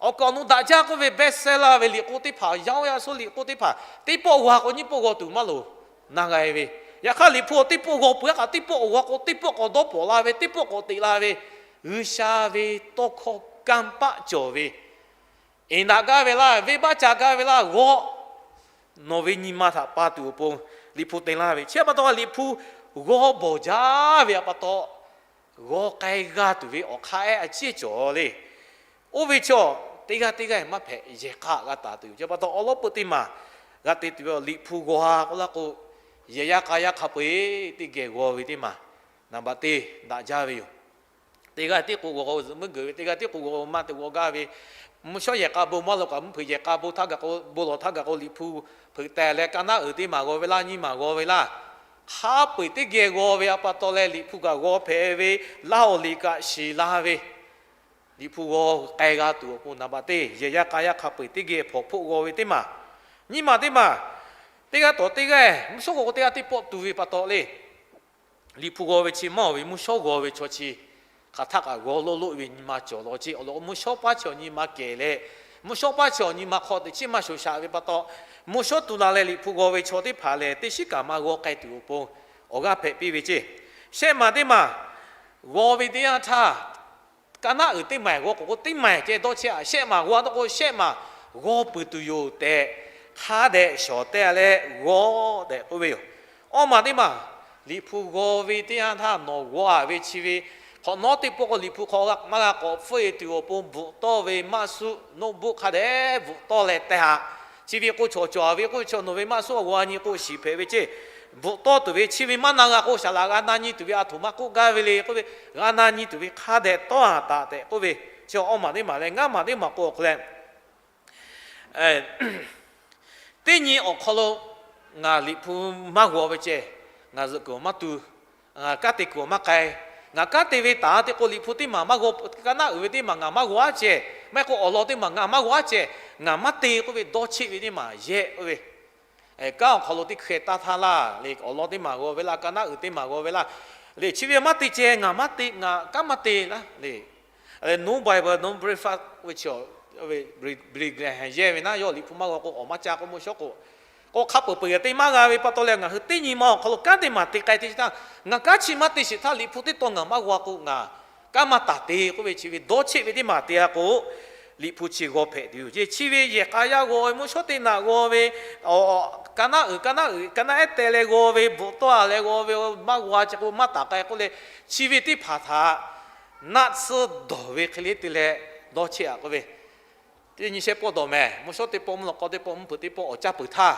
Awˬ kaˍ awˬ nu daꞈ jaˇ k'oˆ ve bestseller ve liꞈ k'oˆ teˇ hpaˍ, yaˇ oˇ yaˇ suhˉ liꞈ k'oˆ teˇ hpaˍ, teˇ pawˆ g'aw k'o nyiˇ pawˆ g'aw tuˬ maˇ loˍ na g'a ve. Yaꞈ hk'aˇ Liꞈ hpu teˇ pawˆ g'aw peuˬ a kaꞈ teˇ pawˆ awˬ g'aw k'o teˇ pawˆ k'awꞈ dawˇ pawˍ la ve, teˇ pawˆ k'awꞈ teꞈ la ve, G'uiˬsha ve tawˇ hkawˇ kanˇ paˆ cawˬ ve, eˍ daꞈ gaˇ ve laˇ, venˇbaˆ ca gaˇ ve laˇ, g'aw, nawˬ ve nyi ma htaꞈ pa tuˬ awˬ pon Liꞈ hpu te laˇ ve. Chi pa taw Liꞈ hpu g'aw bawˬ jaˇ ve pa taw, g'aw k'ai g'a tuˬ ve awˬ hk'aˇ ehˉ a ciˉ cawˬ le. Oˇ ve chaw teˇ g'aˇ teˇ g'aˇ maˇ hpehꞈ yehˬ k'a g'a taˍ tuˬ yoˬ. Chi pa taw awˬ lawn peuˬ teˇ maˬ g'a te tuˬ ve Liꞈ hpu g'aw a k'oˆ laˇ k'o, Yehˬ yaˇ k'a yaˇ hk'a peu-eˬ teˇ geh g'aw ve teˇ maˬ, naˍ baꞈ teˇ daꞈ jaˇ ve yoˬ. Teˇ g'aˇ tiˉ k'o g'aw zuhꞈ muiˉ geˬ ve, teˇ g'aˇ tiˉ k'o g'aw maˇ te g'aw gaˇ ve, mvuhˇ shawˉ yehˬ k'a bon maˇ lawˬ kaꞈ, mvuhˇ hpeuꞈ yehˬ k'a bon htaˇ kaꞈ k'o, bon lawˬ htaˇ kaꞈ k'o, Liꞈ hpu hpeuꞈ tehˬ leh, ka naˉ uiˍ teˇ maˬ g'aw ve laˇ, nyiˇ maˬ g'aw ve laˇ, hk'a peu-eˬ teˇ geh g'aw ve a pa taw leh, Liꞈ hpu kaꞈ g'aw hpehꞈ ve, laˇ awˬ liꞈ kaꞈ shiˍ la ve, Liꞈ hpu g'aw k'ai g'a tuˬ awˬ pon naˍ baꞈ teˇ, yehˬ yaˇ k'a yaˇ hk'a peu-eˬ teˇ geh hpawnˬ hpoˆ g'aw ve teˇ maˬ, nyiˇ maˬ teˇ maˬ, teˇ g'aˇ tawˍ teˇ g'aˇ mvuhˇ shawˉ g'aw k'o teˇ g'aˇ teˇ pawˆ tu ve pa taw le. Liꞈ hpu g'aw ve chi maˇ awˬ ve mvuhˇ shawˉ g'aw ve chaw chi hk'aˬ htaˆ kaꞈ g'aw loˆ loˆ ve nyi ma cawˬ law ceˇ. Awˬ lawn k'o, mvuhˇ shawˉ paˇ chi awˬ nyi ma kehˬ leh, mvuhˇ shawˉ paˇ chi awˬ nyi ma hk'aw teꞈ chiˉ maˇ shoˍ shaꞈ ve pa taw, mvuhˇ shawˉ tu la leh Liꞈ hpu g'aw ve chaw teˇ hpaˍ lehˬ, teˇ shiˉ kaꞈ maˇ g'aw k'ai tuˬ awˬ pon awˬ g'aˇ hpehꞈ piˇ ve ceˇ. Shehˆ maˬ teˇ maˬ g'aw ve teˇ yanˇ htaˇ, ka naˉ uiˍ teˇ maˬ g'aw k'o k'o, teˇ maˬ ceh dawˇ chehˇ-a. Shehˆ maˬ g'aw-a taw k'o, shehˆ maˬ g'aw puiˍ tuˬ yoˬ tehꞈ, hk'a dehꞈ shawˍ teh leh g'aw tehꞈ k'oˆ ve yoˬ. Awˇ maˬ teˇ maˬ, Liꞈ hpu g'aw ve teˇ yanˇ htaˇ nawˬ g'aw-a ve chi ve, hk'awꞈ nawˉ teˇ pawˆ k'o Liꞈ hpu hk'aw maˇ g'a k'awꞈ hpfuhˆ-e tuˬ awˬ pon bvuhꞈ tawˇ ve maˇ suˆ, notebook hk'a dehꞈ bvuhꞈ tawˇ leh teh-a. Chi ve k'o, chaw cawˬ-a ve k'oˆ ve chaw nawˬ ve maˇ suˆ a g'aw nyi k'o shiˍ hpehꞈ ve ceˇ. Bvuhꞈ tawˇ tuˬ ve chi ve maˇ na g'a k'o, shaˍ laꞈ g'a na nyi tuˬ ve a htoꞈ ma k'oˆ gaˇ ve le k'oˆ ve, g'a na nyi tuˬ ve hk'a dehꞈ tawˇ-a taꞈ tehꞈ k'oˆ ve, chi awˇ maˬ teˇ maˬ leh ngaˇ maˬ teˇ maˬ k'o awˬ hk'aw leh, teˇ nyi awˬ hk'aw lo ngaˬ Liꞈ hpu maˇ g'aw ve ceh, ngaˬ zuhꞈ kuiˬ awˬ maˇ tu, ngaˬ kanˉ te kuiˬ awˬ maˇ k'ai, ngaˬ kanˉ te ve taˍ te k'o, Liꞈ hpu teˇ maˬ maˇ g'aw, ka naˉ uiˍ ve teˇ maˬ ngaˬ maˇ g'aw-a ceh, maˇ heˆ k'o awˬ lawn teˇ maˬ ngaˬ maˇ g'aw-a ceh, ngaˬ maˇ te k'oˆ ve dawˇ cheˆ ve teˇ maˬ yehˆ k'oˆ ve, kanˉ awˬ hk'aw lo teˇ hkeh taˇ htaˇ laˇ le. Awˬ lawn teˇ maˬ g'aw ve laˇ, ka naˉ uiˍ teˇ maˬ g'aw ve laˇ, le chi ve maˇ te ceh, ngaˬ maˇ te, ngaˬ kanˉ maˇ te laˇ le. No Bible, no breakfast ve chi, Billy Graham yehˇ ve naˉ, yawˇ Liꞈ hpu maˇ g'aw k'o awˬ maˇ ca k'oˆ mvuhˇ shawˉ k'o, k'o hk'a peuˬ peuˬ te maˇ g'a ve pa taw leh, ngaˬ hui teˇ nyi ma awˬ hk'aw lo kanˉ teˇ maˬ te k'ai te chi htaˇ, ngaˬ kanˉ chi maˇ te sheˍ htaˇ, Liꞈ hpu teˇ tawn ngaˬ maˇ g'aw k'o, ngaˬ kanˉ maˇ taˍ te k'oˆ ve chi ve dawˇ cheˆ ve teˇ maˬ te-a k'o, Liꞈ hpu chi g'aw hpehꞈ tuˬ yoˬ ceˇ. Chi ve yehˬ k'a yaˇ g'aw ve, mvuhˇ shawˉ teˇ naꞈ g'aw ve, ka naˉ uiˍ, ka naˉ uiˍ, ka naˉ ehˉ teh leh g'aw ve, bvuhꞈ tawˇ-a leh g'aw ve, maˇ g'aw-a ceh k'o maˇ taˍ k'ai k'oˆ leh, chi ve teˇ hpaˍ htaꞈ naˆ tsuhˇ dawˬ ve hk'e le te leh dawˇ cheˆ-a k'oˆ ve, teˇ nyi shehˆ pawˆ dawˬ mehˍ, mvuhˇ shawˉ teˇ pawˆ, mvuhˇ lawꞈ k'aw teˇ pawˆ, mvuhˇ hpeuꞈ teˇ pawˆ awˬ caˇ peuˬ htaˇ,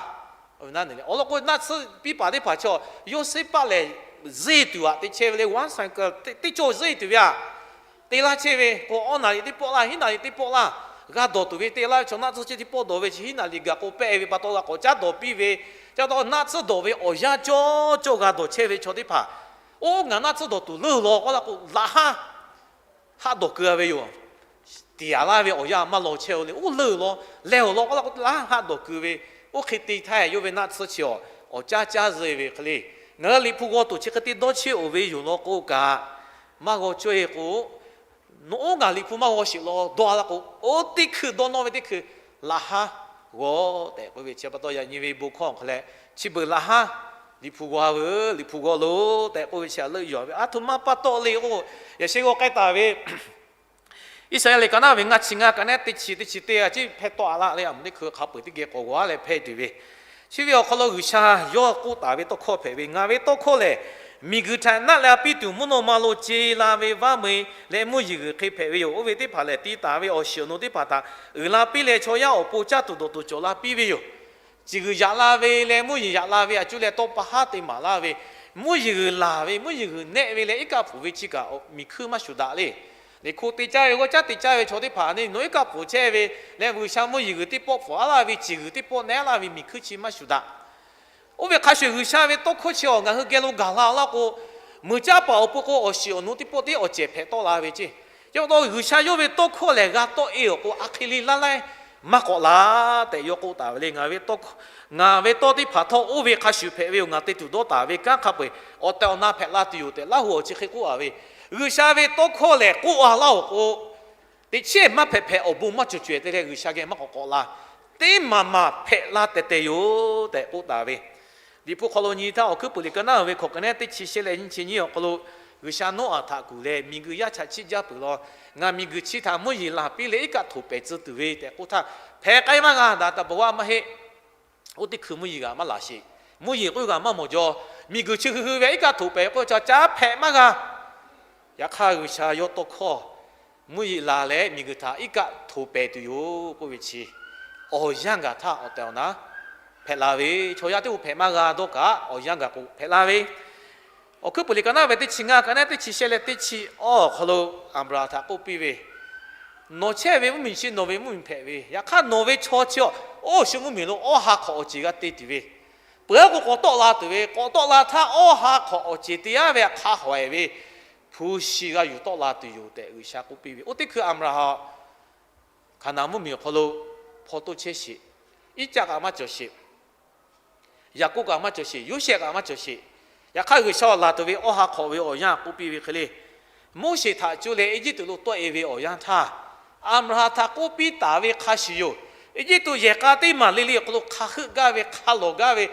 awˬ lawn k'o naˆ tsuhˇ piˇ paˍ teˇ hpaˍ chaw, Yoˇseˇpaˆ lehˬ, zeˇ tuˬ aꞈ te chehˇ ve le, one cycle teˇ cawˇ zeˇ tuˬ ve aꞈ te laˇ chehˇ ve k'o, awˇ naˍ riˍ teˇ pawˆ laˇ, hiˉ naˍ riˍ teˇ pawˆ laˇ, g'a dawˬ tuˬ ve te laˇ ve chaw naˆ tsuhˇ chi teˇ pawˆ dawˬ ve chi hiˉ naˍ riˍ gaˬ k'o pehˇ ve pa taw g'a k'awꞈ caˉ dawˬ piˇ ve, caˇ taw naˆ tsuhˇ dawˬ ve awˬ yanˇ cawˇ cawˇ g'a dawˬ chehˇ ve chaw teˇ hpaˍ, oˇ ngaˬ naˆ tsuhˇ dawˬ tuˬ leuˇ law k'oˆ la k'o, laꞈ haˉ haˆ dawˬ keu-a ve yoˬ. Tiˍ aˍ laˇ ve awˬ yanˇ maˇ law chehˇ-o le, oˇ leuˇ law, leh awˬ lawn k'oˆ la k'o, laꞈ haˉ dawˬ keu ve, oˇ hk'e te htaˇ yawˇ ve naˆ tsuhˇ chi awˬ caˇ caˇ zuhˆ-e ve hk'e le. Ngaˬ hui Liꞈ hpu g'aw tuˬ chi hk'e te dawˇ cheˆ-oˬ ve yoˬ law k'o kaꞈ, maˇ g'aw cawˇ-e k'o, nawˬ oˇ ngaˬ Liꞈ hpu maˇ g'aw sheˍ law dawˇ-a la k'o, oˇ teˇ hkui dawˇ nawˇ ve teˇ hkui, laꞈ haˉ g'aw tehꞈ k'oˆ ve chi pa taw, yaꞈ nyi ve bon hkawˇ awˬ hk'aw leh, chi beuꞈ laꞈ haˉ Liꞈ hpu g'aw-a veuˬ, Liꞈ hpu g'aw loˬ tehꞈ k'oˆ ve chi htaꞈ leuˆ yuˬ-a ve, a htoꞈ ma pa taw le k'o, yaꞈ sheh g'aw k'ai taˍ ve Iˉsaˍreˍlaˆ ka naˉ ve ngaˇ chi ngaˇ ka naˉ teˇ chi teˇ chi teˇ g'aˇ chi hpehˇ tawˆ-a laˇ leh, a mvuhˇ teˇ hkui hk'a peu-eˬ teˇ geh k'awꞈ g'aw-a leh hpehˇ tuˬ ve, chi ve awˬ hk'aw lo G'uiˬsha yawˇ k'oˆ taˍ ve tawˇ hkawˇ hpehꞈ ve, Ngaˬ ve tawˇ hkawˇ lehˬ, miˬguiˬ htaꞈ naˆ leh a piˇ tuˬ mvuhˇ naw ma lo ce la ve vaˇ meh leh mvuhˇ yeˬ g'uiˬ hk'e hpehꞈ ve yoˬ. Oˇ ve teˇ hpaˍ lehˬ, te taˍ ve awˬ shiˍ awˬ nu teˇ hpaˍ htaꞈ uiˍ la piˇ leh, chaw yaˇ awˬ pon caˇ tuˬ dawˬ tuˬ cawˬ la piˇ ve yoˬ. Ciˬ g'uiˬ yaꞈ la ve leh mvuhˇ yeˬ yaꞈ la ve a cuˇ leh tawˇ pa haˉ te maˍ laˇ ve, mvuhˇ yeˬ g'uiˬ laˬ ve, mvuhˇ yeˬ g'uiˬ nehˆ ve leh iˉ kaˆ hpfuhˍ ve chi kaꞈ miˬ hkuiˇ maˇ shuˍ daꞈ le. Liꞈ hk'oˆ te caˇ ve g'awˇ caˉ te caˇ ve chaw teˇ hpaˍ neˇ nawˬ iˉ kaˆ hpfuhˍ chehˇ ve leh, G'uiˬsha mvuhˇ yeˬ g'uiˬ teˇ pawˆ hpfuhˍ-a laˇ ve, ciˬ g'uiˬ teˇ pawˆ nehˉ laˇ ve miˬ hkuiˇ chi maˇ shuˍ daꞈ. Oˇ ve hk'a shuˍ, G'uiˬsha ve tawˇ hkawˇ chi awˬ ngaˬ hui geh lo gaˬ la laˇ k'o, meuˬ caˇ paˍ awˬ pon k'o, awˬ shiˍ awˬ nu teˇ pawˆ tiˉ awˬ cehˬ hpehꞈ tawˆ la ve ceˇ. Chi pa taw G'uiˬsha yawˇ ve tawˇ hkawˇ lehˬ, g'a tawˆ-e awˬ k'o, a hk'e le laˇ laiˉ maˇ k'awꞈ la tehꞈ yawˇ k'oˆ taˍ ve le. Ngaˬ ve tawˇ, ngaˬ ve tawˇ teˇ hpaˍ htawˇ oˇ ve hk'a shuˍ hpehꞈ ve yoˬ. Ngaˬ te tuˬ dawˇ taˍ ve kanˉ hk'a peu-eˬ awˬ tehˬ awˬ na hpehꞈ la tuˬ yoˬ tehꞈ, Laˇhuˍ awˬ chi hk'e k'oˆ-a ve, G'uiˬsha ve tawˇ hkawˇ lehˬ k'oˆ-a laˇ awˬ k'o, teꞈ chiˉ maˇ hpehꞈ hpehꞈ, awˬ bon maˇ cawˬ cawehˬ te leh G'uiˬsha geh maˇ k'awꞈ k'awꞈ la, teˇ maˬ maˬ hpehꞈ la tehˬ tehˬ yoˬ tehꞈ k'oˆ taˍ ve. Liꞈ hpu hk'aw lo nyi htaˇ, Awˬ hkuiˉ puiˍ liꞈ ka naˉ ve hkawꞈ ka nehˉ teˇ chi shehˆ leh nyiˇ chi nyiˇ awˬ hk'aw lo, G'uiˬsha Noˉaꞈ htaꞈ kuˬ leh, miˬguiˬ yaˇ chaꞈ chiˆ jaˇ peuˬ law. Ngaˬ miˬguiˬ chi htaꞈ mvuhˇ yeˬ laˬ piˇ leh iˉ kaˆ htoꞈ pehˍ tcuh tuˬ ve tehꞈ k'oˆ htaˇ, hpehꞈ k'ai maˇ g'a daꞈ taˍ baˬ vaˇ maˇ heˆ. Oˇ teˇ hkui mvuhˇ yeˬ g'aꞈ maˇ laˬ sheˍ. Mvuhˇ yeˬ k'oˆ g'aꞈ maˇ mawˬ jaw. Miˬguiˬ chi hui hui ve iˉ kaˆ htoꞈ pehˍ k'oˆ ve chaw caˉ hpehꞈ maˇ g'a. Yaꞈ hk'aˇ, G'uiˬsha yawˇ tawˇ hkawˇ mvuhˇ yeˬ laˬ leh miˬguiˬ htaꞈ iˉ kaˆ htoꞈ pehˍ tuˬ yoˬ k'oˆ ve chi, awˬ yanˇ gaˬ htaˇ awˬ tehˬ awˬ na hpehꞈ la ve, chaw yaˇ teˇ hpaˍ hpehꞈ maˇ g'a dawˇ kaꞈ awˬ yanˇ gaˬ k'o hpehꞈ la ve. Awˬ hkuiˉ puiˍ liꞈ ka naˉ ve teˇ chi ngaˇ, ka naˉ teˇ chi shehˆ leh teˇ chi awˇ awˬ hk'aw lo Aˍbraˍhanˍ htaꞈ k'oˆ piˇ ve, Nawˬ chehˇ ve mvuhˇmiˬ chi nawˬ ve mvuhˇmiˬ hpehꞈ ve, yaꞈ hk'aˇ nawˬ ve chaw chi awˬ, oˇ shu mvuhˇmiˬ lo awˇ ha hk'awꞈ awˬ ceˬ g'a te tuˬ ve, peuˬ-a k'o k'awꞈ tawˆ la tuˬ ve, k'awꞈ tawˆ la htaˇ awˇ ha hk'awꞈ awˬ ceˬ te yaˇ ve hk'a hawꞈ-e ve hpu shi g'a yuˬ tawˆ la tuˬ yoˬ tehꞈ G'uiˬsha k'oˆ piˇ ve. Oˇ teˇ hkui Aˍbraˍhanˍ Hkaˍnanˍ mvuhˇmiˬ awˬ hk'aw lo hpaw toˇ chehˇ sheˍ. Iˉcaˆ kaꞈ maˇ cawˬ sheˍ. Yaˍkoˆ kaꞈ maˇ cawˬ sheˍ. Yoˇsehꞈ kaꞈ maˇ cawˬ sheˍ. Yaꞈ hk'aˇ G'uiˬsha awˬ laˬ tuˬ ve awˇ ha hk'awꞈ ve awˬ yanˇ k'oˆ piˇ ve hk'e le, Moˉseˍ htaꞈ cuˇ leh Eˇjiˇtuꞈ lo tawˆ-e ve awˬ yanˇ htaˇ, Aˍbraˍhanˍ htaꞈ k'oˆ piˇ taˍ ve hk'a shuˍ yoˬ. Eˇjiˇtuꞈ yehˬ k'a teˇ maˬ le le awˬ hk'aw lo hk'a heuˆ gaˇ ve, hk'a lawˬ gaˇ ve,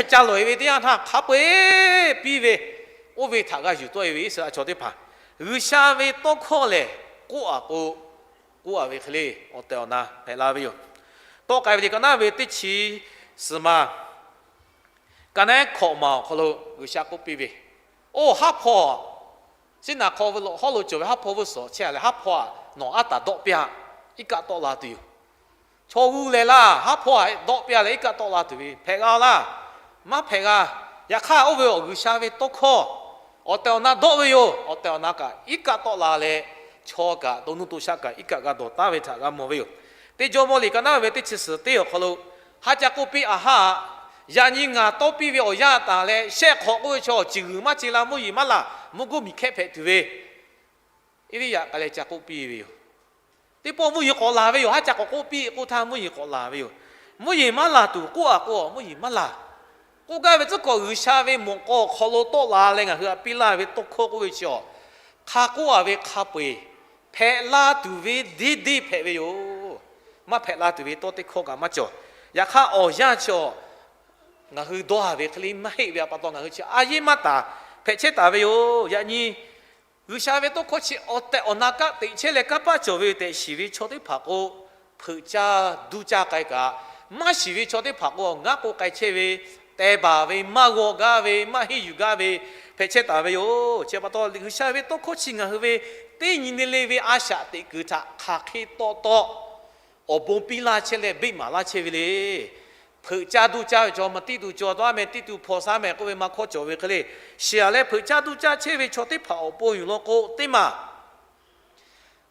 ca lawˬ-e ve teˇ yanˇ htaˇ hk'a peu-eˬ piˇ ve, oˇ ve htaꞈ g'a yuˬ tawˆ-e ve Iˉsaˍreˍlaˆ chaw teˇ hpaˍ G'uiˬsha ve tawˇ hkawˇ lehˬ k'oˆ-a k'o, k'oˆ-a ve hk'e le awˬ tehˬ awˬ na hpehꞈ la ve yoˬ. Tawˆ k'ai ve liꞈ ka naˉ ve teˇ chi suhˍ ma, ka naˉ hkawꞈ ma awˬ hk'aw lo G'uiˬsha k'oˆ piˇ ve, Oˇ haˉ hpawˇ-aˬ, Siˉnaˍ hk'aw hawˉ lo cawˬ ve haˉ hpawˇ g'uˇ suhˍ chehˇ-a leh, haˉ hpawˇ-aˬ, nawˬ aˉ taˍ dawˆ piˇ-a. Iˉ kaˆ tawˆ la tuˬ yoˬ. Chaw g'uˇ leh laˇ, haˉ hpawˇ-aˬ dawˆ piˇ-a leh iˉ kaˆ tawˆ la tuˬ ve hpehꞈ g'a laˇ. Maˇ hpehꞈ g'a. Yaꞈ hk'aˇ oˇ ve awˬ G'uiˬsha ve tawˇ hkawˇ awˬ tehˬ awˬ na dawˆ ve yoˬ. Awˬ tehˬ awˬ na kaꞈ iˉ kaˆ tawˆ la leh, chaw kaꞈ to nuˇ to shaˆ kaꞈ iˉ kaˆ g'a dawˬ taˉ ve htaꞈ g'a mawˬ ve yoˬ. Teˇ Jawˇmawˇ liꞈ ka naˉ ve teˇ chi suhˍ teˇ awˬ hk'aw lo ha ca k'oˆ piˇ, Aˍhaˆ-aˬ, yaꞈ nyi ngaˬ tawˇ piˇ ve awˬ yanˇ taˍ leh shehˆ hk'awꞈ k'oˆ ve chaw, ciˬ g'uiˬ maˇ ce la, mvuhˇ yeˬ maˇ laˬ, mvuhˇ guˇ miˬ hkehˇ hpehꞈ tuˬ ve Eˇliˇyaꞈ k'ai leh ca k'oˆ piˇ ve yoˬ. Teˇ pawˆ mvuhˇ yeˬ k'awꞈ laˬ ve yoˬ. Haˉ ca k'awꞈ k'oˆ piˇ k'oˆ htaˇ mvuhˇ yeˬ k'awꞈ laˬ ve yoˬ. Mvuhˇ yeˬ maˇ laˬ tuˬ k'oˆ-a k'o, mvuhˇ yeˬ maˇ laˬ. K'oˆ gaˇ ve tcuhˉ kawꞈ G'uiˬsha ve mawꞈ k'aw awˬ hk'aw lo tawˆ la leh ngaˬ hui htaꞈ piˇ laˇ ve tawˇ hkawˇ k'oˆ ve chi awˬ, hk'a k'oˆ-a ve hk'a peu-eˬ hpehꞈ la tuˬ ve deˇ deˇ hpehꞈ ve yoˬ. Maˇ hpehꞈ la tuˬ ve tawˇ teˇ hkawˇ kaꞈ maˇ cawˬ. Yaꞈ hk'aˇ awˬ yanˇ chi awˬ, ngaˬ hui dawˇ-a ve hk'e le maˇ heˆ ve pa taw ngaˬ hui chi a yehˉ maˇ taˍ, hpehꞈ chehˇ taˍ ve yoˬ. Yaꞈ nyi G'uiˬsha ve tawˇ hkawˇ chi awˬ tehˬ awˬ na kaꞈ teꞈ chehˇ leh kanˇ paˆ cawˬ ve tehꞈ shiˍ ve chaw teˇ hpaˍ k'o, hpeuꞈ caˇ duˇ caˇ k'ai kaꞈ, maˇ shiˍ ve chaw teˇ hpaˍ k'o, ngaˉ k'o k'ai chehˇ ve, teh baˬ ve, maˇ g'aw gaˇ ve, maˇ henˇ yuˬ gaˇ ve hpehꞈ chehˇ taˍ ve yoˬ. Chi pa taw G'uiˬsha ve tawˇ hkawˇ chi ngaˬ hui ve teˇ nyi le le ve a shaꞈ teꞈ kuiˬ htaꞈ hk'aˬ hk'e tawˆ tawˆ awˬ bon piˇ laˇ chehˇ leh beˆ maˍ laˇ chehˇ ve le. Hpeuꞈ caˇ duˇ caˇ ve chaw maˇ tiˇ tuˬ cawˬ taˍ meh, tiˇ tuˬ hpawnˬ shaˉ meh k'oˆ ve maˇ hkawˇ cawˬ ve hk'e le, shiˍ-a leh hpeuꞈ caˇ duˇ caˇ chehˇ ve chaw teˇ hpaˍ awˬ pon yuˬ law k'o teˇ maˬ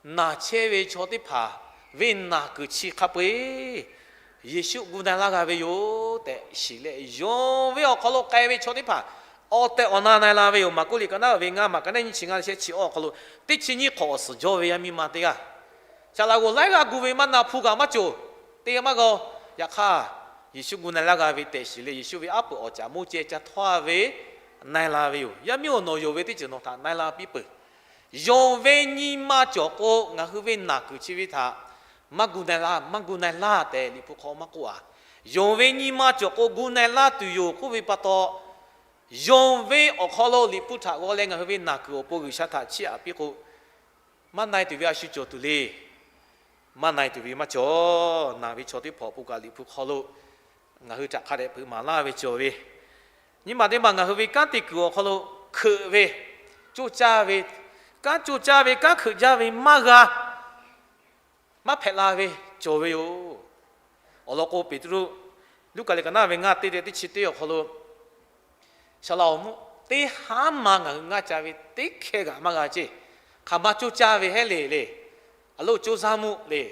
naˬ chehˇ ve chaw teˇ hpaˍ ve naˬ kuiˬ chi hk'a peu-eˬ Yeˍsuˆ gu na-e laˇ g'a ve yoˬ tehꞈ shiˍ leh, yonˍ ve awˬ hk'aw lo k'ai ve chaw teˇ hpaˍ awˬ tehˬ awˬ na na-e la ve yoˬ. Maˍkuˆ liꞈ ka naˉ ve ngaˇ maˬ, ka naˉ nyiˇ chi ngaˇ leh shehˆ chi awˇ awˬ hk'aw lo teˇ chi nyiˇ hk'awꞈ awˬ suhˍ jawˇ ve yaˇ miˇ ma teˇ g'aˇ, saˍ laꞈ g'oˍ laiˉ g'aˇ gu ve maˇ na hpu kaꞈ maˇ cawˬ, teˇ g'aˇ maˇ g'aw. Yaꞈ hk'aˇ, Yeˍsuˆ gu na-e laˇ g'a ve tehꞈ shiˍ leh, Yeˍsuˆ ve aˉ peuˬ awˬ caꞈ moˇ ceh ca htawˇ-a ve na-e la ve yoˬ. Yaˇ miˇ-oˬ, nawˬ yonˍ ve teˇ ceuˬ nawˬ htaꞈ na-e la piˇ peuˬ. Yonˍ ve nyi ma cawˬ k'o, ngaˬ hui ve naˬ kuiˬ chi ve htaꞈ maˇ gu na-e laˇ, maˇ gu na-e laˇ tehꞈ Liꞈ hpu hk'aw maˇ k'oˆ-a. Yonˍ ve nyi ma cawˬ k'o, gu na-e laˇ tuˬ yoˬ k'oˆ ve pa taw, yonˍ ve awˬ hk'aw lo Liꞈ hpu htaꞈ g'aw leh ngaˬ hui ve naˬ kuiˬ awˬ pon G'uiˬsha htaꞈ chiˇ aꞈ piˇ k'o, maˇ na-e tuˬ ve a shu cawˬ tuˬ le. Maˇ na-e tuˬ ve maˇ cawˬ. Naˬ ve chaw teˇ hpaˍ awˬ pon kaꞈ Liꞈ hpu hk'aw lo ngaˬ hui htaꞈ hk'a dehꞈ hpeuꞈ maˍ laˇ ve cawˬ ve, nyi ma teˇ ma ngaˬ hui ve kanˉ te kuiˬ awˬ hk'aw lo hkeuꞈ ve, coˇ caˇ ve, kanˉ coˇ caˇ ve, kanˉ hkeuꞈ jaˇ ve maˇ g'a. Maˇ hpehꞈ la ve cawˬ ve yoˬ. Awˬ lawn k'o, Peˍtruˆ Luˉkaꞈ liꞈ ka naˉ ve ngaˇ teˇ teˇ teˇ chi teˇ awˬ hk'aw lo, Saˍ laꞈ awˬ mvuhˇ teˇ haˉ ma ngaˬ hui ngaˇ ca ve teˇ hkeh g'aꞈ maˇ g'a ceˇ. Hk'aˬ ma coˇ caˇ ve heˉ le le, a loˇ coˇ zaˇ mvuhˇ le,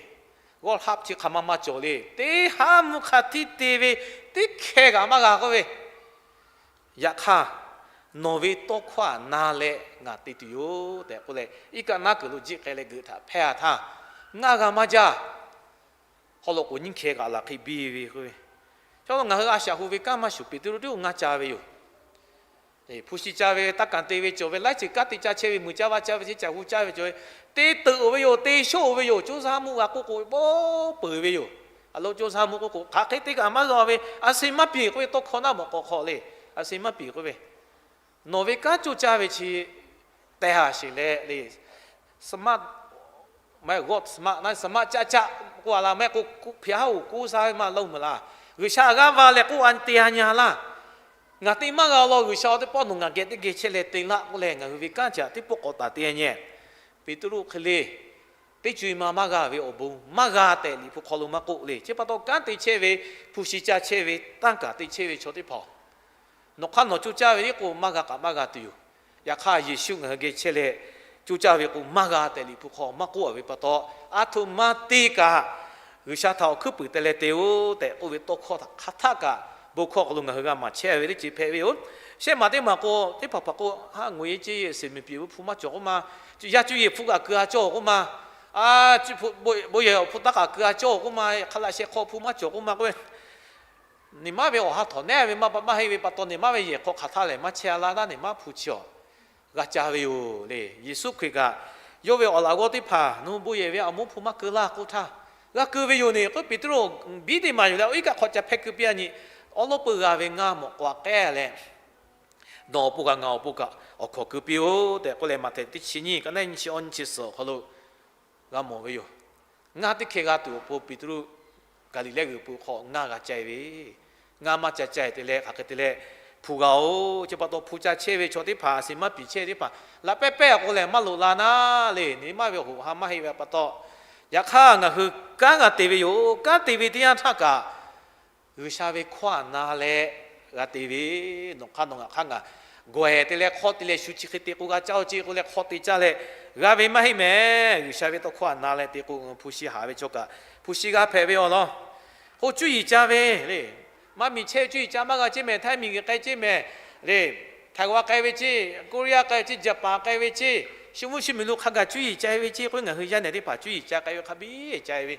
g'awˇ hk'aˆ chi hk'aˬ ma ma cawˬ le, teˇ haˉ mvuhˇ hk'a htiˇ te ve teˇ hkeh g'aꞈ maˇ g'a k'oˆ ve, yaꞈ hk'aˇ, nawˬ ve tawˇ hkawˇ-aˬ na leh ngaˬ te tuˬ yoˬ tehꞈ k'oˆ leh, iˉ kaˆ naˉ kuiˬ lo jiˆ k'ai leh geuꞈ htaꞈ hpehˇ-a htaˇ, ngaˇ g'a maˇ jaˇ. Haw loꞈ k'oˍ nyiˇ hkeh g'aꞈ laˬ hk'e biˇ ve k'oˆ ve, chaw lo ngaˬ hui a shaꞈ hu ve kanˉ maˇ shuˍ, Peˍtruˆ teˇ g'aˇ ngaˇ ca ve yoˬ. Hpu shi ca ve, taˇ kanˍ te ve cawˬ ve, laiˉ ceuˬ kanˉ te ca chehˇ ve, muiˬ ca va ca ve, chi caˬ hu caˇ ve cawˬ ve, te teuꞈ-oˬ ve yoˬ, te shoˆ-oˬ ve yoˬ, coˇ zaˇ mvuhˇ g'a k'oˆ k'o, bawˇ peuˬ ve yoˬ. A loˇ coˇ zaˇ mvuhˇ k'oˆ k'o, hk'aˬ hk'e te kaꞈ maˇ g'a ve, a shu maˇ piˍ k'oˆ ve, tawˇ hkawˇ naˉ mawꞈ k'aw hk'aw le, a shu maˇ piˍ k'oˆ ve, nawˬ ve kanˉ coˇ caˇ ve chi tehˬ haˍ sheˍ leh le, smart, maˇ heˆ, smart, smart caˆ caˆ k'oˆ a laˇ, maˇ heˆ k'o, hpiꞈ haˉ oˬ k'oˆ saˉ maˇ lawˇ meuˍ laˇ. G'uiˬsha g'a va leh k'oˆ a te a nyi a laˇ. Ngaˬ te maˇ g'a law, G'uiˬsha-oˬ, teˇ pawˆ nawˬ ngaˬ geh teˇ geh chehˇ leh te laˆ k'oˆ leh, ngaˬ hui ve kanˉ caꞈ teˇ pawˆ k'awꞈ taˍ te a nyi. Peˍtruˆ hk'e le, teˇ co e ma maˇ g'a ve awˬ bon maˇ g'a tehꞈ Liꞈ hpu hk'aw lo maˇ k'oˆ le. Chi pa taw kanˉ te chehˇ ve, hpu shi caˇ chehˇ ve, tanˇ kaˬ te chehˇ ve chaw teˇ hpaˍ, nawˬ hk'aˇ nawˬ coˇ caˇ ve tiˉ k'o maˇ g'a k'aꞈ maˇ g'a tuˬ yoˬ. Yaꞈ hk'aˇ Yeˍsuˆ ngaˬ hui geh chehˇ leh coˇ caˇ ve k'o maˇ g'a tehꞈ Liꞈ hpu hk'aw maˇ k'oˆ a ve pa taw, a htoꞈ ma te kaꞈ G'uiˬsha htaꞈ awˬ hkuiˉ puiˍ te leh te-oˬ tehꞈ k'oˆ ve tawˇ hkawˇ htaꞈ hk'aˬ htaˆ kaꞈ bon hkawˇ hk'aw lo ngaˬ hui g'a maˍ chehˇ ve teˇ ceuˬ hpehꞈ ve yoˬ. Shehˆ maˬ teˇ maˬ k'o teˇ hpaˍ hpaˍ k'o, ha, ngui e ceˇ, seˍ miˬ piˍ ve hpu maˇ cawˬ k'oˆ ma, yaˇ cuˇ yiˍ hpu kaꞈ keu a cawˇ k'oˆ ma, a, cuˇ hpu, bon yehˬ awˬ hpu taˇ kaꞈ keu a cawˇ k'oˆ ma, hk'a laꞈ sheh hk'aw hpu maˇ cawˬ k'oˆ ma k'oˆ ve, neˬ maˇ ve awˬ ha htawꞈ nehˉ ve maˇ pa maˇ heˆ ve pa taw, neˬ maˇ ve yehˬ hk'aw hk'aˬ htaˇ lehˬ maˇ chehˇ a laˇ naˉ, neˬ maˇ hpu chi awˬ g'a ca ve yoˬ le. Yeˍsuˆ Hkriꞈ kaꞈ yawˇ ve awˬ laꞈ g'awˇ teˇ hpaˍ nawˬ hui bon yehˬ ve awˬ moˉ hpu maˇ keu laˇ k'oˆ htaˇ, g'a keu ve yoˬ neˬ k'oˆ, Peˍtruˆ biˉ teˇ maˬ yoˬ leh, oˇ iˉ kaˆ hk'aw ca hpehˇ keu piˇ a nyi, awˉ lawˉ peuˇ g'a ve ngaˇ mawꞈ k'aw a k'ehˉ leh, nawˬ awˬ pon kaꞈ ngaˬ awˬ pon kaꞈ awˬ hkawˍ keu piˇ-oˬ tehꞈ k'oˆ leh, Maꞈhtehˍ teˇ chi nyiˇ ka neˉ nyiˇ chi awˇ nyiˇ chi suhˍ awˬ hk'aw lo g'a mawˬ ve yoˬ. Ngaˇ teˇ hkeh g'a tuˬ awˬ pon Peˍtruˆ Gaˍliˍlehˇ g'uiˬ po hk'aw ngaˇ g'a ca e ve, ngaˇ maˇ ca ca e te leh hk'aˬ hk'e te leh hpu g'a-oˬ. Chi pa taw hpu ca chehˇ ve chaw teˇ hpaˍ, a shu maˇ piˍ chehˇ teˇ hpaˍ laꞈ pehˉ pehˉ awˬ k'o lehˬ maˇ loꞈ la naˉ le, neˬ maˇ ve awˬ hoꞈ ha maˇ heˆ ve pa taw, yaꞈ hk'aˇ ngaˬ hui kanˉ g'a te ve yoˬ. Kanˉ te ve teˇ yanˇ htaˇ kaꞈ G'uiˬsha ve hkawˇ aꞈ na leh g'a te ve, nawˬ hk'aˇ nawˬ ngaˬ hk'aˇ ngaˬ gawˬ ehˍ te leh hk'aw te leh shu chi hk'e te k'o g'a caˇ-oˬ ceˇ k'oˆ leh hk'aw te caˇ leh g'a ve maˇ heˆ mehˍ. G'uiˬsha ve tawˇ hkawˇ aꞈ na leh te k'o, hpu shi haˍ ve chaw kaꞈ hpu shi g'a hpehꞈ ve awˬ lawn. K'o cuˇ yiˍ ca ve le, maˇ miˬ chehˇ ve cuˇ yiˍ ca maˇ g'a ceˇ mehˍ, htaiˇ miˬguiˬ k'ai ceˇ mehˍ le, Htaiˍ g'aw k'ai ve ceˇ, Koˇreˇ yaˇ k'ai ve ceˇ, Jaˍpaˍ k'ai ve ceˇ, shu mvuhˇ shu miˬ lo hk'a gaˬ cuˇ yiˍ ca ve ceˇ k'oˆ ve, ngaˬ hui yaˇ nehˬ teˇ hpaˍ cuˇ yiˍ ca k'ai ve hk'a biˇ ca ve.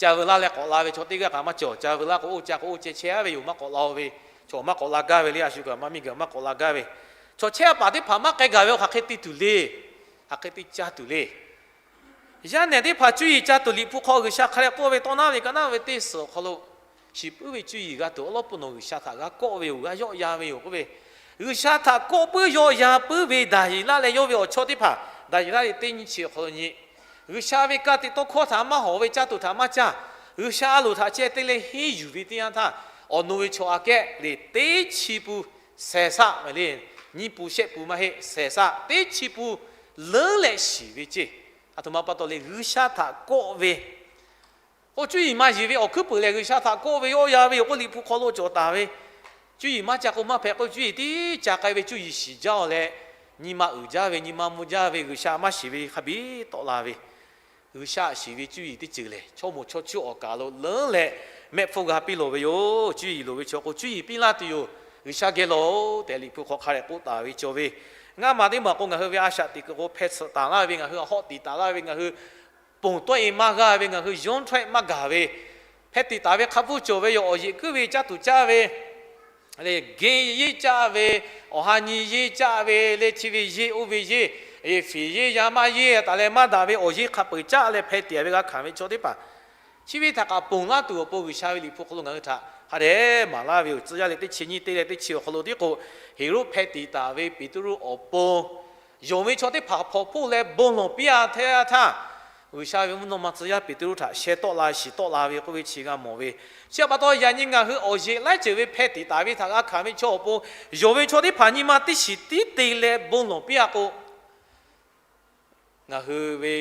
Ca veu laˇ leh k'awꞈ la ve chaw teˇ g'aˇ kaꞈ maˇ cawˬ. Ca veu laˇ k'o oˇ ca k'o oˇ ceh chehˇ ve yoˬ, maˇ k'awꞈ la-o ve. Chaw maˇ k'awꞈ la gaˇ ve le, a shu kaꞈ maˇ miˇ gaˬ maˇ k'awꞈ la gaˇ ve. Chaw chehˇ a paˍ teˇ hpaˍ maˇ k'ai gaˬ ve, hk'aˬ hk'e te tuˬ le, hk'aˬ hk'e te caˇ tuˬ le. Yaˇ nehˬ teˇ hpaˍ cuˇ yiˍ ca tuˬ Liꞈ hpu hk'aw G'uiˬsha hk'a leh k'oˆ ve tawˇ naˉ ve ka naˉ ve teˇ suhˍ awˬ hk'aw lo, shiˍ puiˉ ve cuˇ yiˍ g'a tuˬ awˉ lawˉ peuˬ nawˬ G'uiˬsha htaꞈ g'a kawˆ ve yoˬ, g'a yawˆ yan ve yoˬ k'oˆ ve. G'uiˬsha htaꞈ kawˆ puiˉ yawˆ yan puiˉ ve Daˍyeˍlaˆ leh yawˇ ve awˬ chawˇ teˇ hpaˍ, Daˍyeˍlaˆ ve teˇ nyiˇ chi awˬ hk'aw lo nyi, G'uiˬsha ve ka tiꞈ tawˇ hkawˇ htaꞈ maˇ hawˍ ve, caˇ tuˬ htaꞈ maˇ caˇ, G'uiˬsha a loˍ htaꞈ ceh te leh henˇ yuˬ ve teˇ yanˇ htaˇ, awˬ nu ve chaw aꞈ kehˉ le teˇ chi pun, shehˍ shaˆ ve le, nyiˇ pun shehˆ pun maˇ heˆ, shehˍ shaˆ teˇ chi pun leuˉ leh shiˍ ve ceˇ. A htoꞈ ma pa taw le, G'uiˬsha htaꞈ kawˆ ve k'o, cuˇ yiˍ maˇ yiˍ ve awˬ hkuiˉ puiˍ lehˬ G'uiˬsha htaꞈ kawˆ ve yawˆ yan ve yoˬ k'oˆ Liꞈ hpu hk'aw lo cawˬ taˍ ve. Cuˇ yiˍ maˇ ca k'o maˇ hpehꞈ k'o, cuˇ yiˍ tiˉ ca k'ai ve cuˇ yiˍ shiˍ jaˇ-oˬ leh, nyi ma uiˍ jaˇ ve, nyi ma mvuh jaˇ ve, G'uiˬsha maˇ shiˍ ve hk'a biˇ tawˆ la ve. G'uiˬsha shiˍ ve cuˇ yiˍ teˇ ceuˬ lehˬ, chaw moˍ chaw cuˇ awˬ kaˬ lo leuˉ leh mehˆ hpfuhˇ g'a piˇ lawˬ ve yoˬ. Cuˇ yiˍ loˍ ve chaw k'o cuˇ yiˍ piˇ laˇ tuˬ yoˬ. G'uiˬsha geh lawˬ-oˬ tehꞈ Liꞈ hpu hk'aw hk'a leh k'oˆ taˍ ve cawˬ ve. Ngaˇ ma teˇ maˬ k'o ngaˬ hui ve a shaꞈ teꞈ kuiˬ k'o hpeh tsuhꞈ taˍ laˇ ve, ngaˬ hui hawˆ tiˍ taˍ laˇ ve, ngaˬ hui ponˬ tawˆ e maˇ g'aˇ ve, ngaˬ hui yonˉ htawehˆ maˇ gaˬ ve, hpeh tiꞈ taˍ ve hk'a pfuhˇ cawˬ ve yoˬ. Awˬ yeꞈ kuiˉ ve caˇ tuˬ caˇ ve le, genˇ yeˇ caˇ ve, awˬ ha nyi yeˇ caˇ ve le, chi ve yeˇ oˇ ve yeˇ, eˍ fiˍ yeˇ, yaˇ maˇ yeˇ taˍ leh maˇ daꞈ ve awˬ yeˇ hk'a peu-eˬ caˇ leh hpeh tiꞈ ve g'a hkanˍ ve chaw teˇ hpaˍ, chi ve htaꞈ kaꞈ ponˬ laˇ tuˬ awˬ pon G'uiˬsha ve Liꞈ hpu hk'aw lo ngaˬ hui htaꞈ hk'a dehꞈ maˍ laˇ ve yoˬ. Tcuh yaˇ leh teˇ chi nyiˇ teˇ leh teˇ chi awˬ hk'aw lo tiˉ k'o, Heˍroˆ hpeh tiꞈ taˍ ve Peˍtruˆ awˬ pon yonˍ ve chaw teˇ hpaˍ hpawnˬ hpoˆ leh bon lawˬ piˇ a htaˇ htaˇ, G'uiˬsha ve mvuhˇ naw ma tcuh yaˇ Peˍtruˆ htaꞈ sheh tawˆ la shiˍ tawˆ la ve k'oˆ ve chi g'a mawˬ ve. Chi pa taw yaꞈ nyi ngaˬ hui awˬ yeꞈ laiˉ ceuˬ ve hpeh tiꞈ taˍ ve htaꞈ g'a hkanˍ ve chaw awˬ pon, yonˍ ve chaw teˇ hpaˍ nyi ma teˇ shiˍ tiˉ te leh bon lawˬ piˇ a k'o, ngaˬ hui ve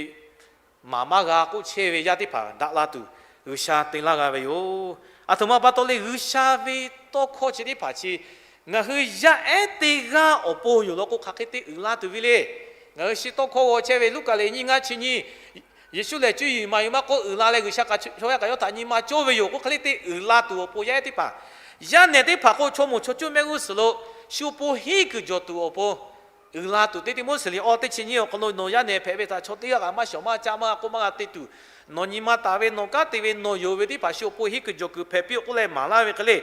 maˍ maˇ g'a k'oˆ chehˇ ve yaˇ teˇ hpaˍ daꞈ la tuˬ G'uiˬsha te laˇ g'a ve yoˬ. A htoꞈ ma pa taw le, G'uiˬsha ve tawˇ hkawˇ chi teˇ hpaˍ chi ngaˬ hui yaˇ ehˉ teˇ g'aˇ awˬ pon yoˬ law k'o, hk'aˬ hk'e te uiˍ la tuˬ ve le. Ngaˬ hui shi tawˇ hkawˇ g'aw chehˇ ve Luˉkaꞈ lehˬ nyiˇ ngaˇ chi nyi, Yeˍsuˆ lehˬ cuˇ yiˍ maˍ yuˬ maˇ k'oˆ uiˍ la leh, G'uiˬsha kaꞈ chaw yaˇ kaꞈ yawˇ htaꞈ nyi ma cawˇ ve yoˬ k'o, hk'e le te uiˍ la tuˬ awˬ pon yaˇ ehˉ teˇ hpaˍ, yaˇ nehˬ teˇ hpaˍ k'o, chaw moˍ chaw cuˇ mehˆ g'uˇ suhˍ lo shu awˬ pon henˇ kuiˬ jawˬ tuˬ awˬ pon uiˍ la tuˬ, teˇ Tiˆmoˉseˍ liꞈ awˇ teˇ chi nyiˇ awˬ hk'aw lo, nawˬ yaˇ nehˬ hpehꞈ ve htaꞈ chaw teˇ g'aˇ kaꞈ maˇ shawˍ maˇ caˆ maˇ g'a k'oˆ maˇ g'a te tuˬ, nawˬ nyi ma taˍ ve, nawˬ kanˉ te ve, nawˬ yonˍ ve teˇ hpaˍ shu awˬ pon henˇ kuiˬ jawˬ kuiˬ hpehꞈ piˇ-oˆ k'oˆ leh maˍ laˇ ve hk'e le.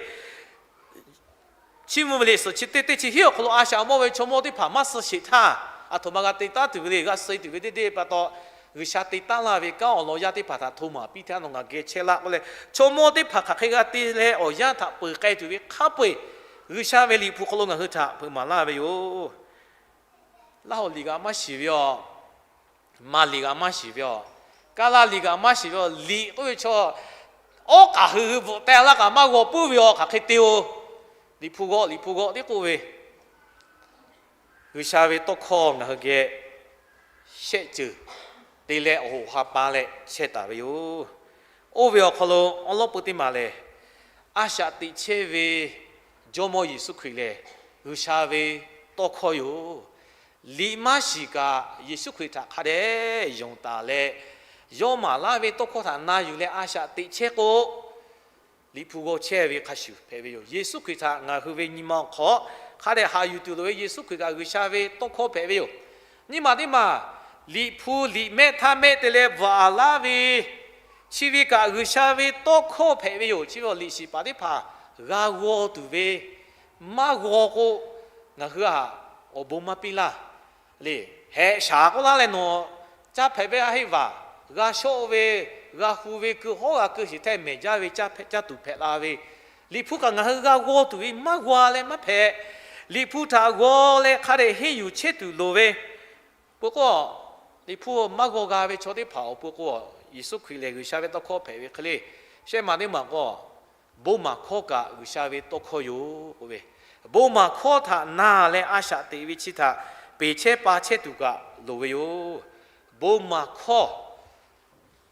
Chiˇ mvuh ve liꞈ suhˍ chi teˇ teˇ chi hiˉ awˬ hk'aw lo a shaꞈ mawˇ ve chaw mawˇ teˇ hpaˍ maˇ suh sheˍ htaˇ, a htoꞈ ma g'a te taˉ tuˬ ve le. G'a suh tuˬ ve teˇ deˇ pa taw, G'uiˬsha te taˉ laˇ ve kanˉ awˬ lawn yaˇ teˇ hpaˍ htaꞈ hto maˍ piˇ htaˇ nawˬ ngaˬ geh chehˇ laˇ k'oˆ leh, chaw mawˇ teˇ hpaˍ hk'aˬ hk'e g'a te leh awˬ yanˇ htaꞈ peuˬ k'ai tuˬ ve hk'a peu-eˬ G'uiˬsha ve Liꞈ hpu hk'aw lo ngaˬ hui htaꞈ hpeuꞈ maˍ laˇ ve yoˬ. Laˇ hawˬ liꞈ kaꞈ maˇ shiˍ ve yoˬ. Maˍ liꞈ kaꞈ maˇ shiˍ ve yoˬ. Kaˇ laˇ liꞈ kaꞈ maˇ shiˍ ve yoˬ. Liꞈ k'oˆ ve chaw, awˉ k'aꞈ hui hui bvuhꞈ teh laˇ kaꞈ maˇ g'aw puiˉ ve yoˬ. Hk'aˬ hk'e te-o. Liꞈ hpu g'aw, Liꞈ hpu g'aw tiˉ k'oˆ ve, G'uiˬsha ve tawˇ hkawˇ ngaˬ hui geh shehˆ ceuˬ te leh awˬ hoꞈ ha pa leh chehˇ taˍ ve yoˬ. Oˇ ve awˬ hk'aw lo awˉ lawˉ peu teˇ maˬ lehˬ, a shaꞈ teꞈ chehˇ ve Jawˇmawˇ Yeˍsuˆ Hkriꞈ lehˬ, G'uiˬsha ve tawˇ hkawˇ yoˬ. Liꞈ maˇ shiˍ kaꞈ Yeˍsuˆ Hkriꞈ htaꞈ hk'a dehꞈ yonˍ taˍ leh, yawˇ maˍ laˇ ve tawˇ hkawˇ htaꞈ na yuˬ leh a shaꞈ teꞈ chehˇ k'o, Liꞈ hpu g'aw chehˇ ve hk'a shuˍ hpehꞈ ve yoˬ. Yeˍsuˆ Hkriꞈ htaꞈ ngaˬ hui ve nyi ma awˬ hk'aw hk'a dehꞈ haꞈ yuˬ tuˬ loˍ ve Yeˍsuˆ Hkriꞈ kaꞈ G'uiˬsha ve tawˇ hkawˇ hpehꞈ ve yoˬ. Nyiˇ maˬ teˇ maˬ, Liꞈ hpu liꞈ mehˆ htaˇ mehˆ te leh bvuhꞈ laˇ ve, chi ve kaꞈ G'uiˬsha ve tawˇ hkawˇ hpehꞈ ve yoˬ. Chi ve awˬ liꞈ shiˍ paˍ teˇ hpaˍ g'a g'aw tuˬ ve maˇ g'aw k'o, ngaˬ hui htaꞈ awˬ bon maˇ piˇ laˇ. Le, hehꞈ shaˍ k'oˆ laˇ leh nawˬ caˇ hpehꞈ ve a heˆ vaˬ, g'a shawˆ ve, g'a hu ve, keu hawˉ g'a keu shiˍ htehˇ mehˬ jaˇ ve caˇ tuˬ hpehꞈ la ve, Liꞈ hpu kaꞈ ngaˬ hui g'a g'aw tuˬ ve maˇ g'aw leh maˇ hpehꞈ. Liꞈ hpu htaꞈ g'aw leh hk'a dehꞈ henˇ yuˬ chehˇ tuˬ loˍ ve, peuˬ k'o, Liꞈ hpu maˇ g'aw g'a ve chaw teˇ hpaˍ awˬ pon k'o, Yeˍsuˆ Hkriꞈ lehˬ G'uiˬsha ve tawˇ hkawˇ hpehꞈ ve hk'e le. Shehˆ maˬ teˇ maˬ k'o, bon maˍ hkawˇ kaꞈ G'uiˬsha ve tawˇ hkawˇ yoˬ k'oˆ ve, bon maˍ hkawˇ htaꞈ na leh a shaꞈ teꞈ ve chi htaꞈ peˬ chehˇ pa chehˇ tuˬ kaꞈ loˍ ve yoˬ. Bon maˍ hkawˇ,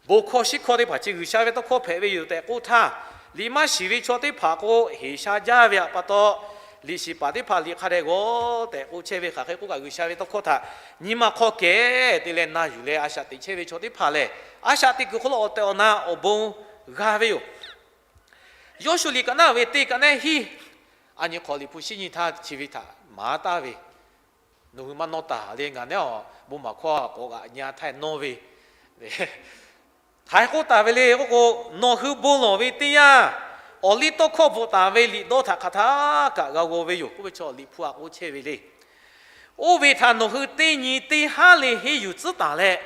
bon hkawˇ shiˉ hkawˇ teˇ hpaˍ chi G'uiˬsha ve tawˇ hkawˇ hpehꞈ ve yoˬ tehꞈ k'oˆ htaˇ, liꞈ maˇ shiˍ ve chaw teˇ hpaˍ k'o heˍ sha jaˇ ve pa taw, liꞈ shiˍ paˍ teˇ hpaˍ liꞈ hk'a dehꞈ g'aw tehꞈ k'oˆ chehˇ ve hk'aˬ hk'e k'oˆ kaꞈ G'uiˬsha ve tawˇ hkawˇ htaꞈ nyi ma hk'aw kehˬ te leh na yuˬ leh a shaꞈ teꞈ chehˇ ve chaw teˇ hpaˍ lehˬ, a shaꞈ teꞈ kuiˬ hk'aw lo awˬ tehˬ awˬ na awˬ bon g'a ve yoˬ. Yawˇshuˆ liꞈ kaꞈ naˉ ve teˇ kaꞈ neˉ hiˉ, a nyi hk'awꞈ Liꞈ hpu shiˉ nyi htaˇ chi ve htaꞈ maˍ taˍ ve, nawˬ hui maˇ nawˇ taˍ le. Ngaˬ neˉ awˬ bon maˍ hkawˇ k'awꞈ g'aꞈ nyi a htaˇ nawˇ ve, hk'aˬ hk'e k'oˆ taˍ ve le k'oˆ k'o, nawˬ hui bon lawˬ ve teˇ yanˇ, awˬliˇtawˇhkawˇ bvuhꞈ taˍ ve liꞈ dawˇ htaꞈ hk'aˬ htaˇ kaꞈ g'a g'aw ve yoˬ k'oˆ ve chaw Liꞈ hpu htaꞈ k'oˆ chehˇ ve le. Oˇ ve htaꞈ nawˬ hui teˇ nyi teˇ haˉ le henˇ yuˬ tcuhˉ taˍ leh,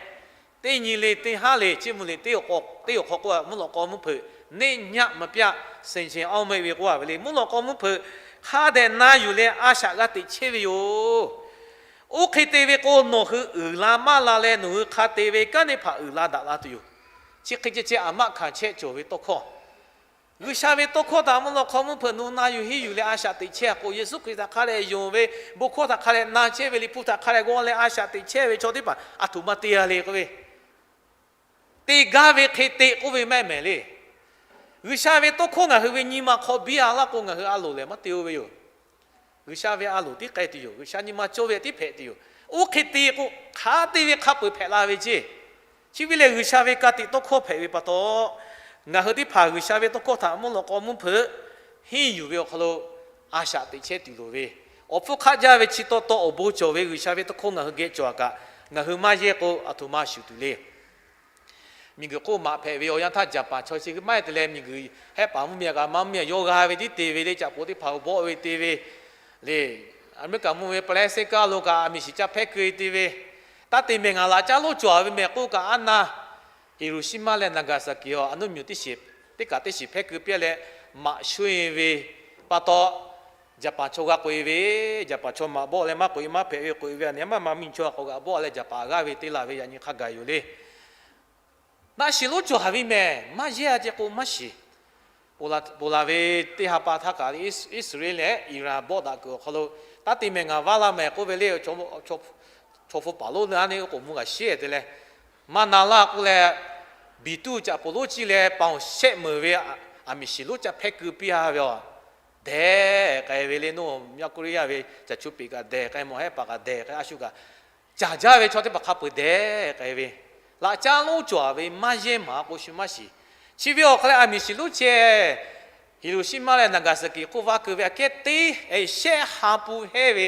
teˇ nyi le teˇ haˉ le, chi mvuh liꞈ teˇ awˬ hk'aw k'oˆ, mvuhˇ lawꞈ k'aw mvuhˇ hpeuꞈ neˆ nyaˆ maˇ pyaˆ, ဆင်ခြင်အောင် meh ve k'oˆ a ve le. Mvuhˇ lawꞈ k'aw mvuhˇ hpeuꞈ hk'a dehꞈ na yuˬ leh a shaꞈ g'a teꞈ chehˇ ve yoˬ. Oˇ hk'e te ve k'o, nawˬ hui uiˍ la maˇ la leh nawˬ hui hk'a te ve kanˉ teˇ hpaˍ uiˍ la daꞈ la tuˬ yoˬ. Chi hk'e ceh ceh aˬ maˆ hkanˍ chehˇ cawˬ ve tawˇ hkawˇ, G'uiˬsha ve tawˇ hkawˇ htaꞈ mvuhˇ lawꞈ hk'aw mvuhˇ hpeuꞈ nawˬ na yuˬ henˇ yuˬ leh a shaꞈ teꞈ chehˇ a k'o, Yeˍsuˆ Hkriꞈ htaꞈ hk'a dehꞈ yonˍ ve, bon hkawˇ htaꞈ hk'a dehꞈ na chehˇ ve, Liꞈ hpu htaꞈ hk'a dehꞈ g'aw leh a shaꞈ teꞈ chehˇ ve chaw teˇ hpaˍ aˬ htoꞈ ma te a le k'oˆ ve, te gaˇ ve hk'e te k'oˆ ve maˇ mehˍ le. G'uiˬsha ve tawˇ hkawˇ ngaˬ hui ve nyi ma hk'aw biˇ a laˇ k'o, ngaˬ hui a loˍ lehˬ maˇ te-o ve yoˬ. G'uiˬsha ve a loˍ tiˉ k'ai tuˬ yoˬ. G'uiˬsha nyi ma cawˇ ve tiˉ hpehꞈ tuˬ yoˬ. Oˇ hk'e te k'o, hk'a te ve hk'a peuˬ hpehꞈ la ve ceˇ. Chi ve lehˬ, G'uiˬsha ve ka tiꞈ tawˇ hkawˇ hpehꞈ ve pa taw, ngaˬ hui teˇ hpaˍ G'uiˬsha ve tawˇ hkawˇ htaꞈ mvuhˇ lawꞈ k'aw mvuhˇ hpeuꞈ henˇ yuˬ ve awˬ hk'aw lo a shaꞈ teꞈ chehˇ tuˬ loˍ ve, awˬ hpfuhˇ hk'aˆ jaˇ ve chi taw taw awˬ bon cawˬ ve G'uiˬsha ve tawˇ hkawˇ ngaˬ hui geh cawˬ a kaꞈ, ngaˬ hui maˇ yehˇ k'o aˬ htoꞈ ma shuˍ tuˬ le. Miˬguiˬ hk'oˆ maꞈ hpehꞈ ve awˬ yanˇ htaˇ, Jaˍpaˍ chaw chi maˇ heˆ te leh, miˬguiˬ hehˆ paˍ mvuhˇmiˬ kaꞈ maˇ mvuhˇmiˬ yawˇ g'a ve tiˉ te ve le. Caꞈ poˍ teˇ hpaˍ bawˆ ve te ve le. Aˍmeˍriˆkaˍ mvuhˇ ve ပလဲစ့ကား lo kaꞈ aˬ miˍ shiˍ ca hpehˇ keu te ve, taˇ te mehˬ ngaˬ laꞈ caˉ lonˉ cawˬ ve mehˬ k'oˆ kaꞈ, aˉ na Hiˍroˍshiˍmaˆ leh Naˍgaˍsaˍkiˍ awˬ aˬ nuˇ miˬ teˇ shiˍ, teˇ kaꞈ teˇ shiˍ hpehˇ keu piˇ leh, maꞈ shuˇ-e ve pa taw, Jaˍpaˍ chaw g'a k'oꞈ-e ve, Jaˍpaˍ chaw maꞈ bawˆ leh maˇ k'oꞈ-e maˇ hpehꞈ ve, k'oꞈ-e ve a nyi maˇ ma miˬ chaw k'awꞈ g'aꞈ bawˆ leh Jaˍpaˍ g'aˇ ve te laˬ ve yaꞈ nyi hk'a gaˬ yoˬ le. Naꞈ shiˍ lonˉ cawˬ haˍ ve mehˬ maˇ yehˇ a ceh k'o maˇ shiˍ. Ponˬ laˬ ve teˇ ha pa htaˇ kaꞈ Iˉsaˍreˍlaˆ leh Iˍraˍ bawˆ daꞈ kuiˬ awˬ hk'aw lo, taˇ te mehˬ ngaˬ vaˇ laˇ mehˬ k'oˆ ve le. Chaw hpu paˍ lonˉ leh a neˇ k'oˍ mvuh g'a sheˉ te leh, maˇ na laˇ k'oˆ leh, biˬ tuˇ caꞈ poˍ lonˉ ciˇ leh paˍ awˬ shehˆ meunˍ ve aˬ miˍ shiˍ lonˉ ca hpehˇ keu piˇ a ve aˬ, dehˬ k'ai ve le. North Korea ve caˬ chu peꞈ kaꞈ dehˬ k'ai, mawˬ hehˆ paˍ kaꞈ dehˬ k'ai, a shu kaꞈ caˬ jaˇ ve chaw teˇ hpaˍ hk'a peuˬ dehˬ k'ai ve, laꞈ caˉ lonˉ cawˬ ve maˇ yehˇ maˬ k'o shu maˇ shiˍ. Chi ve awˬ hk'aw leh aˬ miˍ shiˍ lonˉ ceh Hiˍroˍshiˍmaˆ leh Naˍgaˍsaˍkiˍ hk'oˆ vaˇ keu ve aꞈ kehˉ teˇ shehˆ ha pu hehˇ ve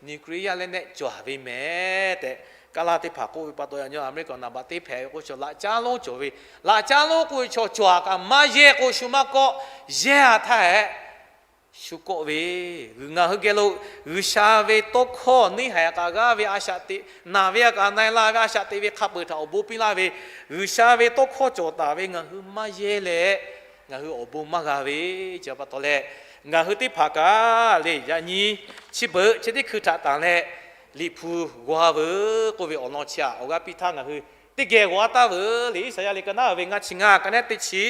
nuclear လက်နက် cawˬ ve mehˬ tehꞈ, kaˇ laˇ teˇ hpaˍ k'oˆ ve pa taw, yaꞈ nyi Aˍmeˍriˆkaˍ naˍ baꞈ teˇ hpehꞈ ve k'o, chaw laꞈ caˉ lonˉ cawˬ ve, laꞈ caˉ lonˉ k'oˆ ve chaw cawˬ a kaꞈ maˇ yehˇ k'o shu maˇ kawˆ, yehˇ a htaˇ hehꞈ shu kawˆ ve, g'uiˬ ngaˬ hui geh lo G'uiˬsha ve tawˇ hkawˇ neˇ haiˬ a kaꞈ g'aˇ ve a shaꞈ teꞈ, naˬ ve a kaꞈ na e la ve a shaꞈ teꞈ ve hk'a peuˬ htaꞈ awˬ bon piˇ laˇ ve, G'uiˬsha ve tawˇ hkawˇ cawˬ taˍ ve ngaˬ hui maˇ yehˇ leh, ngaˬ hui awˬ bon maˇ g'a ve, chi pa taw leh, ngaˬ hui teˇ hpaˍ kaꞈ le yaꞈ nyi chi beuꞈ chi teˇ hkui htaꞈ tanˬ leh, Liꞈ hpu g'aw veuˬ k'oˆ ve awˬ lawn chi aꞈ awˬ g'aˇ piˇ htaˇ ngaˬ hui teˇ geh g'aw a taˍ veuˬ le. Iˉsaˍyaˆ liꞈ ka naˉ ve ngaˇ chi ngaˇ ka neˉ teˇ chi,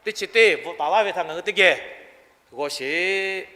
teˇ chi teˇ bvuhꞈ taˍ laˇ ve htaꞈ ngaˬ hui teˇ geh g'aw sheˍ.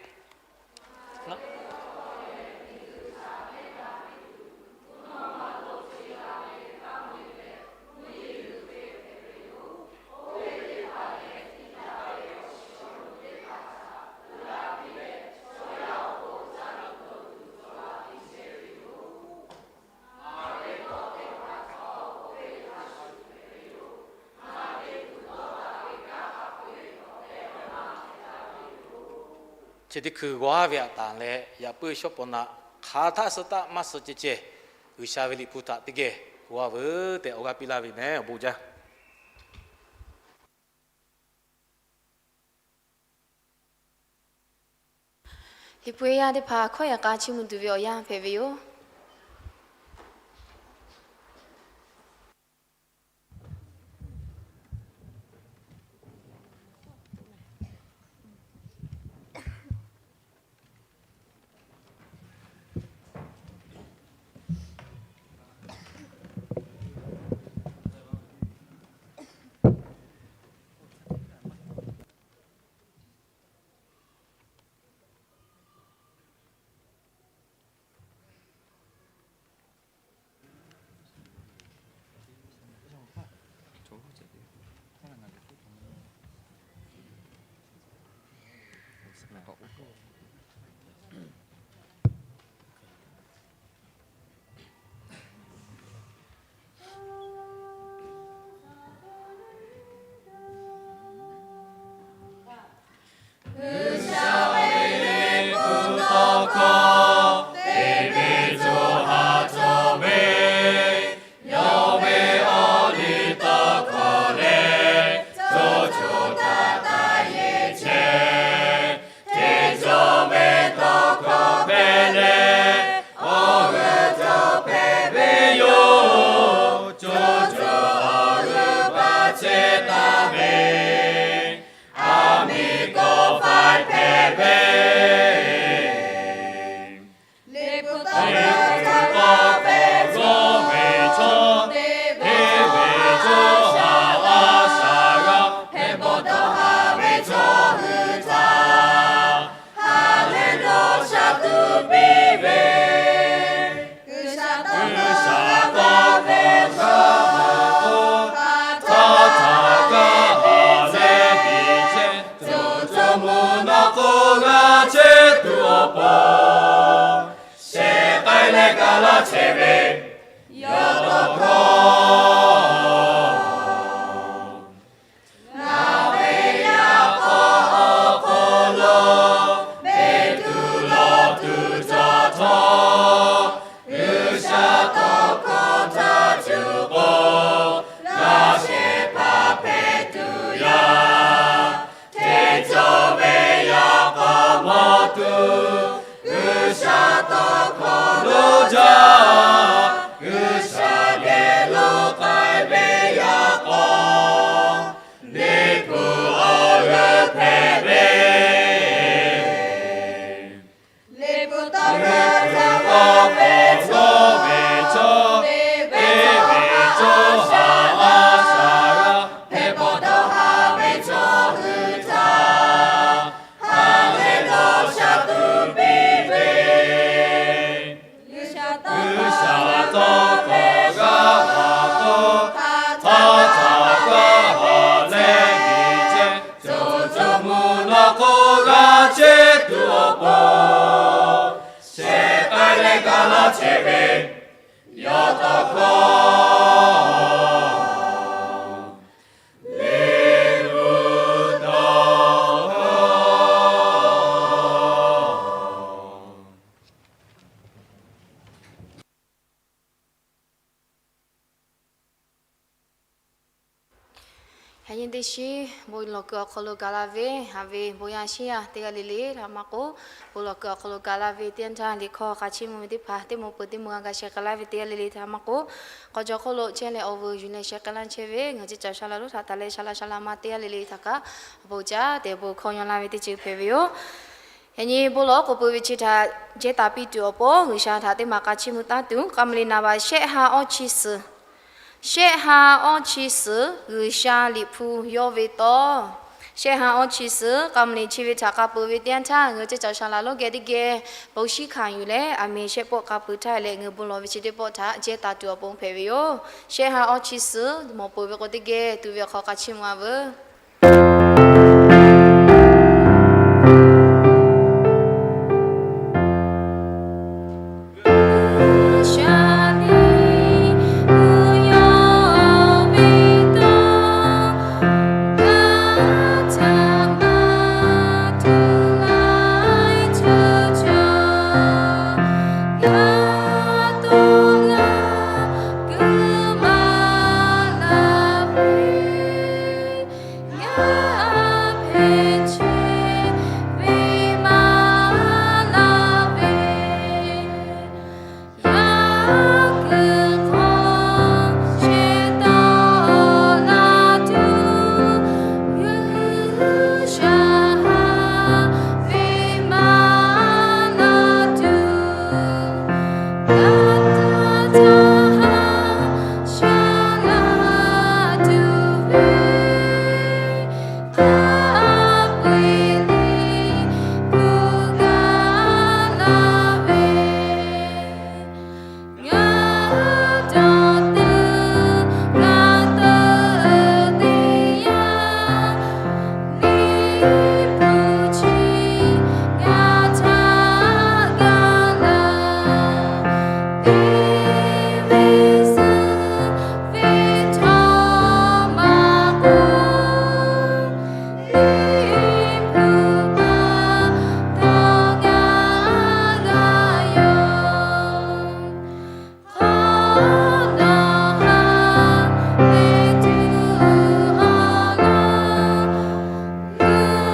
ceh teˇ hkui g'aw-a ve aꞈ taˍ leh, yaꞈ puiˉ shawˉ paw naꞈ hk'aˬ htaˆ suh taˆ maˇ suh ceh ceh, G'uiˬsha ve Liꞈ hpu htaꞈ teˇ geh g'aw-a veuˬ tehꞈ awˬ g'aˇ piˇ laˇ ve mehˍ. Awˬ bon jaˇ. Liꞈ hpu yaˇ teˇ hpaˍ hkawˇ yaꞈ k'a chiˇ mvuh tuˬ ve awˬ yanˇ hpehꞈ ve yoˬ. Yaꞈ nyi teˇ shiˉ bon lawˬ kuiˬ awˬ hk'aw lo gaˬ la ve, haꞈ ve bon yaˇ shiˉ yaˇ teˇ g'aˇ le le htaꞈ maˇ k'oˆ, bon lawˬ kuiˬ awˬ hk'aw lo gaˬ la ve teˇ yanˇ htaˇ liꞈ hkawˇ hk'a chiˇ mvuh ve teˇ hpaˍ teˇ moˍ peuˬ teˇ moˍ g'a ga sheh k'ai laˇ ve teˇ g'aˇ le le htaꞈ maˇ k'oˆ, k'aw jaw hk'oˆ lo chehˇ leh awˬ vuiˬ yuˬ leh sheh k'ai laˇ chehˇ ve ngaˬ hui ca shaˍ laꞈ lonˉ htaꞈ taˍ leh shaˍ laꞈ shaˍ laꞈ ma teˇ g'aˇ le le htaꞈ kaꞈ awˬ bon jaˇ tehꞈ bon hkawˇ yaw laˇ ve teˇ ceuˬ hpehꞈ ve yoˬ. Yaꞈ nyi bon lawˬ k'oˍ peuˬ ve chi htaꞈ jehˇ taˍ piˇ tuˬ awˬ pon G'uiˬsha htaꞈ teˇ maˬ k'a chiˇ mvuh taˉ tuˬ, k'a mvuh liꞈ naˍ baꞈ shehˆ ha awˇ chi suhˍ, shehˆ ha awˇ chi suhˍ G'uiˬsha Liꞈ hpu yawˇ ve tawˇ. Shehˆ ha awˇ chi suhˍ k'a mvuh liꞈ chi ve htaꞈ k'a peuˬ ve teˇ yanˇ htaˇ ngaˬ hui ceh caˬ shaˍ laꞈ lonˉ geh teˇ geh bon shiˉ hkanˍ yuˬ leh, aˬ miˍ shehˆ pawˆ k'a peuˬ htaˇ leh ngaˬ hui bon lawˬ ve chi teˇ pawˆ htaꞈ jehˇ taˍ tuˬ awˬ pon hpehꞈ ve yoˬ. Shehˆ ha awˇ chi suhˍ mawˬ peuˬ ve k'o teˇ geh tuˬ ve awˬ hk'aw k'a chiˇ mvuh-a veuˬ. Htaˇ haˉ shaˉ laˇ tuˬ ve, hk'a peu-eˬ liꞈ hpu gaˬ la ve, ngaˬ hui dawˬ tuˬ g'a teuꞈ te yaˇ, Liꞈ hpu chi ngaˬ htaꞈ gaˬ la, teˇ ve suh ve htawˇ maˇ k'oˆ, Liꞈ hpu pa taw ngaˬ g'a yoˬ. Hk'awꞈ nawˬ ha lehˬ tuˬ awˬ lawn,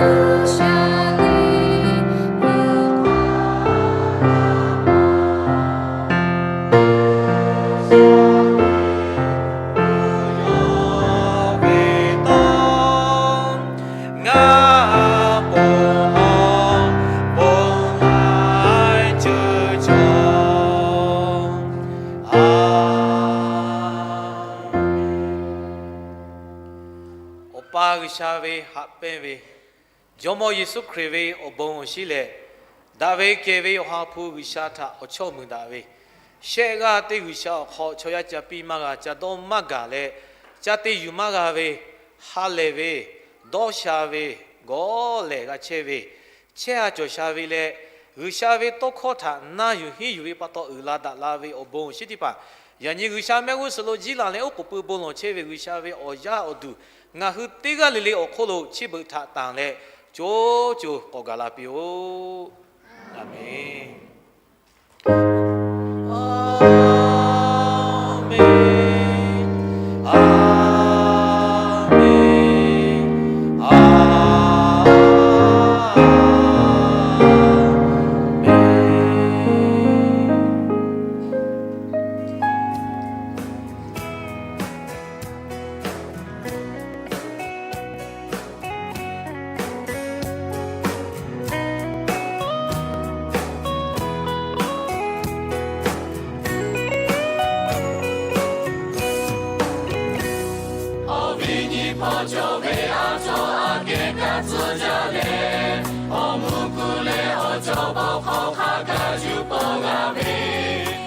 G'uiˬsha Liꞈ hpu k'awꞈ yawˇ ve tawˇ ngaˬ ponˬ awˬ ponˬ laiˉ ceuˬ cawˬ. Awˬ pa G'uiˬsha ve haꞈ pehnˇ ve, Jawˇmawˇ Yeˍsuˆ Hkriꞈ ve awˬ bon awˬ shinˉ lehˬ, daꞈ ve kehˬ ve Awˬ ha hpu G'uiˬsha htaꞈ awˬ chawˇ muiˬ daꞈ ve, shehˆ g'aˇ teˇ G'uiˬsha awˬ hk'aw chaw yaˇ ca piˇ maˇ g'a, ca dawˇ maˇ gaˬ leh, ca te yuˬ maˇ g'a ve, ha lehˬ ve, dawˇ sha ve, gawˇ lehˬ g'a chehˇ ve, chehˇ ha cawˬ sha ve leh, G'uiˬsha ve tawˇ hkawˇ htaꞈ na yuˬ henˇ yuˬ ve pa taw uiˍ la daꞈ la ve awˬ bon awˬ shinˉ teˇ hpaˍ, yaꞈ nyi G'uiˬsha mehˆ g'uˇ suhˍ lo jiˇ laˬ leh oˉ k'oˍ pui bon lawˬ chehˇ ve G'uiˬsha ve awˬ yaˇ awˬ duˬ ngaˬ hui teˇ g'aˇ le le awˬ hk'oˆ lo chi beuꞈ htaꞈ tanˬ leh, co co k'awꞈ gaˬ la piˇ-oˆ. Aˍmenˍ. Awˬ viˉ nyi hpawˇ cawˬ ve a cawˬ aꞈ kehˉ kaꞈ tcuhˉ jaˇ leh, awˬ mvuhˇ kuˬ leh awˬ cawˬ pawˆ hk'aw hk'a gaˬ yuˬ pawˆ g'a ve,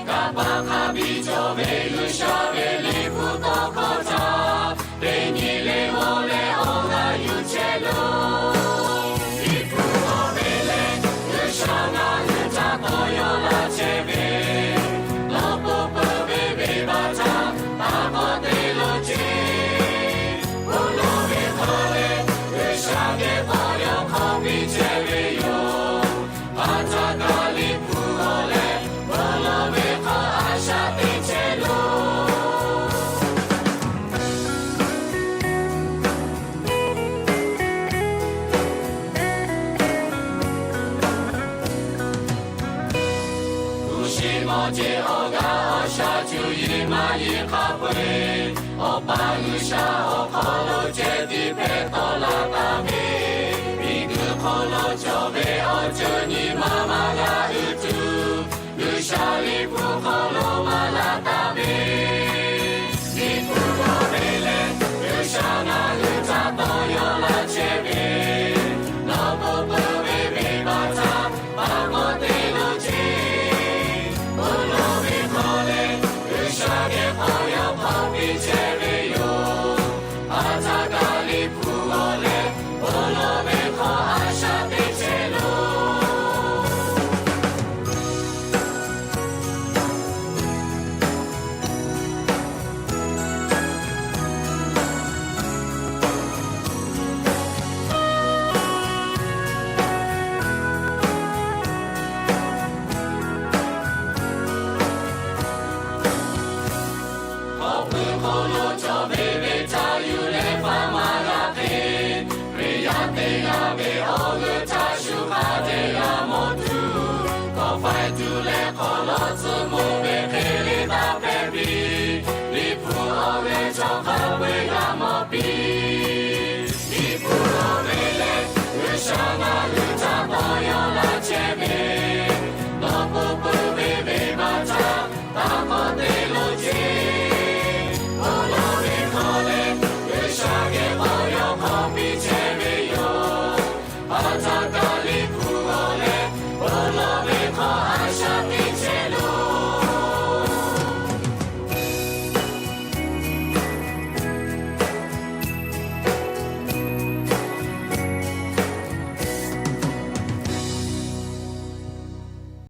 kaˍ paˍ hk'a biˇ cawˬ ve G'uiˬsha ve Liꞈ hpu tawˇ hkawˇ htaꞈ teˇ nyi le mawˇ leh awˬ g'aˇ yuˬ chehˇ loˬ. Liꞈ hpu awˬ ve lehˬ, G'uiˬsha ngaˬ hui htaꞈ k'awꞈ yaw laˇ chehˇ ve, lawˇ pawˆ peuˬ ve venˇbaˆ htaꞈ taˇ k'awꞈ te lo ceˇ. Bon lawˬ ve hk'aw lehˬ, G'uiˬsha geh k'awꞈ yaw hk'awꞈ piˇ chehˇ ve yoˬ. Hk'aˬ htaˇ kaꞈ Liꞈ hpu g'aw leh, bon lawˬ ve hk'aw a shaꞈ teꞈ chehˇ loˬ. Hpu shi mawˇ jeˬ awˬ g'aˇ awˬ shaˍ cuˇ yiˍ maˇ yiˍ hk'a peu-eˬ, Awˬ pa G'uiˬsha awˬ hk'aw lo ceh tiˉ hpehꞈ tawˆ la taˍ ve, miˬguiˬ hk'oˆ lo cawˬ ve awˬ ceuˬ nyi ma maˇ g'a uiˍ tuˬ, G'uiˬsha Liꞈ hpu hk'aw lo